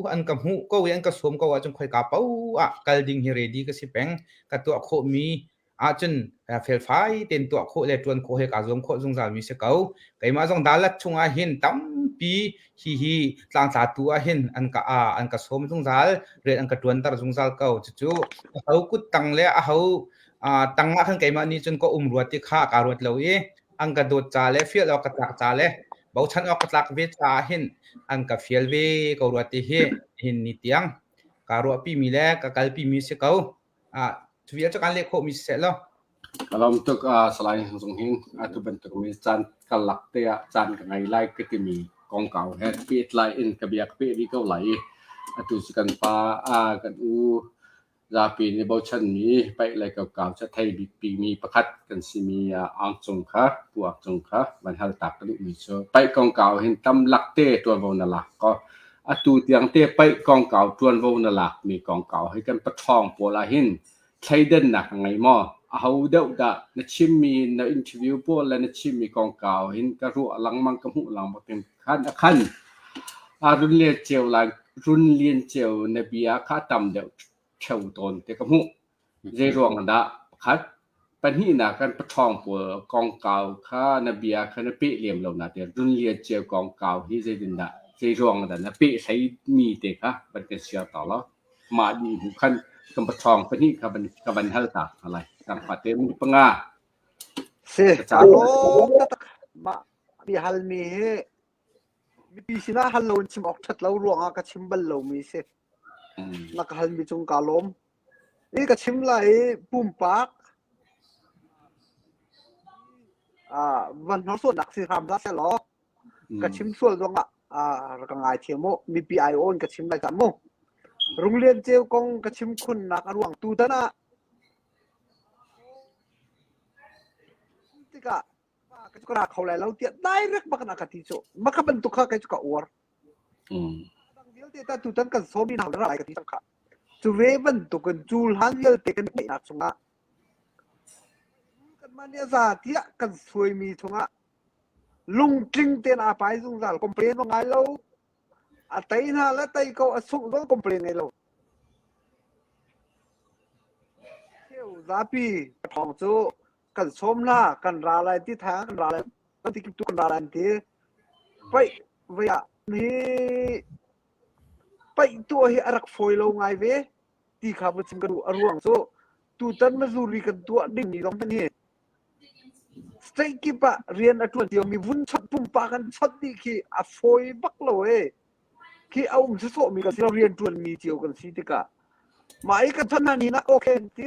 an ka hmuh ko i an ka sawm ko ahcun khoika paoh ah kal ding hi ready ka si peng. Ka tuah khawhmi ahcun felfai tein tuah khawh le ṭuan khawh he kaa zuam khawh zungzalmi si ko. Keimah zong Dalat chungah hin tampi hihi tlangtlatu ah hin an ka an ka sawm zungzal, rian an ka ṭuanter zungzal ko. Cucu aho kuttang le aho tang ah khan keimah nih cun ka um rua ti kha kaa ruat lo i an ka dawt ca le fial awk ka tlak ca le bochan awk ka tlak ve caah hin an ka fial ve ko rua ti hi hin ni tiang kaa ruahpi mi le ka kalpi mi si ko. Cu vial cu kan leh khawhmi siseh law. Ka lawm tuk Salai Zung Hin. Atu bantuk mi caan karlak te ah caan ka ngei lai ka timi kongkau he pehtlai in ka bia ka peh rih ko lai i atu cu kan pa kan u zapi nih bochanmi paih lei kokau cu a thei bikmi pakhat kan simi Aung Cung kha Pu Aung Cung kha van hal tak ka duhmi cu paih kongkau hin tamlak te ṭuanvo na lak ko. Atu tiang te paih kongkau ṭuanvo na lakmi kongkau hi kan paṭhawng pawl ah hin thleidannak a ngei maw? Aho deuh dah na chimmi na interview pawl le na chimmi kongkau hin ka ruah lengmang ka hmuh lengmang tin khan a khan. A run lian ceu lai run lian ceu na bia kha tam deuh ṭheo tawn te ka hmuh. Zei ruang dah pakhat pahnihnak kan paṭhawng pawl kongkau kha na bia kha na peh lem lo na te run lian ceu kongkau hi zeitindah zei ruang dah na peh hlei mi te kha van kan share ta law. Mah dih hnu khan kan paṭhawng pahnih kha van ka van hal ta hna lai. Tangfa te minute panga. Si, Ka caan. lawm taktak. Mah mi halmi hi mipi sinah hal lo in chim awk ṭhat lo ruangah ka chim bal lomi si. Mm. Na ka halmi cung kaa lawm. I ka chim lai i pumpak ah van hnorsuannak si hram hlah seh law ka chim sual zongah ah rak ka ngaithiam u. Mipi aiawh in ka chim lai cah mu. Runglian Ceu kong ka chim khunnak a ruang tutan ah tikah ka cu ka ra kho lai lo tiah direct bak in a ka ti cu. Maka bantuk kha kei cu ka uar. Dang vialte ta tutan kan sawmi hna ra lai ka ti cang kha. Cu ve bantukin cu hlan vialte kan neihnak chungah kanmah nih a za tiah kan suaimi chungah lungtling tein aa pai zungzal. Complain a ngai lo. A tei hna le tei ko a sungh zong complain ngei lo. Cheu zapi thawng cu kan sawm hna kan ra lai ti thang kan ra lai ti tu kan ra lai ti paih vei ah hi paih tuah hi a rak fawi lo ngai ve ti kha va chim ka duh a ruang cu tutan Missouri kan tuah ding mi zong hi state kip ah rian a ṭuan cio mi vun chawnh pumpak an chawnh dih khi a fawi bak lo e khi a um sawsawh mi kan si lo rian ṭuan mi cio kan si tikah mah i kan chawnh hna ni nak okay an ti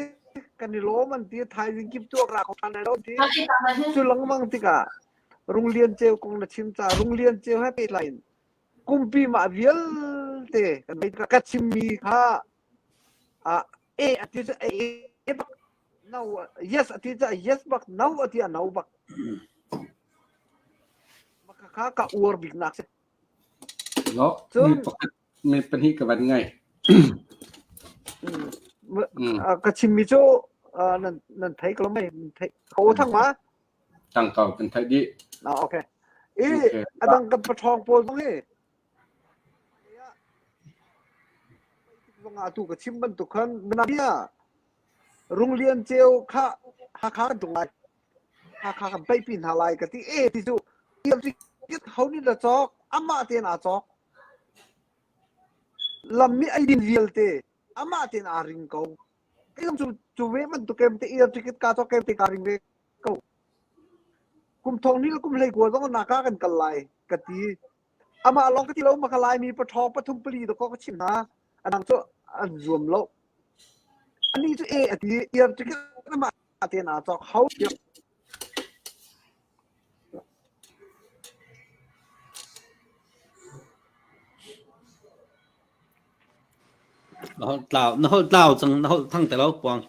kan i lawm an ti thaizing kip tuak ra kho ṭhan lai lo an ti cu lengmang tikah Runglian Ceu kong na chim ca Runglian Ceu he pehtlai in kumpi mah vialte kan ka chimmi kha a e a ti cu e bak no yes a ti cu yes bak no a ti a no bak maka kha ka uar bik nak si No, cun mi pakhat mi pahnih ka van ngai. Mm. ka chimmi cu nan nan thei ko mei thei ko thang ma Tang ko kan thei dih. Na okay. I adang kan pathong pawl zong hi zong ah tu ka chim bantuk khan bia Runglian Ceu kha Hakha kan tung lai Hakha kan paih pi hna lai ka ti e ti cu ho nih la cawk amah tein aa cawk lam mi ei din vialte amah tein aa ring ko kei cu cu ve bantuk kem te ear ticket ka cawk kem te ka ring ve ko kum thong ni le kum hlei kua zong naka kan kal lai ka ti Amah lawng ka ti lo maka Laimi paṭhawng pathum pali dakaw ka chimh hna. A dang cu an zuam lo. Anih cu e a ti i ticket amah tein aa cawk hau tiah. Na holh tlau na holh tlau cang na holh thang te lo puang.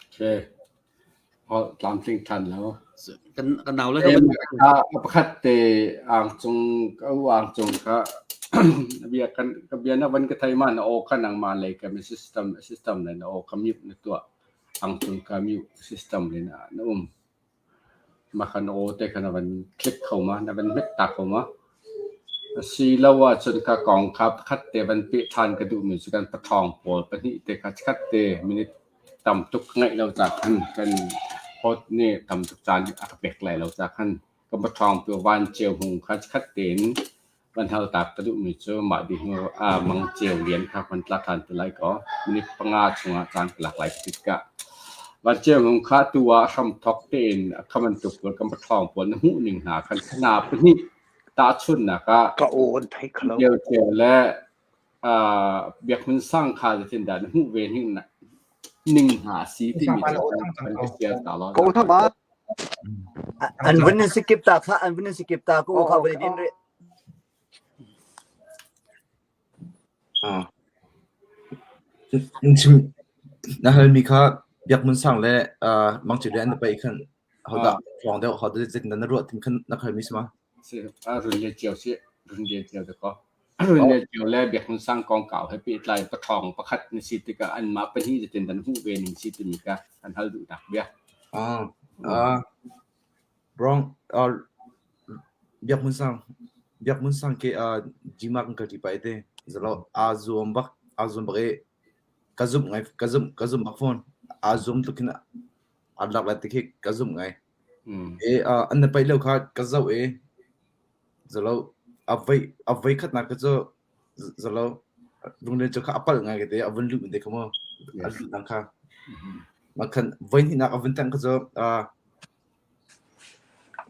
Okay. Holh tlamtling ṭhan lo. Kan kan nau le Pakhat te ang cung ka u ang cung kha bia kan ka bia na van ka thei ma na aw kha nangmah lei ka mi system system le na aw ka mute na tuah ang cung ka mute system le na na um. Mah kha na aw te kha na van click kho ma, na van hmet ta kho ma. Asilo ahcun ka kong kha pakhat te van peh ṭhan ka duhmi cu kan paṭhawng pawl pahnih te kha chikkhat te minute tam tuk ka ngeih lo caah khan kan hot nih tam tuk caan a ka pek lai lo caah khan kan paṭhawng tu Van Ceu Hmung kha chikkhat tein Van hal tak ka duhmi cu mah dih hnu ah Mang Ceu Lian kha van tla ṭhan te lai kaw minute panga chungah caan ka lak lai ka ti tikah Van Ceu Hmung kha tu ah hramthok tein a kha bantuk pawl kan paṭhawng pawl na hmuh ning hna khan thana pahnih tahchunhnak ah Ka aw an thei kho lo. Ceu Ceu le. Biak Hmun Sang kha zeitin dah na hmuh ve ning ning hna a si timi cu kan ka share ta law. Ko thama. An vun in sikip ta kha an vun in sikip ta ko kha vun din re. Na halmi kha Biak Hmun Sang le Mang Ceu Lian an paih khan hodah ṭhawng deuh hodah zeitindah na ruah timi khan na halmi si ma? Si, run le cio si, run le cio dakaw. Run le cio le Biak Hmun Sang kongkau he pehtlai paṭhawng pakhat na si tikah anmah pahnih zeitin dah na hmuh ve ning si timi kha kan hal duhnak bia. Wrong. Biak Hmun Sang Biak Hmun Sang ke Gma kan kalṭi pah i te zalo aa zuam bak aa zuam bak i ka zumh ngai ka zumh ka zumh bak fawn. Aa zuam tluk hin aa lak lai ti khi ka zumh ngai. E an na paih lio kha ka zoh i zalo a voi a voi khatnak ka cu zalo runglen cu kha a palh ngai ka ti a vun luh te kha mu a luh nang kha ma khan voi hnihnak a vun tang kha cu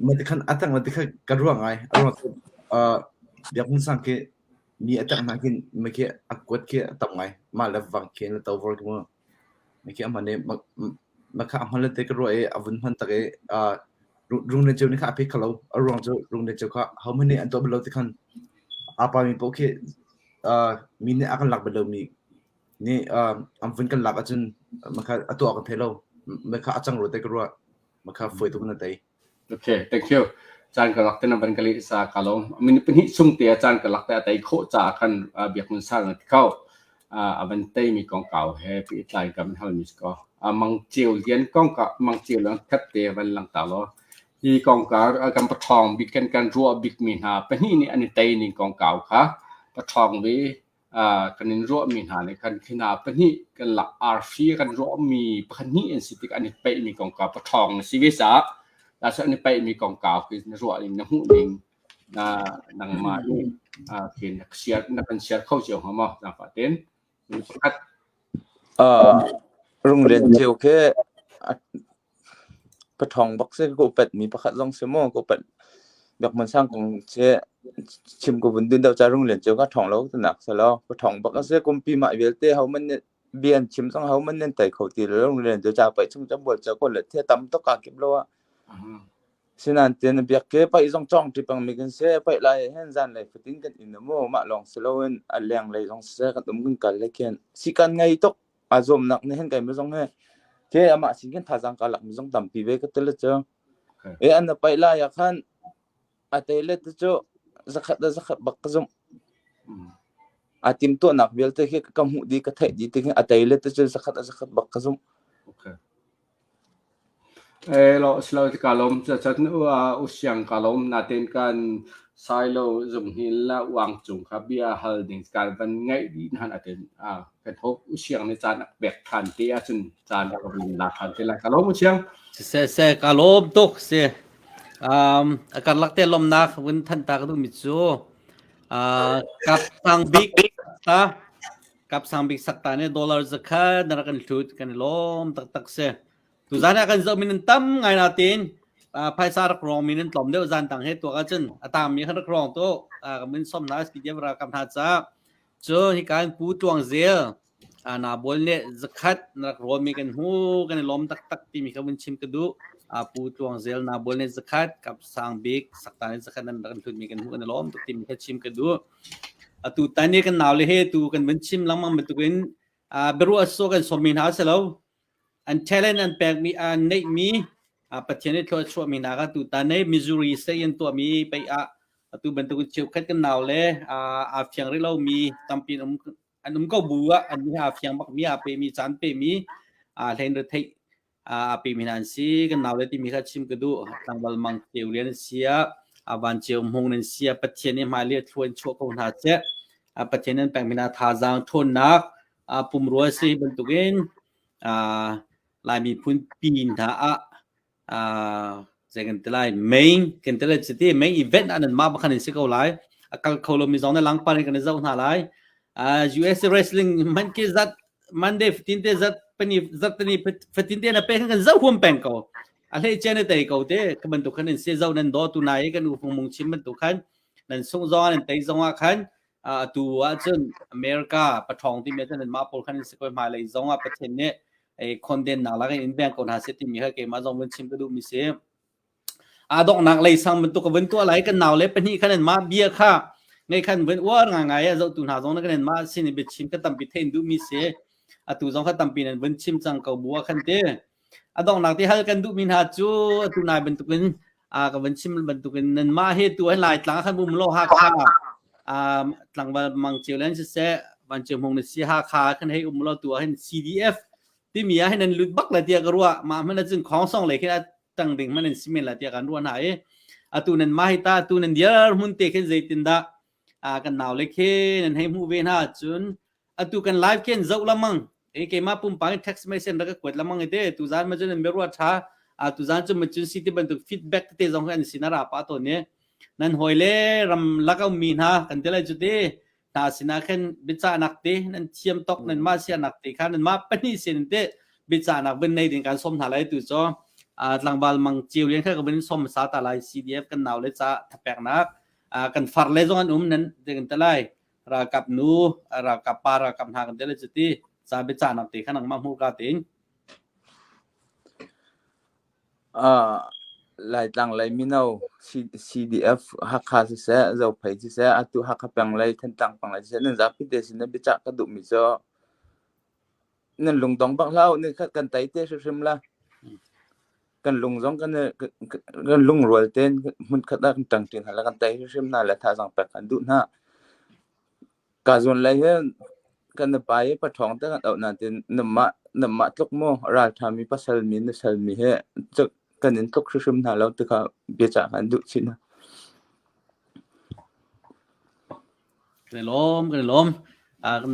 ma ti khan a tang ti kha ka ruah ngai a ruang cu Biak Hmun Sang khi mi a tang hna khin ma khi a kuat khi a tam ngai mah le vang khi na to vor khi mu ma khi a hman i ma kha a hman le te ka ruah i a vun hman tak i Runglen Ceu nih kha a pek kho lo. A ruang cu Runglen Ceu kha hohmanh nih an tuah bal lo ti khan aa pami paoh khi mi nih a kan lak bal lomi nih an vun kan lak ahcun makha a tuah kan thei lo. Makha a cang rua te ka ruah. Makha fawi tuk in a tei. Okay, thank you. Caan ka lak te na van ka leh sa ka lawm. Minute pahnih chung te ah caan ka lak te a tei khawh caah khan Biak Hmun Sang na ti kho. A van teimi kongkau he pehtlai kan halmi si ko. Mang Ceu Lian kongkau Mang Ceu Lian khat te van langter law hi kongkau kan paṭhawng bik kan kan ruah bikmi hna pahnih nih an i tei ning kongkau kha paṭhawng vi kan in ruahmi hna nih khan khi hna pahnih kan lak arfi kan ruahmi pakhat hnih an si tik an i peihmi kongkau paṭhawng na si ve caah an i peihmi kongkau khi na ruah ning na hmuh ning na nangmah nih khi na share na kan share kho cio hnga maw zaangfah tein pakhat Runglen ceu khi ka ṭhawng bak si ka upat mi pakhat zong si maw ka upat Biak Hmun Sang kong si chim ka vun dun deuh ca Runglen ceu ka ṭhawng lo tinak si lo ka ṭhawng bak a si kumpi mah vialte ho man nih bia an chim zong ho man nan tei kho ti lo Runglen ceu ca paih chung cam bual ca ko le the tam tuk kaa kip lo ah Sinain tian na biak ke paih zong cawng ṭi pengmi kan si. Paih lai ah hin zanlei fatin kan inn um u. Mah lawng si loin a lenglei zong siseh kan um kan kal le khin sikan ngei tuk. Aa zuamnak nih hin keimah zong hi ke amah sin khin thazaang kaa lakmi zong tampi ve ka ti le cu. E an na paih lai ah khan a te le te cu zakhat le zakhat bak ka zumh. Aa timtuahnak vialte khi ka hmuh dih ka theih dih ti khin a tei le te cu zakhat a zakhat bak ka zumh. Okay. Silo ka lawm. Cun u siang ka lawm. Natein kan Sailo zunghnin le Uangcung kha bia hal ding kan van ngaih dih hna natein kan hope u siang nih caan a pek ṭhan te ahcun caan ka van la ṭhan te lai. Ka lawm u siang. Siseh seh ka lawm tuk si. Um, a karlak te lawmnak vun thanh ta ka duhmi cu uh, kap sang bik ta Kap Sang Bik Sakta nih dollar zakhat na rak kan hlut kan i lawm taktak si. Tuzan ah kan zoh min an tam ngai natin phaisa rak rong min an tlawm deuh zan tang he tuak ahcun a tangmi khan rak rong tu ka min som hna SPDF ralkap hna ca cu hika in Pu Tluang Zel na bawl nih zakhat na rak rawn mi kan hmu kan i lawm taktak timi kha vun chim ka duh Pu Tluang Zel na bawl nih zakhat Kap Sang Bik Sakta nih zakhat nan rak hlut mi kan hmu kan i lawm tuk timi kha chim ka duh Atu tan i kan naule he tu kan van chim lengmang bantukin biaruah sawh kan sawmmi hna a si lo. An talent an pekmi, an neihmi, Pathian nih thlua a chuahmi hna kha tutan i Missouri state in tuahmi pei ah atu bantukin cheukhat kan naule aa fiang rih lomi tampi an um, an um ko bu ah an nih aa fiang bakmi, aa pemi, caan pemi, aa hlein retheih a pemi hna an si. Kan naule timi kha chim ka duh. Tlangval mang ceu lian an si ah, van ceu hmung nan si ah, Pathian nih hmailei a thlua in chuah ko hna seh. Pathian nan pekmi hna thazaang ṭhawnnak pumrua si bantukin Lai miphun pi hna ah zei kan ti lai main kan ti lai chiti main event ah nan mah bakhan in si ko lai a kal kho lomi zong na langpar in kan i zoh hna lai US wrestling man ke zat Monday fatin te zat pani zat tani fatin te na pe kan zoh huam peng ko a hlei chen te ko te ka bantuk khan in se zo nan do tu nai kan u phung mung chim bantuk khan nan sung zong nan tei zong ah khan. Atu ahcun America paṭhawng timi ahcun anmah pawl khan an si ko hmailei zong ah Pathian nih ei khondennak lak in in veng ko hna seh timi kha keimah zong vun chim ka duhmi si. Aa donghnak lei sang bantuk ka vun tuah lai kan nau le pahnih khan anmah bia kha ngei khan vun uar ngaingai a zohtu hna zong kan anmah sin i biachim ka tampi thein duhmi si. Atu zong kha tampi nan vun chim cang ko bu ah khan ti. A donghnak ti hal kan duhmi hna cu atu nai bantukin a ka van chim bantukin nanmah he tu an Laitlang khan um law Hakha um tlangval mang ceu len siseh van ceu hmung na si Hakha khan hei um law tu ah hin CDF timi ah hin nan lut bak la tiah ka ruah mah hmanh ahcun khong song lei khin a tang ding hmanh an si men la tiah kan ruah hna i atu nan mah hi ta atu nan dir hmun te khin zeitin dah a kan nau le khi nan hei hmuh ve hna cun atu kan live khin zoh lamang e keimah pumpak in text message rak ka kuat lamang ite tuzan ma cun an biaruah tha a tuzan cu ma cun si ti bantuk feedback tete zong an sin ara pa to ne nan hoi le ram lak mi hna kan te lai chu te hna sinah khin biachahnak te nan thiam tok nan mah sianak te kha nan mah pahnih sin te biachahnak vun nei ding kan som hna lai tu cho tlangval mang chiu lian kha ka vun som sa ta lai CDF kan nau le ca thapeknak kan far le zong an um nan te kan te lai ralkap nu ralkap pa ralkap hna kan te lai cuti ca biachahnak te kha nangmah hmurka tein Laitlang lei mino CDF Hakha siseh, Zophei siseh, atu Hakha peng lei, Thantlang peng lei siseh, nan zapi te sin ah biacah ka duhmi cu nan lungdong bak hlah u, nikhat kan tei te hrimhrim la. Kan lung zong kan kan lungrual tein hmunkhat ah kan ṭangṭi hna le kan tei hrimhrim hna le thazaang pek kan duh hna. Ka zawn lei hi kan pa i paṭhawng te kan auh nain nanmah nanmah tluk maw ralṭhami pasal mi nusal mi he kan in tluk hrimhrim hna lo ti kha biacah kan duh chin hna. Kan i lawm, kan i lawm.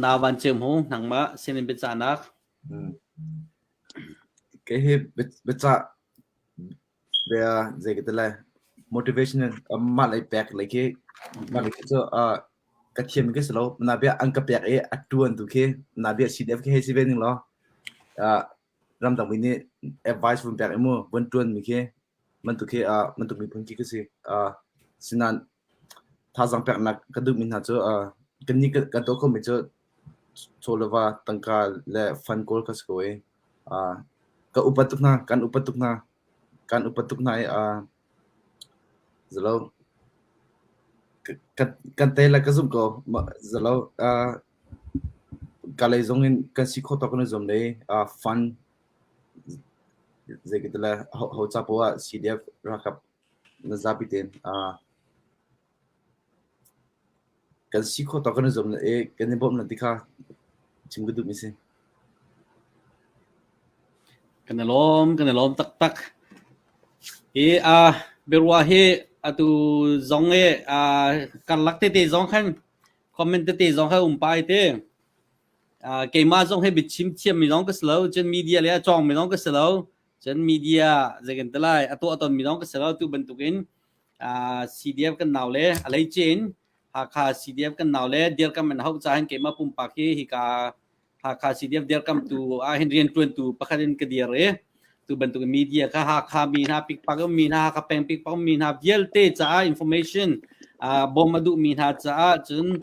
Na van ceu mu, nangmah sin in biacahnak. Kei hi biacah Bia zei ka ti lai motivational mah lei pek lei khi mah lei khi cu ka thiam ka si lo na bia an ka pek i a tuan tu khi na bia CDF khi hei si ve ning law ramdang mi nih advice vun pek i mu vun tuan mi khi bantuk khi bantuk miphun khi ka si sinan Thazaang peknak ka duhmi hna cu kannih kan tuah khomi cu chaw le va, tangka le fund kawl kha si ko i ka upat tuk hna, kan upat tuk hna, kan upat tuk hna i zalo kan tei le ka zumh ko. Zalo ka lei zong in kan si khawh tawk kan i zuam le fund zei ka ti lai ho ca poah ah CDF ralkap Na zapi tein kan si khawh tawk kan i zuam i kan i bawmh ti kha chim ka duhmi si. Kan i lawm, kan i lawm taktak. Hi a biaruah hi atu zong i karlak tete zong khan comment tete zong kha um pai te. Keimah zong hi biachim thiammi zong ka si lo, cun media le a cawngmi zong ka si lo. Cun media zei kan ti lai a tuah tonmi zong ka si lo tu bantukin CDF kan nau le a leice in Hakha CDF kan nau le dirkam an hauh caah hin keimah pumpak hi hika Hakha CDF dirkamtu ah hin rianṭuantu pakhat in ka dir i tu bantuk media kha Hakha mi hna pikpak ummi hna Hakha peng pikpak ummi hna vialte caah information bawm a duhmi hna caah cun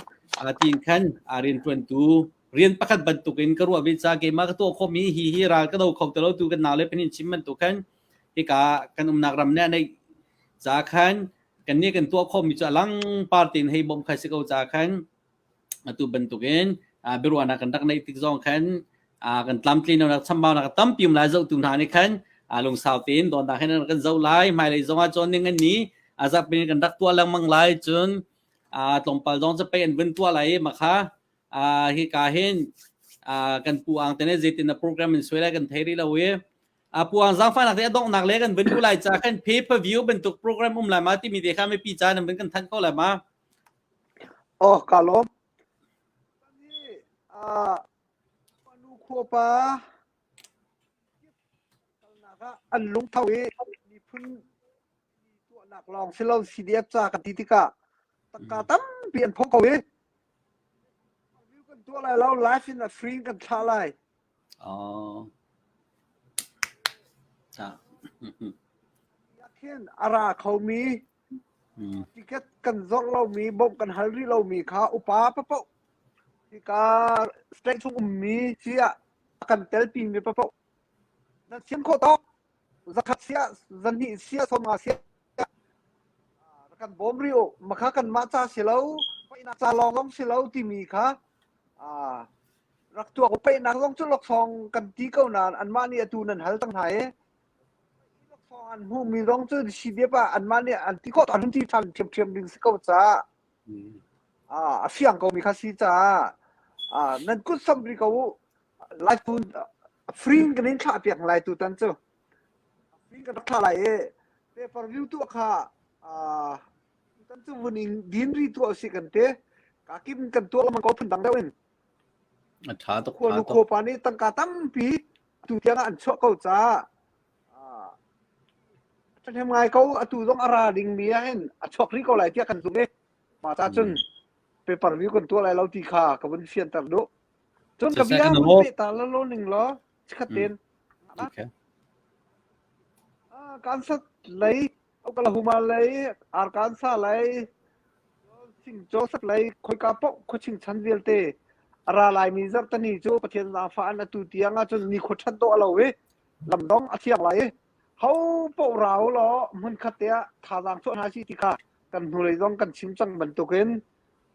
tiin khan rianṭuantu rian pakhat bantukin ka ruah ve ca keimah ka tuah khawhmi hi hi ral ka do kho te lo tu kan nau le panin chim bantuk khan hika kan umnak ram nih a neih ca khan kan nih kan tuah khawhmi cu alang par tein hei bawmh kha si ko ca khan atu bantukin biaruahnak kan rak neih tik zong khan kan tlamtlin nak chambaunak tampi um lai zohtu hna nih khan lungsau tein donnak hin kan zoh lai hmailei zong ah cawn ning an ni azak pin kan rak tuah lengmang lai cun tlawmpal zong cu pei an vun tuah lai makha Uh, hika hin uh, kan pu ang tene zeitin na program in suai lai kan thei rih lo i uh, pu ang zaangfahnak te a donghnak le kan vun u lai ca khan pay per view bantuk program um lai ma timi te kha mipi ca nan vun kan thanh ko lai ma Oh, ka lawm. Uh, nu khuapa kalnak ah an lungtho i miphun tuahnak lawng si lo CDF ca kan ti tikah tangka tampi an phok ko i kan tuah lai lo live in a free kan thlah lai. Oh. Ta. Khin a ra khomi. Ticket kan zorh lomi, bawmh kan hal rih lomi kha upa paoh hika state chung ummi si ah a kan telpi mi paoh nan sian khawh tawk zakhat siah zahnih siah 50 siah rak kan bawm rih u makha kanmah ca si lo paihnak ca lawng zong si lo timi kha rak tuak u paihnak zong cu laksawng kan ti ko nain anmah nih atu nan hal cang hna i laksawng an hmuhmi zong cu CDF ah anmah nih an ti khawh an hun ti ṭhan ṭhiamṭhiam ding si ko caah a fiang komi kha si caah nan kut samh rih ko u lai phun free in kan in thlah piak lai tutan cu free kan rak thlah lai i pay per view tuah kha tutan cu vun in din ri tuah usih kan ti ka kim kan tuah lengmang ko phun dang deuh in A ṭha tuk, khua ṭha nu tuk. khua pa nih tangka tampi tu tiang ah an chuah ko caah ṭhahnem ngai ko atu zong a ra dingmi ah hin a chuak rih ko lai tiah kan zumh i mah ca cun pay per view kan tuah lai lo ti kha ka vun fianter duh. Cun ka Siseh bia kan vun lawm. peh ta la ning law chikkhat Mm. tein Okay. Kansas lei Oklahoma lei Arkansas lei Sing Joseph lei khoika paoh khuaching chan vialte a ra laimi zarhteni cu Pathian zaangfah an atu tiang ahcun nikhua ṭhat dawh a lo i lamdong a thiang lai i ho paoh ra u law hmunkhat te ah thazaang chuah hna si ti kha kan hnulei zong kan chim cang bantukin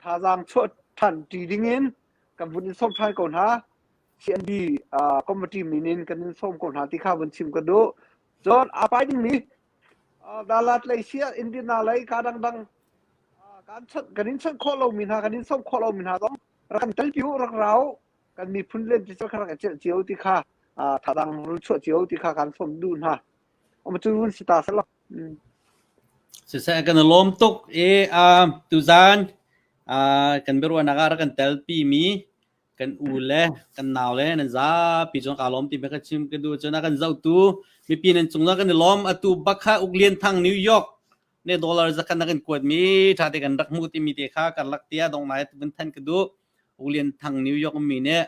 thazaang chuah ṭhan ṭi dingin kan vun in sawm ṭhan ko hna. CNB uh, committee min in kan in sawm ko hna ti kha vun chim ka duh. Cun aa pai dingmi uh, Dalat lei sia Indiana lei ka dangdang uh, kan chawnh kan in chawnh khawh lomi hna kan in sawm khawh lomi hna zong rak kan telpi u rak ra u kan miphun len ti kha rak i celh cio ti kha uh, thadang rul chuah cio ti kha kan sawm duh hna. Um cu vun si ta selaw. Mm. Siseh kan i lawm tuk i uh, tuzan uh, kan biaruahnak ah rak kan telpi mi kan u le kan nau le nan zapi cun kaa lawm ti ka chim ka duh cun a kan zohtu mipi nan cung kan i lawm atu bakha Uk Lian Thang New York ne dollar zakhat na kan kuat mi tha te kan rak hmu ti mi te kha karlak tia dong nai vun than ka duh Uk Lian Thang New York mi ne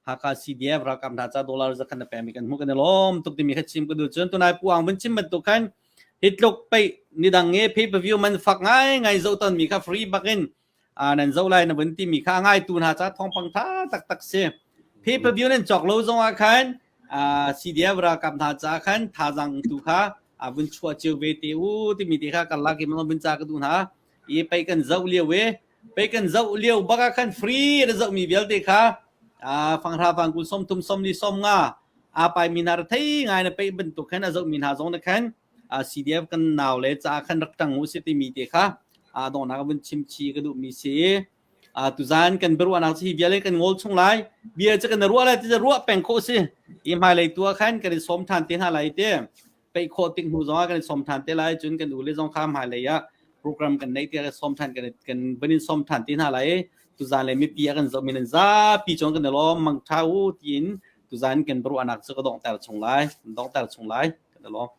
Hakha CDF ralkap hna ca dollar zakhat na pe mi kan hmu kan i lawm tuk timi kha chim ka duh cun tunai pu ang vun chim bantuk khan hitluk pei nidang nge pay per view man fak ngai ngai zoh ton mi kha free bakin nan zoh lai na vun timi kha a ngaitu hna ca thawngpang tha taktak si. Pay per view nan cawk lo zong ah khan CDF ralkap hna ca khan thazaang tu kha vun chuah cio ve te u timi te kha karlak in vun ca ka duh hna. I pei kan zoh lio i pei kan zoh lio bak ah khan free na zoh mi vialte kha fanghra fangkul 30 40 50 a pai mi hna ra thei ngai na pei bantuk khan a zoh mi hna zong na khan CDF kan nau le ca khan rak ṭang u si timi te kha donghnak vun chim chi ka duhmi si tuzan kan biaruahnak cu hi vial in kan ngol chung lai bia cu kan ruah lai ti ruah peng khawh si i hmailei tu ah khan kan i sawm ṭhan te hna lai te peih khawh tik hnu zong ah kan i sawm ṭhan te lai cun kan u le zong kha hmailei ah program kan neih tiah sawm ṭhan kan kan van in sawm ṭhan te hna lai tuzan le mipi a kan zoh mi nan zapi cun kan i lawm mangṭha u tiin tuzan kan biaruahnak cu ka donghter chung lai donghter chung lai kan i lawm.